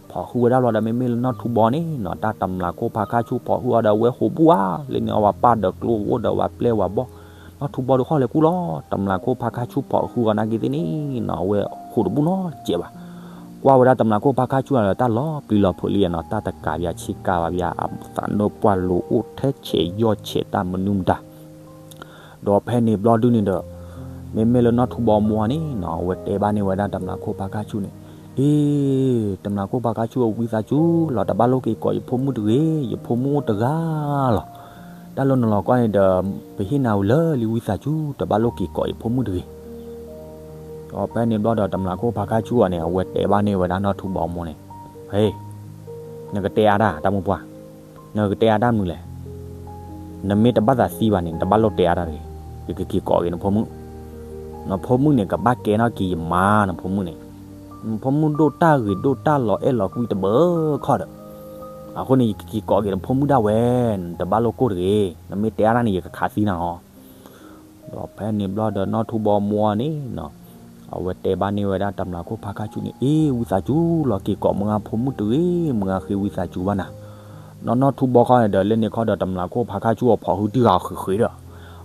ဖိးဟုဝဲဒၣ်ဘျီဒီး မ့မ့ၢ်လၢနီၢ်ထူဘီန့ၣ်နီၤ တၢ်တမျးခိၣ်ဖါခါဆူၣ်ဖိးဟုအီၤဒီး အဝဲဟိးဘူးဧါ, လၢန့ၣ်အဝဲပၢ်ဒီးကျိအိၣ်ဒီးဝဲပျဲၢ်ဝဲဘီၣ်, နီၢ်ထူဘီဒီးဟီၣ်လဲၤကူလီၤ. တမျးခိၣ်ဖါခါဆူၣ်ဖိးဟုအီၤနာ်က့သ့ၣ်န့ၣ်နီၤ အဝဲဟိးတဘူးနီတစဲးဘၣ်. ကွၢ်ဝဲဒၣ်တမျးခိၣ်ဖါခါဆူၣ်ဒီး တၢ်လီၤပျံၤလီၤဖုးလံနီၤ, တၢ်တကးဘၣ် ဆ့ကၤဘၣ်ဘၣ်, အသးနၢၣ်ပှၢ်လိၤအိၣ်ထဲဆဲးယီၢ်ဆဲးတၢ်မနုၤမတၤ ဒီးဖဲန့ၣ်ဘျီဒုန့ၣ်ဒီး မ့မ့ၢ်လၢနီၢ်ထူဘီမိၢ်န့ၣ်နီၤ အဝဲတဲဘၣ်န့ၢ်ဝဲဒၣ်တမျးခိၣ်ဖါခါဆူၣ်န့ၣ်, အ့, တမျးခိၣ်ဖါခါဆူၣ်ဧၢ, ဝံသးစူၤလီၤ, တဘၣ်လိၣ်က့ၤကိးယဖိမုၣ်တဂ့ၤ, ယဖိမုၣ်အိၣ်တဂၤလီၤ. တၢ်လၢနလီၤကီန့ၣ်ဒီး ပဟ့ၣ်နၤဝံၤလၢာ်လံ, ဝံသးစူၤ တဘၣ်လိၣ်က့ၤကိးယဖိမုၣ်တဂ့ၤ. ဒီးဖဲန့ၣ်ဘျီဒီး တမျးခိၣ်ဖါခါဆူၣ်အီၤန့ၣ် အဝဲတဲဘၣ်န့ၢ်ဝဲဒၣ်နီၢ်ထူဘီမိၢ်န့ၣ်, ဟ့, နကတဲအါတၢ် တၢ်မိၢ်ပှၢ်, နကတဲအါတၢ်မနုၤလဲၣ်. နမ့ၢ်တဘၣ်သးသံဘၣ်န့ၣ် နတဘၣ်လိၣ်တဲအါတၢ်တဂ့ၤ, ယကက့ၤကိးက့ၤနဖိမုၣ်. နဖိမုၣ်န့ၣ် ကဘၣ်ကဲထီၣ်က့ၤယမါ, နဖိမုၣ်န့ၣ်, နဖိမုၣ်ဒိၣ်တၢ်ဂ့ၤဒိၣ်တၢ်လီၤအဲၣ်လီၤကွံတဘၢခီၣ်ဒီး, အဃိန့ၣ် ယကက့ၤကိးက့ၤနဖိမုၣ်ဒၣ်ဝဲ, နတဘၣ်လိၣ်ကိၢ်တဂ့ၤ, နမ့ၢ်တဲအါတၢ်န့ၣ် ယကခးသံနၤလီၤ. ဒီးဖဲန့ၣ်ဘျီဒီး နီၢ်ထူဘီမိၢ်န့ၣ်နီၤ အဝဲတဲဘၣ်န့ၢ်ဝဲဒၣ်တမျးခိၣ်ဖါခါဆူၣ်န့ၣ်, အ့, ဝံသးစူၤလီၤ, က့ၤကိးမုၢ်ဂၤဖိမုၣ်တဂ့ၤ, မုၢ်ဂၤဃ့ဝံသးစူၤဘၣ်နၤ. နီၢ်နီၢ်ထူဘီခီန့ၣ်ဒီး လၢန့ၣ်ခီဒီး တမျးခိၣ်ဖါခါဆူၣ်အီၤ ဖိးဟုတံၢ်ဃာ်အီၤဃ့းဃ့းဒီး,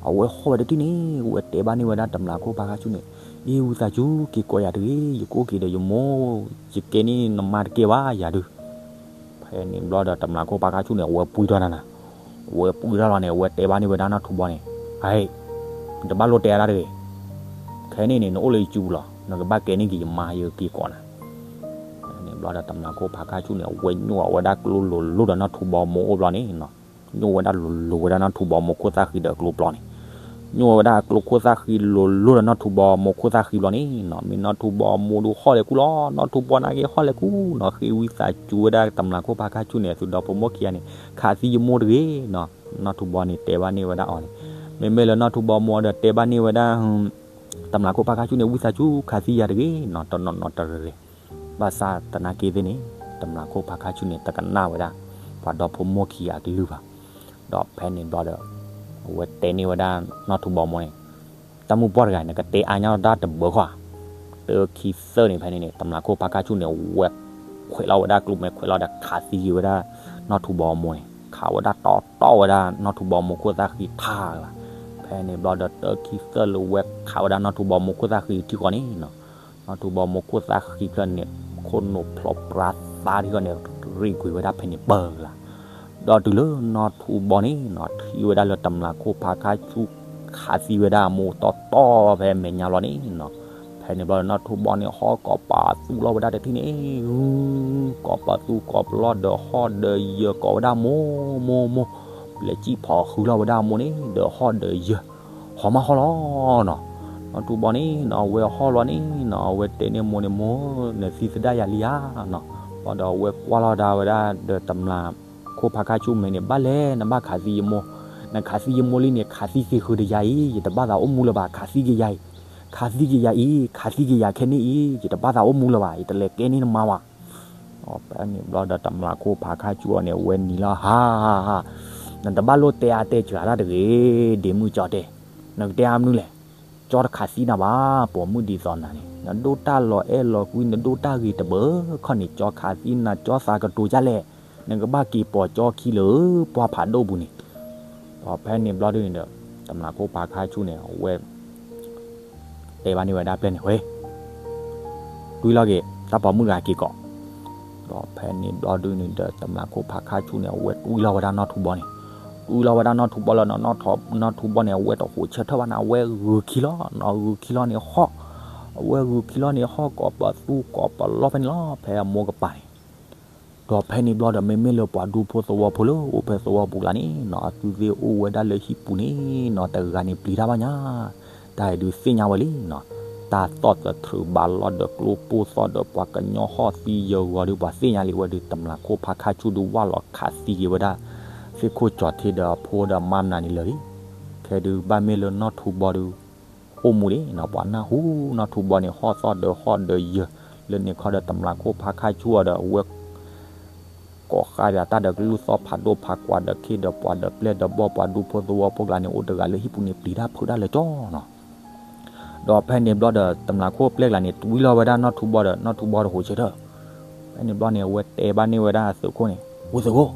အဝဲဟီၣ်ဝဲတထံၣ်န့ၣ် အဝဲတဲဘၣ်န့ၢ်ဝဲဒၣ်တမျးခိၣ်ဖါခါဆူၣ်န့ၣ်, အ့, ဝံသးစူၤ က့ၤကိးယၤတဂ့ၤ, ယကအိၣ်က့ၤဒီးယမိၢ်, ယကဲန့ၢ်နမါတကဲဘၣ်ယၤဒုး. ဖဲန့ၣ်ဘျီဒီး တမျးခိၣ်ဖါခါဆူၣ်န့ၣ် အဝဲပှံၢ်ထီၣ်နၤနၤ, အဝဲပှံၢ်ထီၣ်လီၤန့ၣ် အဝဲတဲဘၣ်န့ၢ်ဝဲဒၣ်နီၢ်ထူဘီန့ၣ်, အ့, နတဘၣ်လိၣ်တဲအါတၢ်တဂ့ၤ. ခဲန့ၣ်န့ၣ် နအိၣ်လၢယစုပူၤလီၤ, နကဘၣ်ကဲန့ၢ်က့ၤယမါ ယကက့ၤကိးနၤ. ဖဲန့ၣ်ဘျီဒီး တမျးခိၣ်ဖါခါဆူၣ်န့ၣ် အဝဲညိၣ်ဝဲဒၣ်ကျိလိၤလိၤဒီးနီၢ်ထူဘီမိၢ်အိၣ်ဘျီန့ၣ် ညိၣ်ဝဲဒၣ်လိၤလိၤဝဲဒၣ်နီၢ်ထူဘီမိၢ်ခိၣ်သၣ်ဃံဒီးအကျိပျီန့ၣ်, ညိၣ်ဝဲဒၣ်အကျိခိၣ်သၣ်ဃံလိၤလိၤဒီးနီၢ်ထူဘီမိၢ်ခိၣ်သၣ်ဃံဘျီန့ၣ်နီၤ, မ့ၢ်နီၢ်ထူဘီမိၢ်ဒုးဟီၣ်လဲၤကူလီၤ, နီၢ်ထူဘီနာ်က့ဟီၣ်လဲၤကူနီၤ, ဃ့ဝံသးစူၤဝဲဒၣ်တမျးခိၣ်ဖါခါဆူၣ်န့ၣ် သုဒီဖိမိၢ်ခံဂၤန့ၣ် ခးသံယမိၢ်တဂ့ၤနီၤ. နီၢ်ထူဘီန့ၣ်တဲဘၣ်န့ၢ်ဝဲဒၣ်အီၤန့ၣ်, မ့မ့ၢ်လၢနီၢ်ထူဘီမိၢ်ဒီးတဲဘၣ်န့ၢ်ဝဲဒၣ် တမျးခိၣ်ဖါခါဆူၣ်န့ၣ် ဝံသးစူၤခးသံယၤတဂ့ၤနီၤ, တနီၤနီၤတရၢၢ်ရၢၢ်. ဘၣ်ဆၣ်သနာ်က့သ့ၣ်န့ၣ် တမျးခိၣ်ဖါခါဆူၣ်န့ၣ် တကနၣ်ဝဲဒၣ် ပှၤဒီဖိမိၢ်ခံဂၤအကလုၢ်ဘၣ်. ဒီးဖဲန့ၣ်ဘျီဒီး အဝဲတဲန့ၢ်ဝဲဒၣ်နီၢ်ထူဘီမိၢ်န့ၣ်, တၢ်မုၢ်ပှၢ်တဂၤန့ၣ် နကတဲအါညါလီၤတၢ်တဘၢဃီဧါ. တၢခံသၢန့ၣ် ဖဲန့ၣ်န့ၣ် တမျးခိၣ်ဖါခါဆူၣ်န့ၣ် ဝဲခွဲးလီၤဝဲဒၣ်ကျိမဲာ်ခွဲးလီၤဒီး ခးသံက့ၤဝဲဒၣ် နီၢ်ထူဘီအမိၢ်န့ၣ် ခးဝဲဒၣ်တီတီဝဲဒၣ် နီၢ်ထူဘီမိၢ်ခိၣ်သၣ်ဃံထးလီၤ. ဖဲန့ၣ်ဘျီဒီး တၢခံသၢလၢဝဲခးဝဲဒၣ်နီၢ်ထူဘီမိၢ်ခိၣ်သၣ်ဃံထံဃီန့ၣ်နီၤ, နီၢ်ထူဘီမိၢ်ခိၣ်သၣ်ဃံဖျၢၣ်န့ၣ် ခိၣ်နူာ်ဖျိးပြါသါထံဃီန့ၣ် ရ့ၣ်ကွံာ်ဝဲဒၣ်ဖဲန့ၣ်ပၢၢ်လီၤ. ဒီးတုၤလၢနီၢ်ထူဘီန့ၣ်နီၤ ထံၣ်ဝဲဒၣ်လၢတမျးခိၣ်ဖါခါဆူၣ် ခးသံဝဲဒၣ်အမိၢ်တီတီဖဲအမဲာ်ညါလီၤန့ၣ်နီၤ, ဖဲန့ၣ်ဘျီဒီး နီၢ်ထူဘီန့ၣ် ဟီၣ်ကိးပသူလီၤဝဲဒၣ်တထံၣ်န့ၣ်, ကိးပသူကိးပလီၢ်ဒီးဟီၣ်ဒီးယၢၤကိးဝဲဒၣ်မိၢ် မိၢ် မိၢ်, ပျဲၢ်စံၣ်ဖီးဃုလီၤဝဲဒၣ်အမိၢ်န့ၣ် ဒီးဟီၣ်ဒီးယၢၤ, ဟီၣ်မးဟီၣ်လီၤနီၤ. နီၢ်ထူဘီန့ၣ်နီၤ အဝဲဟီၣ်လီၤန့ၣ်နီၤ အဝဲတဲန့ၢ်မိၢ်န့ၣ် မိၢ် နသံသဒၣ်ယၤလံဧါနီၤ. ဘျီဒီးအဝဲကွၢ်လီၤဒၣ်ဝဲဒၣ်ဒီးတမျးခိၣ်ဖါခါဆူၣ်မဲာ်န့ၣ် ဘၣ်လဲၣ် နဘၣ်ခးသံယမိၢ်, နခးသံယမိၢ်လံန့ၣ် ခးသံဃ့ဃုာ်ဒီးယၤအံၤ ယတဘၣ်သးအိၣ်မူလၢၤဘၣ် ခးသံက့ၤယၤအံၤ, ခးသံက့ၤယၤအံၤ ခးသံက့ၤယၤခဲန့ၣ်အံၤ ယတဘၣ်သးအိၣ်မူလၢၤဘၣ် ယတလဲၤကဲန့ၢ်နမါဘၣ်. ဖဲန့ၣ်ဘျီဒီးတမျးခိၣ်ဖါခါဆူၣ်အီၤန့ၣ် အဝဲနံၤလီၤ ဟါဟါဟါ, နတဘၣ်လိၣ်တဲအါတဲစှၤတၢ်တဂ့ၤ, ဒ့မုၣ်ကၠီတဲ, နကတဲအါမနုၤလဲၣ်, ကၠီတခးသံနၤဘၣ် ပိာ်မုၣ်ဒ်သိးနၤန့ၣ် နဒိၣ်တၢ်လီၤအဲၣ်လီၤကွံ နဒိၣ်တၢ်ဂ့ၤတဘၢခီၣ်န့ၣ် ကၠီခးသံနၤ ကၠီသးကတိၤဒ်လဲၣ်, နကဘၣ်က့ၤပိာ်ကၠီခံလၢပှၢ်ဖးဒိၣ်ပူၤန့ၣ်. ဒီးဖဲန့ၣ်ဘျီဒုန့ၣ်ဒီး တမျးခိၣ်ဖါခါဆူၣ်န့ၣ် အဝဲ တဲဘၣ်န့ၢ်ဝဲဒၣ်ပျဲၢ်န့ၣ် ဝဲ တွံၢ်လီၤက့ၤ တၢ်ပိာ်မုၣ်တဂၤက့ၤကိး. ဒီးဖဲန့ၣ်ဘျီဒုန့ၣ်ဒီး တမျးခိၣ်ဖါခါဆူၣ်န့ၣ် အဝဲတွံၢ်လီၤဝဲဒၣ်နီၢ်ထူဘီန့ၣ်, တွံၢ်လီၤဝဲဒၣ်နီၢ်ထူဘီလၢ နီၢ်ထူဘီန့ၣ် အဝဲတဟူးဆၢထၢၣ်ဘၣ်န့ၣ် အဝဲဂုာ်ခံလီၤနီၤ ဂုာ်ခံလီၤန့ၣ်ဟီၣ်, အဝဲဂုာ်ခံလီၤန့ၣ်ဟီၣ် ကိးပသူကိးပလီၢ်ဖဲန့ၣ်လီၤ ဖဲအမိၢ်ကပၤန့ၣ်. ဒီးဖဲန့ၣ်ဘျီဒီး မ့မ့ၢ်လၢပှၤဒူဖိသဝီဖိလၢအိၣ်ဖဲသဝီပူၤကျါန့ၣ်နီၤ အသုသ့ၣ်အိၣ်ဝဲဒၣ်လၢဟံၣ်ပူၤန့ၣ်နီၤ တဂၤန့ၣ်ပျံၤတၢ်ဘၣ်ညါ, တၢ်အံၤဒုးသ့ၣ်ညါဝဲလံနီၤ, တၢ်သီၣ်သထြုးဘၣ်လီၤဒီးကျိပိၢ်သီၣ်ဒီးပှၤကညီဟီၣ်သံယၢၤဂီၤဒုး ပှၤသ့ၣ်ညါလံဝဲဒုး တမျးခိၣ်ဖါခါဆူၣ်ဒုးဝၢ်လီၤခးသံက့ၤဝဲဒၣ် သ့ၣ်ခိၣ်ကၠီၤထ့ဒီးအဖိဒီးအမါနၤန့ၣ်လၢာ်လံ. ခဲဒုးဘၣ်မ့ၢ်လၢနီၢ်ထူဘီဒုး အိၣ်မူဒံးနီၤ ပှၤနၢ်ဟူနီၢ်ထူဘီန့ၣ် ဟီၣ်သီၣ်ဒီးဟီၣ်ဒီးယၢၤ လၢန့ၣ်ခီဒီး တမျးခိၣ်ဖါခါဆူၣ်အီၤဒီး အဝဲ ကိးဃါပၠးတၢ်ဒီးကလုၢ်သီၣ်ဖးဒိၣ်ဖးကွၢ်ဒီးခ့ၣ်ဒီးပှၤဒီးပျဲၢ်ဒီးဘီၣ် ပှၤဒူဖိသဝီဖိကျါန့ၣ် အိၣ်တဂၤလၢဟံၣ်ပူၤန့ၣ် ပျံၤတၢ်ဖုးတၢ်လၢာ်ကၠီနီၤ. ဒီးဖဲန့ၣ်ဘျီဒီး တမျးခိၣ်ပျဲၢ်ကျါန့ၣ် တွံၢ်လီၤဝဲဒၣ်နီၢ်ထူဘီဒီး နီၢ်ထူဘီတဟူးဆၢထၢၣ်. ဖဲန့ၣ်ဘျီန့ၣ် အဝဲတဲဘၣ်န့ၢ်ဝဲဒၣ်သုးခိၣ်န့ၣ် ဝ့ၢ်သုးခိၣ်,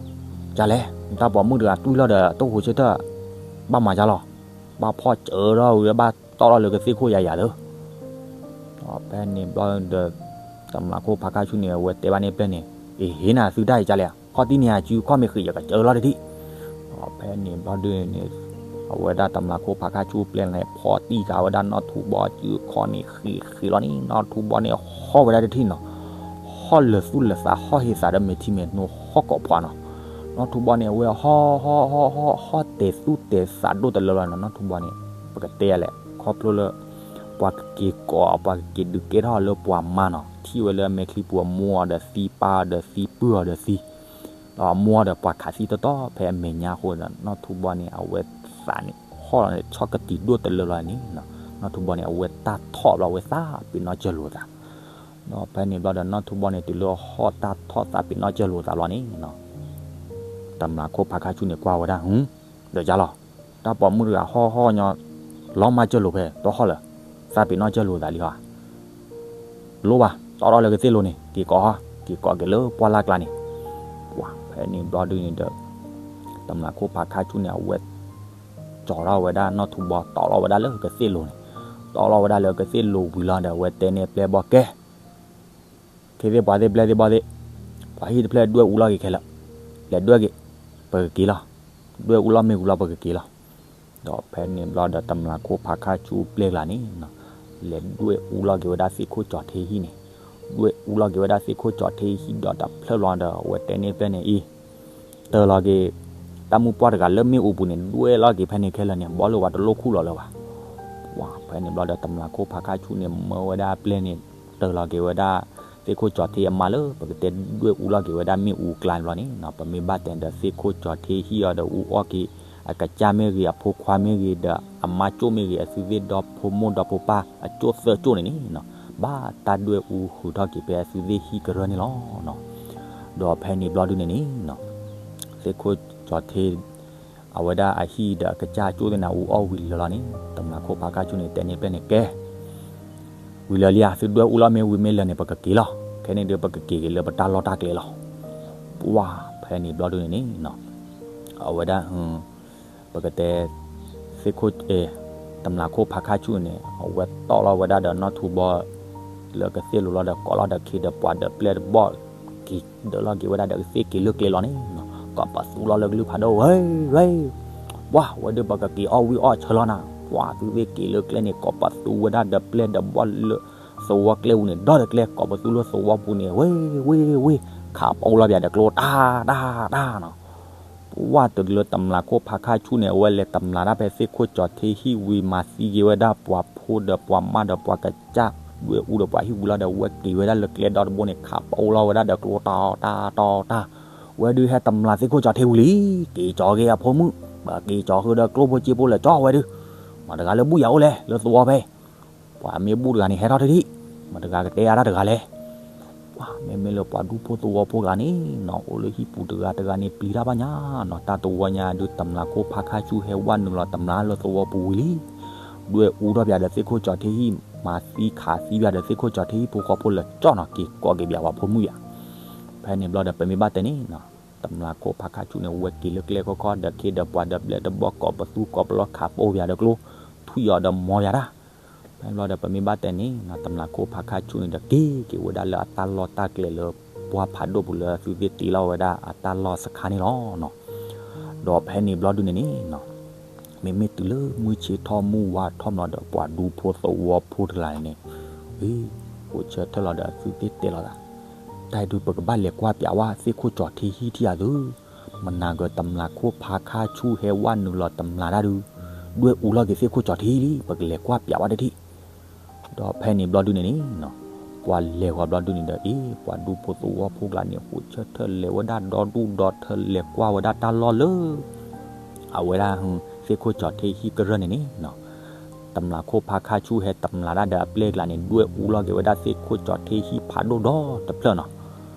ကလဲၣ်, နတၢ်ပိာ်မုၣ်တဂၤတွံၢ်လီၤဒီးတဟူးဆၢထၢၣ်, ဘၣ်မၤကလဲၣ်, ဘၣ်ဖီၣ်စၢၤထီၣ်ဝံၤ ဘၣ်တီၣ်ထီၣ်လၢကသ့ၣ်ခိၣ်ယၤယၤသၢ ဖဲန့ၣ်ဘျီဒီး တမျးခိၣ်ဖါခါဆူၣ်န့ၣ် အဝဲတဲဘၣ်န့ၢ်ပျဲၢ်န့ၣ် အ့ ဟ့ၣ်နၤသုတၢ်အံၤကလဲၣ်, ဖီၣ်တံၢ်န့ၢ်ယၤစုခီၣ်မ့ၢ်ဃံး ယကစၢလီၤတထံၣ်. ဖဲန့ၣ်ဘျီဒုန့ၣ် အဝဲဒၣ်တမျးခိၣ်ဖါခါဆူၣ်ပျဲၢ်န့ၣ် ဖီၣ်တံၢ်က့ၤဝဲဒၣ်နီၢ်ထူဘီစုခီၣ်န့ၣ်ဃံးဃံးလီၤန့ၣ် နီၢ်ထူဘီန့ၣ်ဟီၣ်ဝဲဒၣ်တထံၣ်နီၤ, ဟီၣ်လၢာ်သူၣ်လၢာ်သး ဟီၣ်ဟ့သးဒီးမဲာ်ထံမဲာ်နိဟီၣ်ကိးဖျါနီၤ. နီၢ်ထူဘီန့ၣ် အဝဲဟီၣ်ဟီၣ်ဟီၣ်ဟီၣ်ဟီၣ်တဲာ်သူၣ်တဲာ်သးဒိၣ်တလၢလီၤနီၤ နီၢ်ထူဘီန့ၣ် ပကတဲလဲၣ် ခီဖျိလၢ ပှၤကက့ၤကိး ပှၤကက့ၤဒုးကဲထီၣ်လၢပှၤမါနီၤ ထံၣ်ဝဲလၢအမဲာ်ချံပူၤအမိၢ်အီၤဒီးသံ ပၢ်အီၤဒီးသံ ပုၢ်အီၤဒီးသံ ဒီးအမိၢ်အီၤဒီးပှၤခးသံတီတီဖဲအမဲာ်ညါအဃိ နီၢ်ထူဘီန့ၣ် အဝဲသးန့ၣ် ဟီၣ်လီၤန့ၣ် ဆီၣ်ကတံၤဒိၣ်တလၢလီၤန့ၣ် နီၢ်ထူဘီန့ၣ် အဝဲတၢ်ထီၣ်ဘျီ အဝဲသးပ့ၤနီၣ်စၢၤလိာ်သး ဒီးဖဲန့ၣ်ဘျီဒီး နီၢ်ထူဘီန့ၣ် တုၤလၢဟီၣ်တၢ်ထီၣ်သးပ့ၤနီၣ်စၢၤလိာ်သးလီၤန့ၣ် တမျးခိၣ်ဖါခါဆူၣ်န့ၣ်ကွၢ်ဝဲဒၣ် ဟု ဒီးကလဲၣ်, တၢ်ပိာ်မုၣ်တဂၤဟီၣ်ဟီၣ်ညီ လီၤမၢ်စၢၤလိာ်ဖဲ တဟီၣ်လၢၤ, သးပ့ၤနီၣ်စၢၤလိာ်သးလံဧါ လိၣ်ဘၣ် တီၣ်ထီၣ်လၢကသ့ၣ်လိၤန့ၣ် က့ၤကိးဟီ က့ၤကိးက့ၤလၢပှၢ်လၢ်ကျါန့ၣ်, ပှၤဖဲန့ၣ်ဘျီဒုန့ၣ်ဒီး တမျးခိၣ်ဖါခါဆူၣ်န့ၣ် အဝဲ ကၠီၤထီၣ်ဝဲဒၣ်နီၢ်ထူဘီ တီၣ်လီၤဝဲဒၣ်လၢကသ့ၣ်လိၤန့ၣ်, တီၣ်လီၤဝဲဒၣ်လၢကသ့ၣ်လိၤဝံၤလီၤဒီး အဝဲတဲန့ၢ်ပျဲၢ်ဘီၣ်ကဲ ခ့သ့ၣ်ပှၤသ့ၣ်ပျဲၢ်သ့ၣ်ဘီၣ်သ့ၣ်, ပှၤဟံၣ်တဖျၢၣ်ဒွဲၣ်အူလီၤက့ၤခဲလၢာ်, လဲၤဒွဲၣ်က့ၤ, ပကက့ၤလီၤ, ဒွဲၣ်အူလီၤမ့ၢ်ဝံၤလီၤပကက့ၤလီၤ. ဒီးဖဲန့ၣ်ဘျီဒီး တမျးခိၣ်ဖါခါဆူၣ်ပျဲၢ်ကျါန့ၣ် လဲၤဒွဲၣ်အူလီၤက့ၤဝဲဒၣ်သ့ၣ်ခိၣ်ကၠီၤထ့ဟံၣ်န့ၣ်, ဒွဲၣ်အူလီၤက့ၤဝဲဒၣ်သ့ၣ်ခိၣ်ကၠီၤထ့ဟံၣ်ဒီးတဖျၢၣ်လီၤဒီး အဝဲတဲန့ၢ်ပျဲၢ်န့ၣ်အံၤ တၢၢ်လီၤက့ၤ တၢ်မုၢ်ပှၢ်တဂၤလၢမ့ၣ်အူပူၤန့ၣ် ဒွဲၣ်လီၤက့ၤဖဲန့ၣ်ခဲလၢာ်န့ၣ် ဘီလၢပှၤတလိၣ်ခူၣ်လီၤလၢၤဘၣ်. ပှၤဖဲန့ၣ်ဘျီဒီး တမျးခိၣ်ဖါခါဆူၣ်န့ၣ် မၢဝဲဒၣ်ပျဲၢ်န့ၣ် တၢၢ်လီၤက့ၤဝဲဒၣ် သ့ၣ်ခိၣ်ကၠီၤထ့အမါလၢ ပကတဲဒွဲၣ်အူလီၤက့ၤဝဲဒၣ်မ့ၣ်အူကျါန့ၣ်ဘျီန့ၣ် ပမ့ၢ်ဘၣ်တဲဒီးသ့ၣ်ခိၣ်ကၠီၤထ့ဟံၣ်အီၤဒီးအူအီၣ်က့ၤ အကစၢ်မ့ၢ်ဂ့ၤ အဖိခွါမ့ၢ်ဂ့ၤဒီး အမါကၠိၣ်မ့ၢ်ဂ့ၤ အသုသ့ၣ်ဒီဖိမိၢ်ဒီဖိပၢ် အကၠိၣ်သၢကၠိၣ်န့ၣ်န့ၣ် ဘၣ်တၢ်ဒွဲၣ်အူဃုာ်ထီၣ်က့ၤဖဲအသုသ့ၣ်ဟံၣ်ကရၢန့ၣ်လီၤ. ဒီးဖဲန့ၣ်ဘျီဒုန့ၣ်န့ၣ် သ့ၣ်ခိၣ်ကၠီၤထ့ အဝဲဒၣ်အဟံၣ်ဒီးအကစၢ်ကၠိသ့ၣ်န့ၣ် အူအီၣ်ဝံၤလၢာ်လီၤန့ၣ် တမျးခိၣ်ဖါခါဆူၣ်န့ၣ် တဲန့ၢ်ပျဲၢ်န့ၣ်ကဲ ဝံၤလၢာ်လံဧါ, သုဒွဲၣ်အူလီၤမ့ၢ်ဝံၤမ့ၢ်လၢာ်န့ၣ် ပကက့ၤလီၤ. ခဲန့ၣ်ဒုး ပကက့ၤက့ၤလၢပတၢ်လီၢ်တၢ်ကျဲလီၤ. ပှၢ်ဖဲန့ၣ်ဘျီဒုန့ၣ်န့ၣ် အဝဲဒၣ် ပကတဲ သ့ၣ်ခိၣ် တမျးခိၣ်ဖါခါဆူၣ်န့ၣ် အဝဲတီၢ်လီၤဝဲဒၣ်ဒီးနီၢ်ထူဘီ လၢကသ့ၣ်လိၤလီၤဒီး ကိးလီၤဒီးခ့ဒီးပှၤဒီးပျဲၢ်ဒီးဘီၣ် က့ၤဒၢးလီၤက့ၤဝဲဒၣ်ဒီးကသ့ၣ်က့ၤလၢကျဲလီၤန့ၣ် ကိးပသူလီၤလၢကလုၢ်ဖးဒိၣ်ဝဲ ဝဲ ပှၢ်ဝဲဒုး ပကက့ၤအီၣ်ဝံၣ်အီၣ်ဆၢလီၤနၤ. ပှၢ်သုသ့ၣ်က့ၤလၢကျဲန့ၣ် ကိးပသူဝဲဒၣ်ဒီးပျဲၢ်ဒီးဘီၣ်လၢ သဝီကျဲပူၤန့ၣ် ဒီတကျဲ ကိးပသူလၢသဝီပူၤန့ၣ် ဝဲ ဝဲ ဝဲ ခးပအိၣ်လီၤပၠးဒီးကျိတၢ်တၢ်တၢ်နီၤ. ပှၢ်တုၤလၢတမျးခိၣ်ဖါခါဆူၣ်န့ၣ် အဝဲလဲၤတမျးတၢ်ဖဲသ့ၣ်ခိၣ်ကၠီၤထ့ဟံၣ်ဝံၤ မၤသံက့ၤဝဲဒၣ်ပှၤဖိဒီးပှၤမါဒီးပှၤကစၢ် ဒွဲၣ်အူဒီးပှၤဟံၣ်ဝံၤလီၤဒီး ဝဲက့ၤဝဲဒၣ်လၢကျဲဒီတဘိန့ၣ် ခးပအိၣ်လီၤဝဲဒၣ်ဒီးကျိတၢ်တၢ်တၢ်တၢ် ဝဲဒုးဟဲတမျးသ့ၣ်ခိၣ်ကၠီၤထ့ဝံၤလံ. က့ၤကၠီၤက့ၤအဖိမုၣ် ပက့ၤကၠီၤဃုာ်ဒီးကျိဖိစ့ဖိလၢာ်ကၠီဝဲဒုး မတၤတဂၤလၢဘူၣ်ယၤအိၣ်လဲၣ် လၢသဝီဖဲ ပှၤမ့ၢ်ဘူၣ်တဂၤန့ၣ် ဟဲထီၣ်တထံၣ် မတၤတဂၤကတဲအါတၢ်တဂၤလဲၣ်. ပှၢ်မ့မ့ၢ်လၢပှၤဒူဖိသဝီဖိတဂၤန့ၣ်နီၤ အိၣ်လၢဟံၣ်ပူၤတဂၤတဂၤန့ၣ် ပျံၤတၢ်ဘၣ်ညါနီၤ တၢ်တဝီညါဒုး တမျးခိၣ်ဖါခါဆူၣ်ဟဲဝဲနုာ်လီၤတမျးလၢသဝီပူၤဝံၤလံ. ဒွဲၣ်အူထီၣ်ပၠးဒီးသ့ၣ်ခိၣ်ကၠီၤထ့ဟံၣ် မၤသံခးသံပၠးဒီးသ့ၣ်ခိၣ်ကၠီၤထ့ဟံၣ်ဖိဃီဖိလၢာ်ကၠီနီၤ က့ၤကိးက့ၤပၠးပှၤဖိမုၣ်ယၤ ဖဲန့ၣ်ဘျီဒီး ပမ့ၢ်ဘၣ်တဲန့ၣ်နီၤ တမျးခိၣ်ဖါခါဆူၣ်န့ၣ် ဝဲက့ၤလၢကျဲခီခီဒီးခ့ဒီးပှၤဒီးပျဲၢ်ဒီးဘီၣ် ကိးပသူကိးပလီခးပအိၣ်ပၠးဒီးကျိ ထွံၣ်အီၤဒီးမီပၠးတၢ်. ဖဲန့ၣ်ဘျီဒီး ပမ့ၢ်ဘၣ်တဲန့ၣ်နီၤ တမျးခိၣ်ဖါခါဆူၣ်န့ၣ်ဒီး က့ၤက့ၤဝဲဒၣ်လၢအတၢ်လီၢ်တၢ်ကျဲလၢ ပှၢ်ဖးဒိၣ်ပူၤလၢသုသ့ၣ်တ့လီၤဝဲဒၣ်အတၢ်လီၢ်စခါန့ၣ်လီၤနီၤ. ဒီးဖဲန့ၣ်ဘျီဒုန့ၣ်န့ၣ်နီၤ မ့မ့ၢ်တုၤလၢမုၢ်ဆ့ၣ်ထီၣ်မုၢ်ဝါထီၣ်မနီၤဒီး ပှၤဒူဖိသဝီဖိတဂၤန့ၣ်န့ၣ် အ့ ဟိးဆၢထၢၣ်လီၤဒီးသုသ့ၣ်တဲလီၤသး တၢ်အံၤဒုး ပကဘၣ်လဲၤကွၢ်ပၠးဝဲသ့ၣ်ခိၣ်ကၠီၤထ့ဟံၣ်ထံၣ်အသု မနၤကၢတမျးခိၣ်ဖါခါဆူၣ်ဟဲဝဲနုာ်လီၤတမျးတၢ်ဒုး ဒွဲၣ်အူလီၤက့ၤသ့ၣ်ခိၣ်ကၠီၤထ့ဟံၣ်လံ ပကလဲၤကွၢ်ပၠးဝဲတထံၣ်. ဒီးဖဲန့ၣ်ဘျီဒုန့ၣ်န့ၣ်နီၤ ပှၤလဲၤဃီၤဘျီဒုန့ၣ်ဒီး အ့ ပှၤဒူဖိသဝီဖိကျါန့ၣ် ဟိးဆၢထၢၣ်လဲၤဝဲဒၣ်ဒီဒူၣ်ဒီထၢလဲၤကွၢ်ဝဲဒၣ်တၢ်လီၢ်လၢ အဝဲဒၣ် သ့ၣ်ခိၣ်ကၠီၤထ့ဟံၣ်ကရၢၢ်န့ၣ်န့ၣ်နီၤ တမျးခိၣ်ဖါခါဆူၣ်ဟဲတမျးတၢ်ဒီးအပျဲၢ်ကျါန့ၣ် ဒွဲၣ်အူလီၤက့ၤဝဲဒၣ်သ့ၣ်ခိၣ်ကၠီၤထ့ဟံၣ်ဖးဒိၣ်ဒီတဖျၢၣ်နီၤ.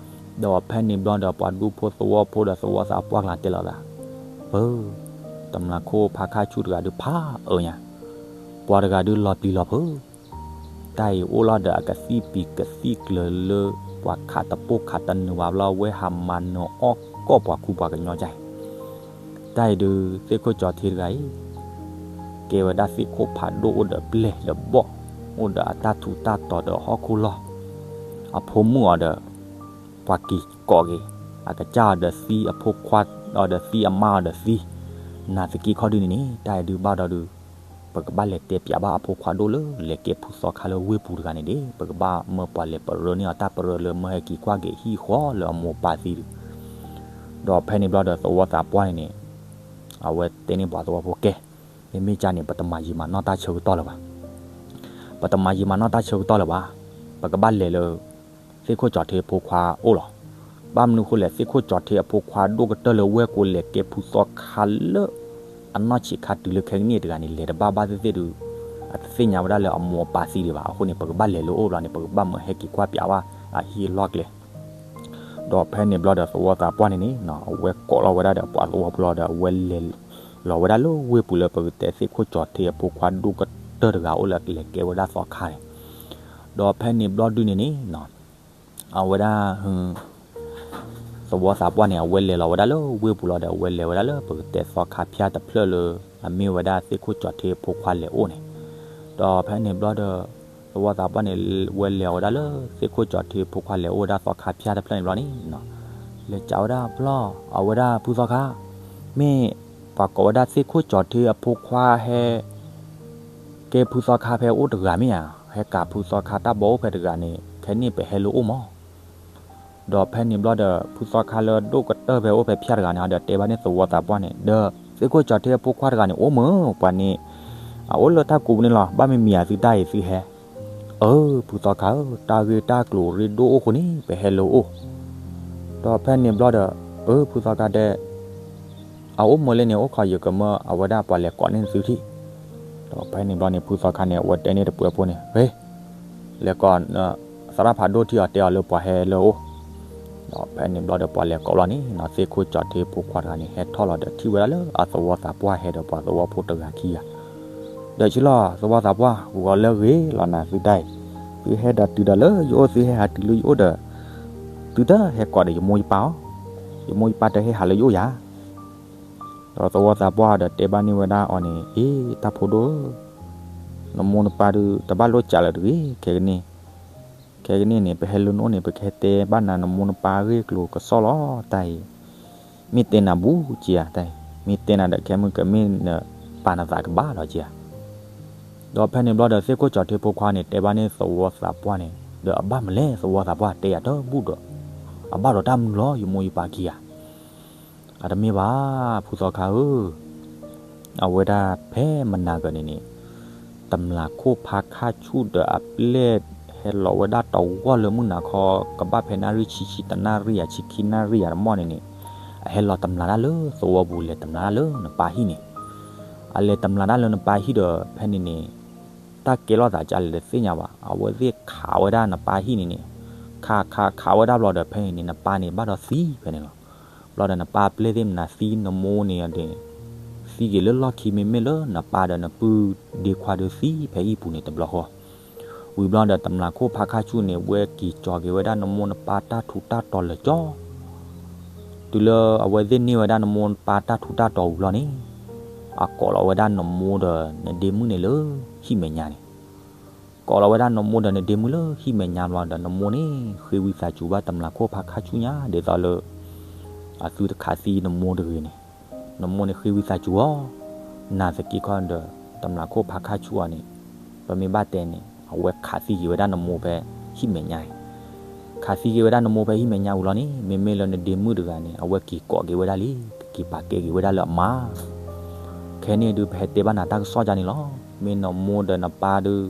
ဒီးဖဲန့ၣ်ဘျီဒီး ပှၤဒူဖိသဝီဖိဒီးသဝီသးပှၢ်ကျါတဲလီၤသး ပၢ် တမျးခိၣ်ဖါခါဆူၣ်တဂၤဒုးဖးအၢညါ ပှၤတဂၤဒုးလီၤပျံၤလီၤဖုး တၢ်အံၤအိၣ်လီၤဒီးအကသံၣ်ပံၤကသံၣ်ကျၢၤလၢ ပှၤခးတပိၢ်ခးတနုာ်ဘၣ်ဘျီ ဝဲဟးမၤနၢၤအီၣ်ကိးပှၤခူပှၤကညီကၢ်အံၤ တၢ်အံၤဒုး သ့ၣ်ခိၣ်ကၠီၤထ့တဂၤအံၤ ကဲဝဲဒၣ်သ့ၣ်ခိၣ်ဖးဒိၣ်အိၣ်ဒီးပျဲၢ်ဒီးဘီၣ် အိၣ်ဒီးအတၢ်ထူးတၢ်တီၤဒီးဟီၣ်ခိၣ်လီၢ် အဖိမုၣ်အီၤဒီး ပှၤက့ၤကိးက့ၤ အကစၢ်အီၤဒီးသံ အဖိခွါအီၤဒီးသံ အမါအီၤဒီးသံ နာ်သက့ခီဒုန့ၣ်န့ၣ် တၢ်အံၤဒုးဘၣ်ဒီးဒုး ပကဘၣ်လဲၤတဲပၠးဘၣ်အဖိခွါဒိၣ်လၢလဲၤကဲဖုသီခါလၢဝ့ၢ်ပူၤတဂၤန့ၣ်ဒၣ် ပကဘၣ်မၢပှၤလဲၤပရၢန့ၢ်အီၤတၢ်ပရၢလၢမၢဟဲက့ၤကွၢ်က့ၤဟံၣ်ဃီလၢအမိၢ်အပၢ်သံဒုး ဒီးဖဲန့ၣ်ဘျီဒီးသဝီသးပှၢ်န့ၣ်န့ၣ် အဝဲတဲန့ၢ်ပှၤသဝီဖိကဲ မ့မ့ၢ်ကၢ်န့ၣ် ပတမၤယံာ်မၤနီၢ်တၢ်ဆၢကတီၢ်လၢၤဘၣ် ပတမၤယံာ်မၤနီၢ်တၢ်ဆၢကတီၢ်လၢၤဘၣ်. ပကဘၣ်လဲၤလၢ သ့ၣ်ခိၣ်ကၠီၤထ့အဖိခွါအိၣ်လီၤ. ဘၣ်မနုၤအဃိလဲၣ် သ့ၣ်ခိၣ်ကၠီၤထ့အဖိခွါဒိၣ်ကတၢၢ်လၢဝ့ၢ်ကိးလဲၤကဲဖုသီခါလၢ အနီၢ်ဆံးခါတုၤလၢခဲကနံၣ်တဂၤန့ၣ် လဲၤတဘၣ်ဘၣ်သ့ၣ်သ့ၣ်ဒုး အတသ့ၣ်ညါဝဲဒၣ်လၢအမိၢ်အပၢ်သံဒံးဘၣ်. အဃိန့ၣ် ပကဘၣ်လဲၤလၢအအိၣ်ဘျီန့ၣ် ပကဘၣ်မၢဟဲက့ၤကွၢ်ပၠးဘၣ်အဟံၣ်အလီၢ်ကျဲ ဒီးဖဲန့ၣ်ဘျီဒီးသဝီသးပှၢ်န့ၣ်န့ၣ် အဝဲကိးလီၤဝဲဒၣ်ဒီးပှၤသဝီဖိလီၤဒီး အဝဲလဲၤလီၤဝဲဒၣ်လၢဝ့ၢ်ပူၤလၢပကတဲသ့ၣ်ခိၣ်ကၠီၤထ့အဖိခွါဒိၣ်ကတၢၢ်တဂၤအိၣ်လၢလဲၤကဲဝဲဒၣ်သီခါန့ၣ် ဒီးဖဲန့ၣ်ဘျီဒုန့ၣ်န့ၣ် အဝဲဒၣ် သဝီသးပှၢ်န့ၣ် အဝဲလဲၤလီၤဝဲဒၣ်လၢဝ့ၢ်ပူၤလီၤဒီး အဝဲလဲၤဝဲဒၣ်လၢပကတဲသီခါဖၠၣ်တဖျၢၣ်လၢ အမ့ၢ်ဝဲဒၣ်သ့ၣ်ခိၣ်ကၠီၤထ့အဖိခွါလဲၤအိၣ်န့ၣ် ဒီးဖဲန့ၣ်ဘျီဒီး သဝီသးပှၢ်န့ၣ် ဝဲလဲၤဝဲဒၣ်လၢ သ့ၣ်ခိၣ်ကၠီၤထ့အဖိခွါလဲၤအိၣ်ဝဲဒၣ်သီခါဖၠၣ်တဖျၢၣ်န့ၣ်ဘျီန့ၣ် လဲၤကးဝဲဒၣ်ပျီ အဝဲဒၣ်ဖုသီခါ မ့ၢ်ပှၤကိးဝဲဒၣ်သ့ၣ်ခိၣ်ကၠီၤထ့အဖိခွါဟဲ ကဲဖုသီခါဖဲအိၣ်တဂၤမ့ၢ်ဧါ, ဟဲကးဖုသီခါတၢ်ဘီအိၣ်ဖဲတဂၤန့ၣ် ခဲန့ၣ်ပဟဲလၢအိၣ်မး. ဒီးဖဲန့ၣ်ဘျီဒီး ဖုသီခါလၢဒိၣ်ကတၢၢ်ဖဲအိၣ်ဖဲဖၠၣ်တဂၤန့ၣ် ဒီးတဲဘၣ်န့ၣ်သဝီသးပှၢ်န့ၣ် ဒီး သ့ၣ်ခိၣ်ကၠီၤထ့အဖိခွါတဂၤန့ၣ် အိၣ်မး ပှၤန့ၣ် အအိၣ်လၢတၢ်ကူးပူၤန့ၣ်လီၤ, ဘၣ်မ့ၢ်မံၤဧါသုတၢ်အံၤသုဟဲ အၢ ဖုသီခါဧၢ, တၢ်ဂ့ၢ်တၢ်ကျိၤရ့ဒိၣ်အိၣ်ဃိန့ၣ် ပဟဲလၢအိၣ်. ဒီးဖဲန့ၣ်ဘျီဒီး အၢ ဖုသီခါတဲ အအိၣ်မၢလၢန့ၣ် အိၣ်ခိးယကမၢအဝဲဒၣ်ပှၤလဲၤကိးန့ၢ်သုထံၣ်. ဒီးဖဲန့ၣ်ဘျီန့ၣ် ဖုသီခါန့ၣ် အဝဲတဲန့ၢ်တပှဲၤဖိန့ၣ် ဟ့ လဲၤကိး သရၣ်ဖးဒိၣ်ထံၣ်အီၤ တဲအီၤလၢပှၤဟဲလၢအိၣ်. ဒီးဖဲန့ၣ်ဘျီဒီးပှၤလဲၤကိးလီၤန့ၣ်နီၤ သ့ၣ်ခိၣ်ကၠီၣ်ထ့ဖိခွါတဂၤန့ၣ် ဟဲထီၣ်လီၤဒီးထံၣ်ဝဲဒၣ်လၢအသဝီသးပှၢ်ဟဲဒီးပှၤသဝီဖိတဂၤခံဂၤ, ဒီးဆံလီၤ သဝီသးပှၢ် ဂီၤလၢဂ့ၤလီၤနၤသုတၢ်အံၤ, သုဟဲဒီးတုၤဒီးလၢယအိၣ် သုဟဲဟးတုၤလၢယအိၣ်ဒီး သုတဟဲကိးဒီးယမိၢ်ယပၢ်အီၤ, ယမိၢ်ယပၢ်တဟဲဟးလၢယအိၣ်ယၤ ဒီးသဝီသးပှၢ်ဒီးတဲဘၣ်န့ၢ်ဝဲဒၣ်အီၤန့ၣ် အ့ တၢ်ဖိဒိၣ်ဧၢ, နမိၢ်နပၢ်ဒုးတဘၣ်လိၣ်စးလၢၤတဂ့ၤ ခဲကနံၣ်, ခဲကနံၣ်န့ၣ် ပဟဲလၢနအိၣ်န့ၣ် ပကဟဲတဲဘၣ်နၤနမိၢ်နပၢ်အဂ့ၢ်အကျိၤကစီၣ်လီၤ တၢ်အံၤ, မ့ၢ်တဲနၤဘူးက့ဧါ တၢ်အံၤ, မ့ၢ်တဲနၤဒီးခဲမုၢ်ကမ့ၢ်နပာ်နသးကဘၣ်လီၤက့ဧါ. ဒီးဖဲန့ၣ်ဘျီဒီးသ့ၣ်ခိၣ်ကၠီၣ်ထ့ဖိခွါန့ၣ် တဲဘၣ်န့ၢ်သဝီသးပှၢ်န့ၣ် ဒီးအဘၣ်မလဲၣ် သဝီသးပှၢ်တဲယၤတဘူၣ်ဒီး, အဘၣ်ဒီးတၢ်မနုၤလီၤ ယမိၢ်ယပၢ်ခံဂၤ အတမ့ၢ်ဘၣ် ဖုသီခါဧၢ, အဝဲဒၣ်ဖဲမနၤကၢၤန့ၣ်န့ၣ်, တမျာ်ခိၣ်ဖါခါဆူၣ်ဒီးအပျဲၢ်ဟဲလီၤဝဲဒၣ်တဝီလၢမုၢ်နၤခီ ကဘၣ်ဖဲနၣ်ရံၣ်ဆံဆံတနၣ်ရံၣ်ဧါ ဆံခံနၣ်ရံၣ်ဧါတမီၢ်န့ၣ်န့ၣ်, အဟဲလီၤတမျာ်တၢ်လၢသဝီပူၤ လဲၤတမျာ်တၢ်လၢနပၢ်ဟံၣ်န့ၣ်, အလဲၤတမျာ်တၢ်လၢနပၢ်ဟံၣ်ဒီးဖဲန့ၣ်န့ၣ်, တၢ်ကဲလိာ်သးကလဲၣ်တသ့ၣ်ညါဘၣ် အဝဲသ့ၣ်ခးဝဲဒၣ်နပၢ်ဟံၣ်န့ၣ်န့ၣ်, ခးခးခးဝဲဒၣ်ဘျီဒီးဖဲန့ၣ်န့ၣ် နပၢ်န့ၣ်ဘၣ်ဒီးသံဖဲန့ၣ်လီၤ. ဘျီဒီးနပၢ်ပျဲၢ်သ့ၣ်မနၤသံ နမိၢ်န့ၣ်န့ၣ်, သံက့ၤလၢလီၢ်ခံ မ့မ့ၢ်လၢနပၢ်ဒီးနပုၢ်ဒ့ခွါဒုးသံဖဲဟံၣ်ပူၤန့ၣ်တဘျီဃီ, ဝံၤဘျီဒီးတမျာ်ခိၣ်ဖါခါဆူၣ်န့ၣ် ဝဲက့ၤကၠီၤက့ၤဝဲဒၣ်နမိၢ်နပၢ်တၢ်ထူးတၢ်တီၤလၢာ်ကၠီ တုၤလၢအဝဲသ့ၣ်န့ၢ်ဝဲဒၣ်နမိၢ်နပၢ်တၢ်ထူးတၢ်တီၤဝံၤဘျီန့ၣ်, အကိးလီၤဝဲဒၣ်နမိၢ်ဒီးနဒ့မုၣ်န့ၣ်လၢဟံၣ်မဲာ်ညါန့ၣ်, ကိးလီၤဝဲဒၣ်နမိၢ်ဒီးနဒ့မုၣ်လၢဟံၣ်မဲာ်ညါဘျီဒီးနမိၢ်န့ၣ် ဃ့ဝံသးစူၤဘၣ်တမျာ်ခိၣ်ဖါခါဆူၣ်ညါ ဒ်သိးလၢ အသုတခးသံနမိၢ်တဂ့ၤန့ၣ်, နမိၢ်န့ၣ်ဃ့ဝံသးစူၤအီၤ, နာ်သက့ခီဒီး တမျာ်ခိၣ်ဖါခါဆူၣ်အီၤန့ၣ်, ပမ့ၢ်ဘၣ်တဲန့ၣ် အဝဲခးသံက့ၤဝဲဒၣ်နမိၢ်ဖဲဟံၣ်မဲာ်ညါန့ၣ် ခးသံက့ၤဝဲဒၣ်နမိၢ်ဖဲဟံၣ်မဲာ်ညါဝံၤလီၤန့ၣ် မ့မ့ၢ်လၢနဒ့မုၣ်တဂၤန့ၣ် အဝဲက့ၤကိးက့ၤဝဲဒၣ်လံ, က့ၤပာ်ကဲက့ၤဝဲဒၣ်လၢအမါ, ခဲန့ၣ်ဒုးပဟဲတဲဘၣ်နၤတၢ်ကစီၣ်ဒ်န့ၣ်လီၤ. မ့ၢ်နမိၢ်ဒီးနပၢ်ဒုး,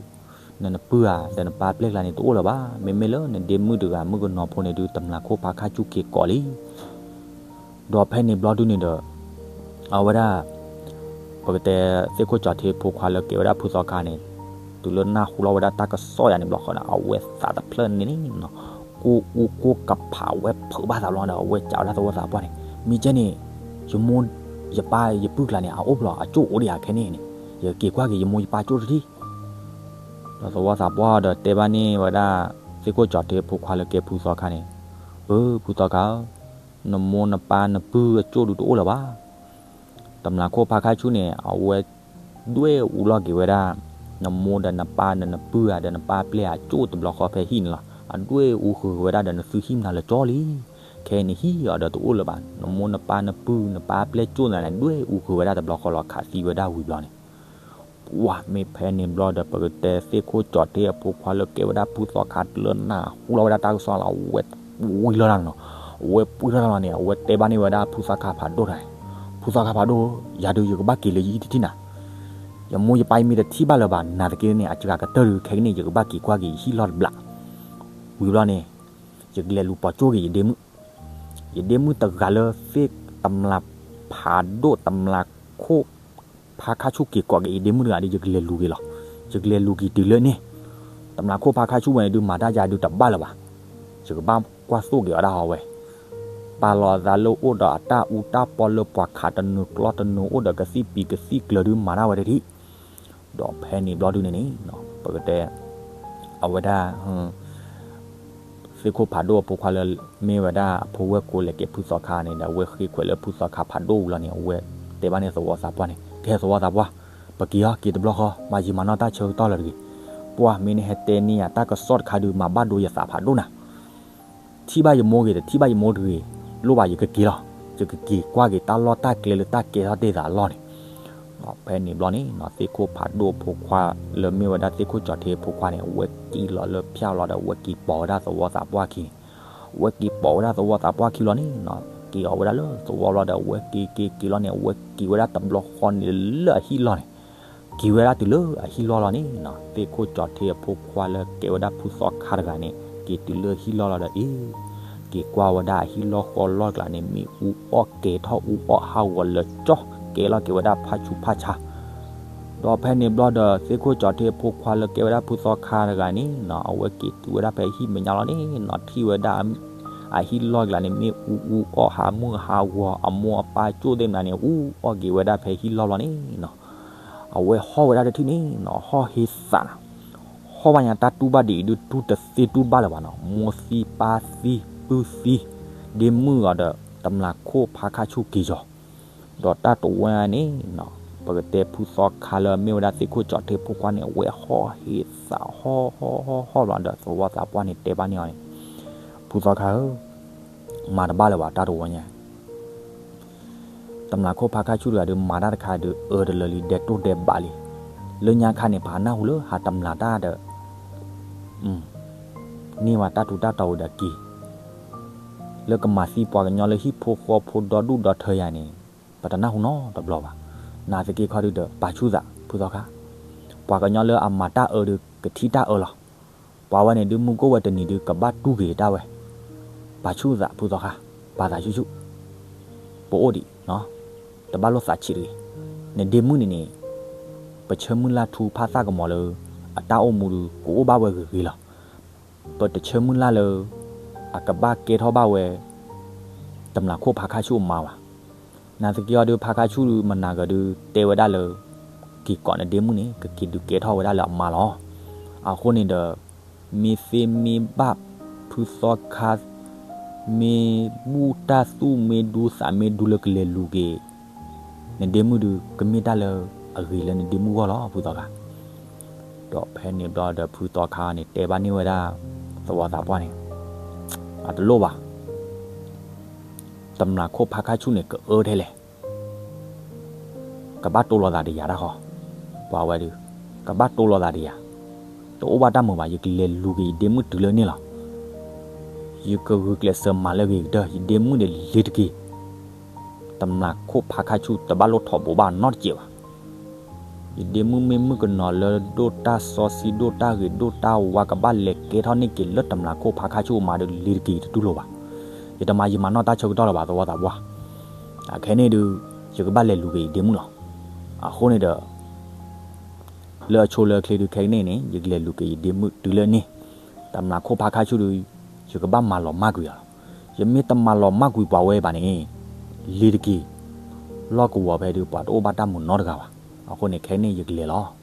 နနပုၢ်ဧါ ဒီးနပၢ်ပျဲၢ်ကျါန့ၣ်တအိၣ်လၢၤဘၣ်. မ့မ့ၢ်လၢနဒ့မုၣ်တဂၤမုၣ်ကနီၤဖိန့ၣ်ဒုး တမျာ်ခိၣ်ဖါခါဆူၣ်က့ၤကိးလံ ဒီးဖဲန့ၣ်ဘျီဒုန့ၣ်ဒီး, အဝဲဒၣ်, ပကတဲသ့ၣ်ခိၣ်ကၠီၣ်ထ့ဖိခွါလၢကဲဝဲဒၣ်ဖုသီခါန့ၣ်, တုၤလၢနၢ်ဟူလီၤဝဲဒၣ်တၢ်ကစီၣ်ယၤန့ၣ်ဘျီဃီဒီး အဝဲသးတဖျၢၣ်န့ၣ်န့ၣ်, ကူကူကဖးဝဲဖုးဘၣ်သးဘျီဒီး အဝဲစံးဝဲဒၣ်သဝီသးပှၢ်န့ၣ်, မ့ၢ်ကဲန့ၣ်, ယမိၢ်, ယပၢ်ယပုၢ်ကျါန့ၣ် အအိၣ်ဘျီအကၠိၣ်အိၣ်ဒံးဧါခဲန့ၣ်န့ၣ်, ယကက့ၤကွၢ်က့ၤယမိၢ်ယပၢ်ကၠိၣ်တထံၣ် ဒီးသဝီသးပှၢ်ဒီးတဲဘၣ်န့ၢ်ဝဲဒၣ်, သ့ၣ်ခိၣ်ကၠီၣ်ထ့ဖိခွါလၢကဲဖုသီခါန့ၣ်, အၢ ဖုသီခါဧၢ, နမိၢ်နပၢ်နပုၢ်အကၠိၣ်ဒုးတအိၣ်လၢၤဘၣ်. တမျာ်ခိၣ်ဖါခါဆူၣ်န့ၣ် အဝဲဒွဲၣ်အူလီၤက့ၤဝဲဒၣ်, နမိၢ်ဒီးနပၢ်ဒီးနပုၢ်ဧါဒီးနပၢ်ပျဲၢ်အကၠိၣ်တဘျီဃီဖဲဟံၣ်န့ၣ်လီၤ. အဒွဲၣ်အူဃုာ်ဝဲဒၣ်ဒီးနသုဟံၣ်မနၤလၢာ်ကၠီလံ. ခဲအံၤန့ၣ်ဟံၣ်အီၤဒီးတအိၣ်လၢၤဘၣ်. နမိၢ်နပၢ်နပုၢ်နပၢ်ပျဲၢ်ကၠိၣ်န့ၣ် ဒွဲၣ်အူဃုာ်ဝဲဒၣ်တဘျီဃီလီၤ ခးသံဝဲဒၣ်ဝံၤဘျီန့ၣ် ပှၢ်မ့ၢ်ဖဲန့ၣ်ဘျီဒီး ပကတဲသ့ၣ်ခိၣ်ကၠီၣ်ထ့အဖိခွါလၢကဲဝဲဒၣ်ဖုသီခါတုၤလၢနၢ်ဟူလီၤဝဲဒၣ်တၢ်ကစီၣ်လီၤ အဝဲပှံၢ်လီၤတၢ်လီၤန့ၣ်, အဝဲပှံၢ်ထီၣ်တၢ်လီၤန့ၣ် အဝဲတဲဘၣ်န့ၢ်ဝဲဒၣ်ဖုသီခါဖးဒိၣ်တဂၤ, ဖုသီခါဖးဒိၣ်, ယၤဒုးယကဘၣ်က့ၤလၢယဟံၣ်တထံၣ်နၤ, ယမိၢ်ယပၢ်ယမ့ၢ်တထံၣ်ဘၣ်လၢၤဘၣ် နာ်သက့န့ၣ် အစှၤကတၢၢ်ဒုးခဲကနံၣ် ယကဘၣ်က့ၤကွၢ်က့ၤယဟံၣ်လီၢ်တဘျီ, ဝံၤဘျီန့ၣ်, ယကလဲၤလူၤပိာ်ကၠိက့ၤယဒ့မုၣ် ယဒ့မုၣ်တဂၤလၢသ့ၣ်တမျာ်ဖးဒိၣ်တမျာ်ခိၣ် ဖါခါဆူၣ်က့ၤကိးက့ၤယဒ့မုၣ်တဂၤဒီး ယကလဲၤလူၤက့ၤလီၤ. ယကလဲၤလူၤက့ၤတုၤလၢန့ၣ်, တမျာ်ခိၣ်ဖါခါဆူၣ်ဝဲန့ၣ်ဒုးမၤတၢ်ယၤဒုးတဘၣ်လၢၤဘၣ်. ယကဘၣ်ကွၢ်သိၣ်က့ၤအီၤဒၣ်အီၤဝဲ ပာ်လီၤအသးလၢအိၣ်ဒီးအတၢ်အူတၢ်ပီလၢပှၤခးတနုာ်ကျီတနုာ်အိၣ်ဒီးကသံၣ်ပံၤကသံၣ်ကျၢၤဒုးမၤတၢ်ဝဲတထံၣ် ဒီးဖဲန့ၣ်ဘျီဒုန့ၣ်န့ၣ်, ပကတဲ, အဝဲဒၣ်, သ့ၣ်ခိၣ်ဖးဒိၣ်အဖိခွါလၢမ့ၢ်ဝဲဒၣ်အဖိဝဲၢ်ကိလဲၤကဲဖုသီခါန့ၣ်ဒီး အဝဲဃ့ခွဲးလၢဖုသီခါဖးဒိၣ်ဝံၤလီၤန့ၣ် အဝဲတဲဘၣ်န့ၣ်သဝီသးပှၢ်န့ၣ် ကဲသဝီသးပှၢ်, ပက့ၤအီၤက့ၤတဘျီဃီ မၤယံာ်မၤနီၢ်တၢ်ဆၢကတီၢ်လၢၤတဂ့ၤ. ပှၢ်မ့ၢ်နဟဲတဲန့ၢ်ယၤတၢ်ကစီၣ်တခါဒုး မၤဘၣ်ဒိယသးဖးဒိၣ်နၤ ထံၣ်ဘၣ်ယမိၢ်ဂ့ၤ တထံၣ်ဘၣ်ယမိၢ်တဂ့ၤ, လိၣ်ဘၣ်ယကက့ၤလီၤ. ယကက့ၤကွၢ်က့ၤတၢ်လီၢ်တၢ်ကျဲလၢတၢ်ကဲထီၣ်တ့ၢ်သးအလီၢ်န့ၣ်, ဖဲန့ၣ်ဘျီန့ၣ် သ့ၣ်ခိၣ်ဖးဒိၣ်အဖိခွါလၢမ့ၢ်ဝဲဒၣ်သ့ၣ်ခိၣ်ကၠီၣ်ထ့အဖိခွါန့ၣ် အဝဲက့ၤလီၤလၢဖၠၣ်လီၤဒီး အဝဲက့ၤပိာ်ဝဲဒၣ်သဝီသးပှၢ်ခံန့ၣ်, အဝဲက့ၤပိာ်ဝဲဒၣ်သဝီသးပှၢ်ခံလီၤန့ၣ်, က့ၤအီၤဝဲဒၣ်လၢသဝီလီၤဒီး အဝဲက့ၤက့ၤက့ၤလီၤန့ၣ် အဝဲက့ၤဝဲဒၣ်တဘျီဃီန့ၣ်လၢအဟံၣ်လီၢ်န့ၣ် က့ၤဝဲဒၣ်တုၤလၢအဟံၣ်လီၢ်လီၤန့ၣ်, သ့ၣ်ခိၣ်ကၠီၣ်ထ့အဖိခွါလၢကဲဝဲဒၣ်ဖုသီခါတဂၤန့ၣ် က့ၤတုၤလၢဟံၣ်လီၢ်လီၤဒီးအ့ၣ်, က့ၤကွၢ်ဝဲဒၣ်အဟံၣ်လီၢ်ဃီလီၢ်ကျါန့ၣ် မ့ၣ်အူအီၣ်ကဲၤထီၣ်အူအီၣ်ဟးဂီၤလၢာ်ကၠီ, ကဲလီၤက့ၤဝဲဒၣ်ဖးဆူးဖးဆါ ဒီးဖဲန့ၣ်ဘျီဒီး သ့ၣ်ခိၣ်ကၠီၣ်ထ့အဖိခွါလၢကဲဝဲဒၣ်ဖုသီခါတဂၤန့ၣ်နီၤ အဝဲက့ၤတုၤဝဲဒၣ်ဖဲဟံၣ်မဲာ်ညါလီၤန့ၣ်နီၤ ထံၣ်ဝဲဒၣ် အဟံၣ်လီၢ်ကျါန့ၣ် မ့ၣ်အူအူအီၣ်ဟးမုၢ်ဟးဂီၤ အမိၢ်အပၢ်ကၠိၣ်သ့ၣ်မနၤန့ၣ် အူအီၣ်က့ၤဝဲဒၣ်ဖဲဟံၣ်လီၢ်ဘျီန့ၣ်နီၤ, အဝဲဟီၣ်ဝဲဒၣ်တထံၣ်န့ၣ်နီၤ ဟီၣ်ဟ့သးနီၤ, ဟီၣ်ဘၣ်ညါတၢ်တူၢ်ဘၣ်ဒ်အံၤဒုး တူၢ်တသ့တူၢ်ဘၣ်လၢၤဘၣ်နီၤ, မိၢ်သံပၢ်သံပုၢ်သံ ဒ့မုၣ်အီၤဒီး တမျာ်ခိၣ်ဖါခါဆူၣ်က့ၤယီၤ ဒီးတၢ်တဝဲန့ၣ်နီၤ ပကတဲဖုသီခါလၢမ့ၢ်ဝဲဒၣ်သ့ၣ်ခိၣ်ကၠီၣ်ထ့ဖိခွါန့ၣ် အဝဲဟီၣ်ဟ့သးဟီၣ်ဟီၣ်ဟီၣ်ဟီၣ်ဘျီဒီး သဝီသးပှၢ်န့ၣ်တဲဘၣ်န့ၢ်အီၤန့ၣ်, ဖုသီခါဧၢ, မၤတဘၣ်လၢၤဘၣ်တၢ်တဝဲညါ တမျာ်ခိၣ်ဖါခါဆူၣ်တဂၤဒီး မၤတၢ်တခါဒီး အၢတလၢလံ ဒဲးတိၢ်ဒဲးဘးလံ, လၢညါခါန့ၣ် ပဟးနၢ်ဟူလၢဟးတမျာ်တၢ်ဒီး န့ၢ်ဝဲတၢ်ထူးတၢ်တီၤဝံၤဒီးက့ၤ, လၢကမၤသံပှၤကညီလၢဟံၣ်ဖိဃီဖိဒီဒူၣ်ဒီထၢယၤန့ၣ် ပတနၢ်ဟူနီတဘျီဘၣ်. နာ်သက့ခီဒုဒီး ပာ်ဆူၣ်သး ဖုသီခါ, ပှၤကညီလၢအမၤတၢ်အၢဒီး ကထံၣ်တၢ်အၢလီၤ. ပှၤဝဲန့ၣ်ဒုး မုၢ်ကိၣ်ဝဲတနံၤဒုး ကဘၣ်တူၢ်က့ၤတၢ်ဝဲ, ပာ်ဆူၣ်သး ဖုသီခါ, ပာ်သးဆူၣ်ဆူၣ်, ပအိၣ်ဒံး, တဘၣ်လိၣ်သးဆံးတဂ့ၤ. နဒ့မုၣ်န့ၣ်န့ၣ် ပဆၢမုၢ်လၢ်ထူဖးသၣ်ကမီၤလၢ အတၢ်အိၣ်မူဒီး ကအိၣ်ဘၣ်ဝဲဂ့ၤဂ့ၤလီၤ. ပတဆၢမုၢ်လၢ်လၢ အကဘၣ်ကဲထီၣ်ဘၣ်ဝဲ တမျာ်ခိၣ်ဖါခါဆူၣ်အမါဘၣ်. နာ်သက့အီၤဒုး ဖါခါဆူၣ်ဒုး မနၤဂၤဒုး တဲဝဲဒၣ်လၢ က့ၤကိးနဒ့မုၣ်န့ၣ် ကက့ၤဒုးကဲထီၣ်ဝဲဒၣ်လၢအမါလီၤ. အဃိန့ၣ်ဒီး မ့ၢ်သ့မ့ၢ်ဘၣ် ဖုသီခါ မ့ၢ်ဘူၣ်တၢ်သူၣ်မ့ၢ်ဒူသးမ့ၢ်ဒူလၢကလဲၤလူၤက့ၤ နဒ့မုၣ်ဒုး ကမ့ၢ်တၢ်လၢအဂ့ၤလၢနဒ့မုၣ်ဂီၢ်လီၤ ဖုသီခါ. ဒီးဖဲန့ၣ်ဘျီဒီး ဖုသီခါန့ၣ် တဲဘၣ်န့ၢ်ဝဲဒၣ် သဝီသးပှၢ်န့ၣ်, အတလိၣ်ဘၣ်, တမျာ်ခိၣ်ဖါခါဆူၣ်န့ၣ် ကအၢထဲလဲၣ် ကဘၣ်တိလိာ်သးဒီးယၤတၢ်ဃီ, ပှၤဝဲဒုး ကဘၣ်တိလိာ်သးဒီးယၤ, တအိၣ်ဘၣ်တၢ်မုာ်ဘၣ်, ယကလဲၤလူၤက့ၤယဒ့မုၣ်တုၤလၢန့ၣ်လီၤ. ယကဂုာ်ကျဲးစၢးမၤလၢအဂ့ၤကတၢၢ်, ယဒ့မုၣ်န့ၣ်လ့ၤတက့ၢ်. တမျာ်ခိၣ်ဖါခါဆူၣ် တဘၣ်လိၣ်ထီၣ်ဘိးဘၣ်နီတစဲးဘၣ်. ယဒ့မုၣ်မ့ၢ်မုၣ်ကနီၤလၢဒိၣ်တၢ်စီဆှံဒိၣ်တၢ်ဂ့ၤဒိၣ်တၢ်ဝါ ကဘၣ်လဲၤကဲထီၣ်န့ၢ်က့ၤလၢတမျာ်ခိၣ်ဖါခါဆူၣ်အမါဒီး လ့ၤတက့ၢ် ယတတူၢ်လိာ်ဘၣ်. ယတမၤယံာ်မၤနီၢ်တၢ်ဆၢကတီၢ်လၢၤဘၣ် သဝီသးပှၢ်. အခဲန့ၣ်ဒုး ယကဘၣ်လဲၤလူၤက့ၤယဒ့မုၣ်လီၤ. အဃိန့ၣ်ဒီး လၢအဆိလၢအချ့ဒုးခဲကနံၣ်န့ၣ် ယကလဲၤလူၤက့ၤယဒ့မုၣ်တုၤလၢန့ၣ်, တမျာ်ခိၣ်ဖါခါဆူၣ်ဒုး ယကဘၣ်မၤလီၤမၢ်ကွံာ်အီၤလီၤ. ယမ့ၢ်တမၤလီၤမၢ်ကွံာ်ပှၤဝဲဘၣ်န့ၣ် လ့ၤတက့ၢ်. လီၢ်ကဝီၤဖဲဒုး ပှၤတအိၣ်ဘၣ်တၢ်မုာ်နီတဂၤဘၣ်. အဃိန့ၣ် ခဲကနံၣ်ယကလဲၤလီၤ.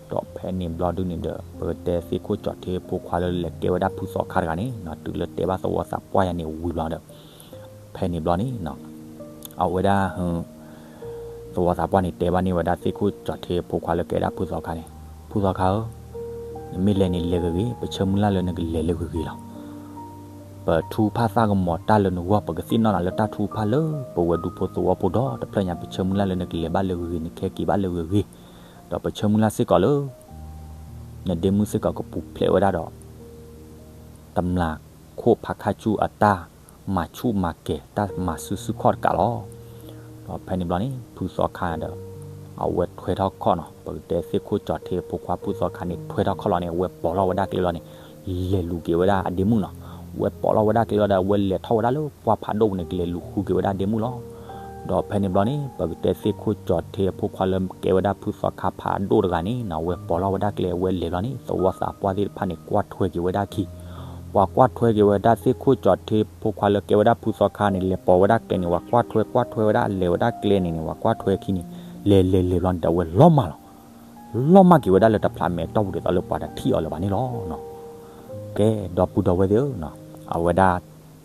ဒီးဖဲန့ၣ်ဘျီဒုးန့ၣ်ဒီး ပကတဲသ့ၣ်ခိၣ်ကၠီၣ်ထ့ဖိခွါလၢလဲၤကဲဝဲဒၣ်ဖုသီခါတဂၤန့ၣ် တုၤလၢတဲဘၣ်သဝီသးပှၢ်ယၤန့ၣ်ဝံၤဘျီဒီး ဖဲန့ၣ်ဘျီန့ၣ် အဝဲဒၣ် သဝီသးပှၢ်န့ၣ် တဲဘၣ်န့ၢ်ဝဲဒၣ်သ့ၣ်ခိၣ်ကၠီၣ်ထ့ဖိခွါလၢကဲဒၣ်ဖုသီခါန့ၣ်, ဖုသီခါဧၢ, နမ့ၢ်လဲၤန့ၣ်လဲၤဂ့ၤဂ့ၤ, ပဆၢမုၢ်လၢ်လၢနကလဲၤလၢဂ့ၤဂ့ၤလီၤ. ပထူဖၣ်သၣ်ကမီၤတၢ်လၢနဂီၢ် ပကသ့ၣ်နီၣ်နၤလၢတၢ်ထူဖၣ်လၢပဝဲဒူဖိသဝီဖိဒီတဖျၢၣ်ညါ, ပဆၢမုၢ်လၢ်လၢနကလဲၤဘၣ်လၢဂ့ၤဂ့ၤ နကဟဲက့ၤဘၣ်လၢဂ့ၤဂ့ၤ, ဒီးပဆၢမုၢ်လၢ်စ့ၢ်ကီးလၢ နဒ့မုၣ်စ့ၢ်ကီးကပူၤဖျဲးဝဲဒၣ်ဒီး တမျာ်ခိၣ်ဖါခါဆူၣ်အတၢ်မၤဆူၣ်မၤကဲၤ တၢ်မၤစုဆူၣ်ခီၣ်တကးလီၤ. ဒီးဖဲန့ၣ်ဘျီန့ၣ် ဖုသီခါဒီး အဝဲထွဲထီၣ်ခီၣ်နီၤ, ပကတဲသ့ၣ်ခိၣ်ကၠီၣ်ထ့ဖိခွါဖုသီခါန့ၣ် ထွဲထီၣ်ခီၣ်လီၤန့ၣ် အဝဲပိာ်လီၤဝဲဒၣ်ကျဲလီၤန့ၣ် လဲၤလူၤက့ၤဝဲဒၣ်အဒ့မုၣ်နီၤ. အဝဲပိာ်လီၤဝဲဒၣ်ကျဲလီၤဒီး အဝဲလဲၤထီၣ်ဝဲဒၣ်လၢပှၢ်ဖးဒိၣ်ပူၤန့ၣ် ကလဲၤလူၤဃုက့ၤဝဲဒၣ်ဒ့မုၣ်လီၤ. ဒီးဖဲန့ၣ်ဘျီန့ၣ် ပကတဲသ့ၣ်ခိၣ်ကၠီၣ်ထ့အဖိခွါလၢကဲဝဲဒၣ်ဖုသီခါဖးဒိၣ်တဂၤန့ၣ်နီၤ, အဝဲပိာ်လီၤဝဲဒၣ်ကျဲ အဝဲလဲၤလီၤန့ၣ် သဝီသးပှၢ်သ့ၣ်တဖၣ်န့ၣ် ကွၢ်ထွဲက့ၤဝဲဒၣ်အခံ, ပှၤကွၢ်ထွဲက့ၤဝဲဒၣ်သ့ၣ်ခိၣ်ကၠီၣ်ထ့ဖိခွါလၢကဲဝဲဒၣ်ဖုသီခါန့ၣ် လဲၤပိာ်ဝဲဒၣ်ကျဲန့ၣ် ပှၤကွၢ်ထွဲကွၢ်ထွဲဝဲဒၣ် လဲၤဝဲဒၣ်ကျဲန့ၣ်န့ၣ် ပှၤကွၢ်ထွဲအခံန့ၣ် လဲၤလဲၤလဲၤဘျီန့ၣ်ဒီး အဝဲလီၤမၢ်လီၤ. လီၤမၢ်က့ၤဝဲဒၣ်လၢတဖျးမဲာ်တီၢ်ပူၤဒ်သိးလၢပှၤတထံၣ်အီၤလၢၤဘၣ်န့ၣ်လီၤ. ကဲ ဒီပုၢ်ဒီဝဲၢ်သ့ၣ်ဧၢ, အဝဲဒၣ်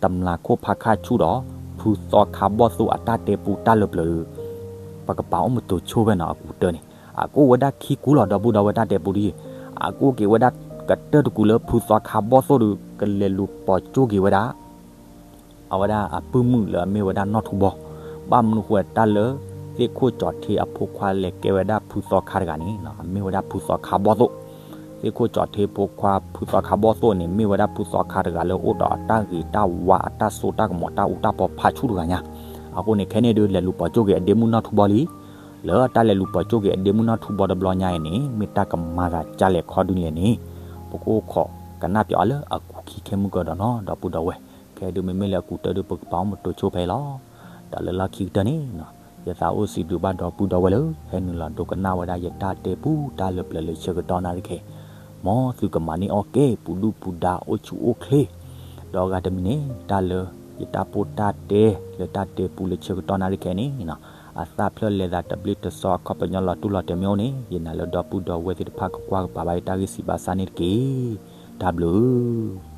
တမျာ်ခိၣ်ဖါခါဆူၣ်ဒီး ဖုသီခါဘီၣ်သိၣ်အတၢ်တဲပူတၢ်လၢပျၢၤဒီး ပကပာ်အိၣ်မတိၤဆိဖဲနီၤ အကူာ်တၢန့ၣ် အကအိၣ်ဝဲဒၣ်ခံကူလီၤ ဒီပုၢ်ဒီဝဲၢ် တၢ်တဲပူတယုၢ်, အကအိၣ်က့ၤဝဲဒၣ်ကတၢၢ်တကူလၢဖုသီခါဘီၣ်သိၣ်ဒီး ကလဲၤလူၤပိာ်ကၠိက့ၤဝဲဒၣ် အဝဲဒၣ်အပုၢ်မုၣ်လၢအမ့ၢ်ဝဲဒၣ်နီၢ်ထူဘီ, ဘၣ်မနုၤဃိတၢ်လၢ သ့ၣ်ခိၣ်ကၠီၣ်ထ့အဖိခွါလဲၤကဲဝဲဒၣ်ဖုသီခါတဂၤန့ၣ် အမ့ၢ်ဝဲဒၣ်ဖုသီခါဘီၣ်သိၣ်, သ့ၣ်ခိၣ်ကၠီၣ်ထ့ဖိခွါဖုသီခါဘီၣ်သိၣ်န့ၣ် မ့ၢ်ဝဲဒၣ်ဖုသီခါတဂၤလၢအိၣ်ဒီးအတၢ်ဂ့ၤတၢ်ဝါအတၢ်စိတၢ်ကမီၤတၢ်အူတၢ်ပီဖးဆူၣ်တဂၤညါ, အဃိန့ၣ် ခဲန့ၣ်ဒုး လဲၤလူၤပိာ်ကၠိက့ၤအဒ့မုၣ်နီၢ်ထူဘီလံ, လၢတၢ်လဲၤလူၤပိာ်ကၠိက့ၤအဒ့မုၣ်နီၢ်ထူဘီတဘျီညါအံၤန့ၣ် မ့ၢ်တၢ်ကမၤသးဒ်လဲၣ်ခီဒုးလဲၣ်န့ၣ် ပကအိၣ်ခိးကနၣ်ပၠးအီၤလၢအကူာ်ခံခဲမုၢ်ကဒီးနီၤ ဒီပုၢ်ဒီဝဲၢ်, ခဲဒုးမ့မ့ၢ်လၢအကူာ်တၢ်ဒုး ပကပာ်အိၣ်မတိၤဆိဖဲအံၤလီၤ. တၢ်လၢလီၢ်ခံကတၢၢ်န့ၣ် ယသးအိၣ်စံးဘျုးဘၣ်ဒီပုၢ်ဒီဝဲၢ်လၢ ဟဲနုာ်လီၤဒိကနၣ်ဝဲဒၣ်ယတၢ်တဲပူတၢ်လၢပျၢၤလၢဆၢကတီၢ်နၣ်ရံၣ်ခဲ, မ်သုကမၤန့ၢ်အီၣ်က့ၤ ပူၤဒုၣ်ပူၤဒါအိၣ်ဆူၣ်အိၣ်ချ့, ဒီးအဂၤတမံၤန့ၣ် တၢ်လၢယတၢ်ပိၢ်တၢ်တဲလၢတၢ်တဲပူလၢဆၢကတီၢ်နၣ်ရံၣ်ခဲအံၤန့ၣ်, အသၣ်ဖျၢၣ်လဲၤသးတဘျ့တစီ အခီပညီလီၤတူၢ်လီၤတဲာ်မ့ၢ်အိၣ်န့ၣ် ယနာ်လၢဒီပုၢ်ဒီဝဲၢ်သ့ၣ်တဖၣ်ကကွၢ်ကပာ်ဘၣ်ယတၢ်ဂ့ၢ်စံးဘၣ်ဆၣ်န့ၣ်တက့ၢ်. တၢ်ဘျုး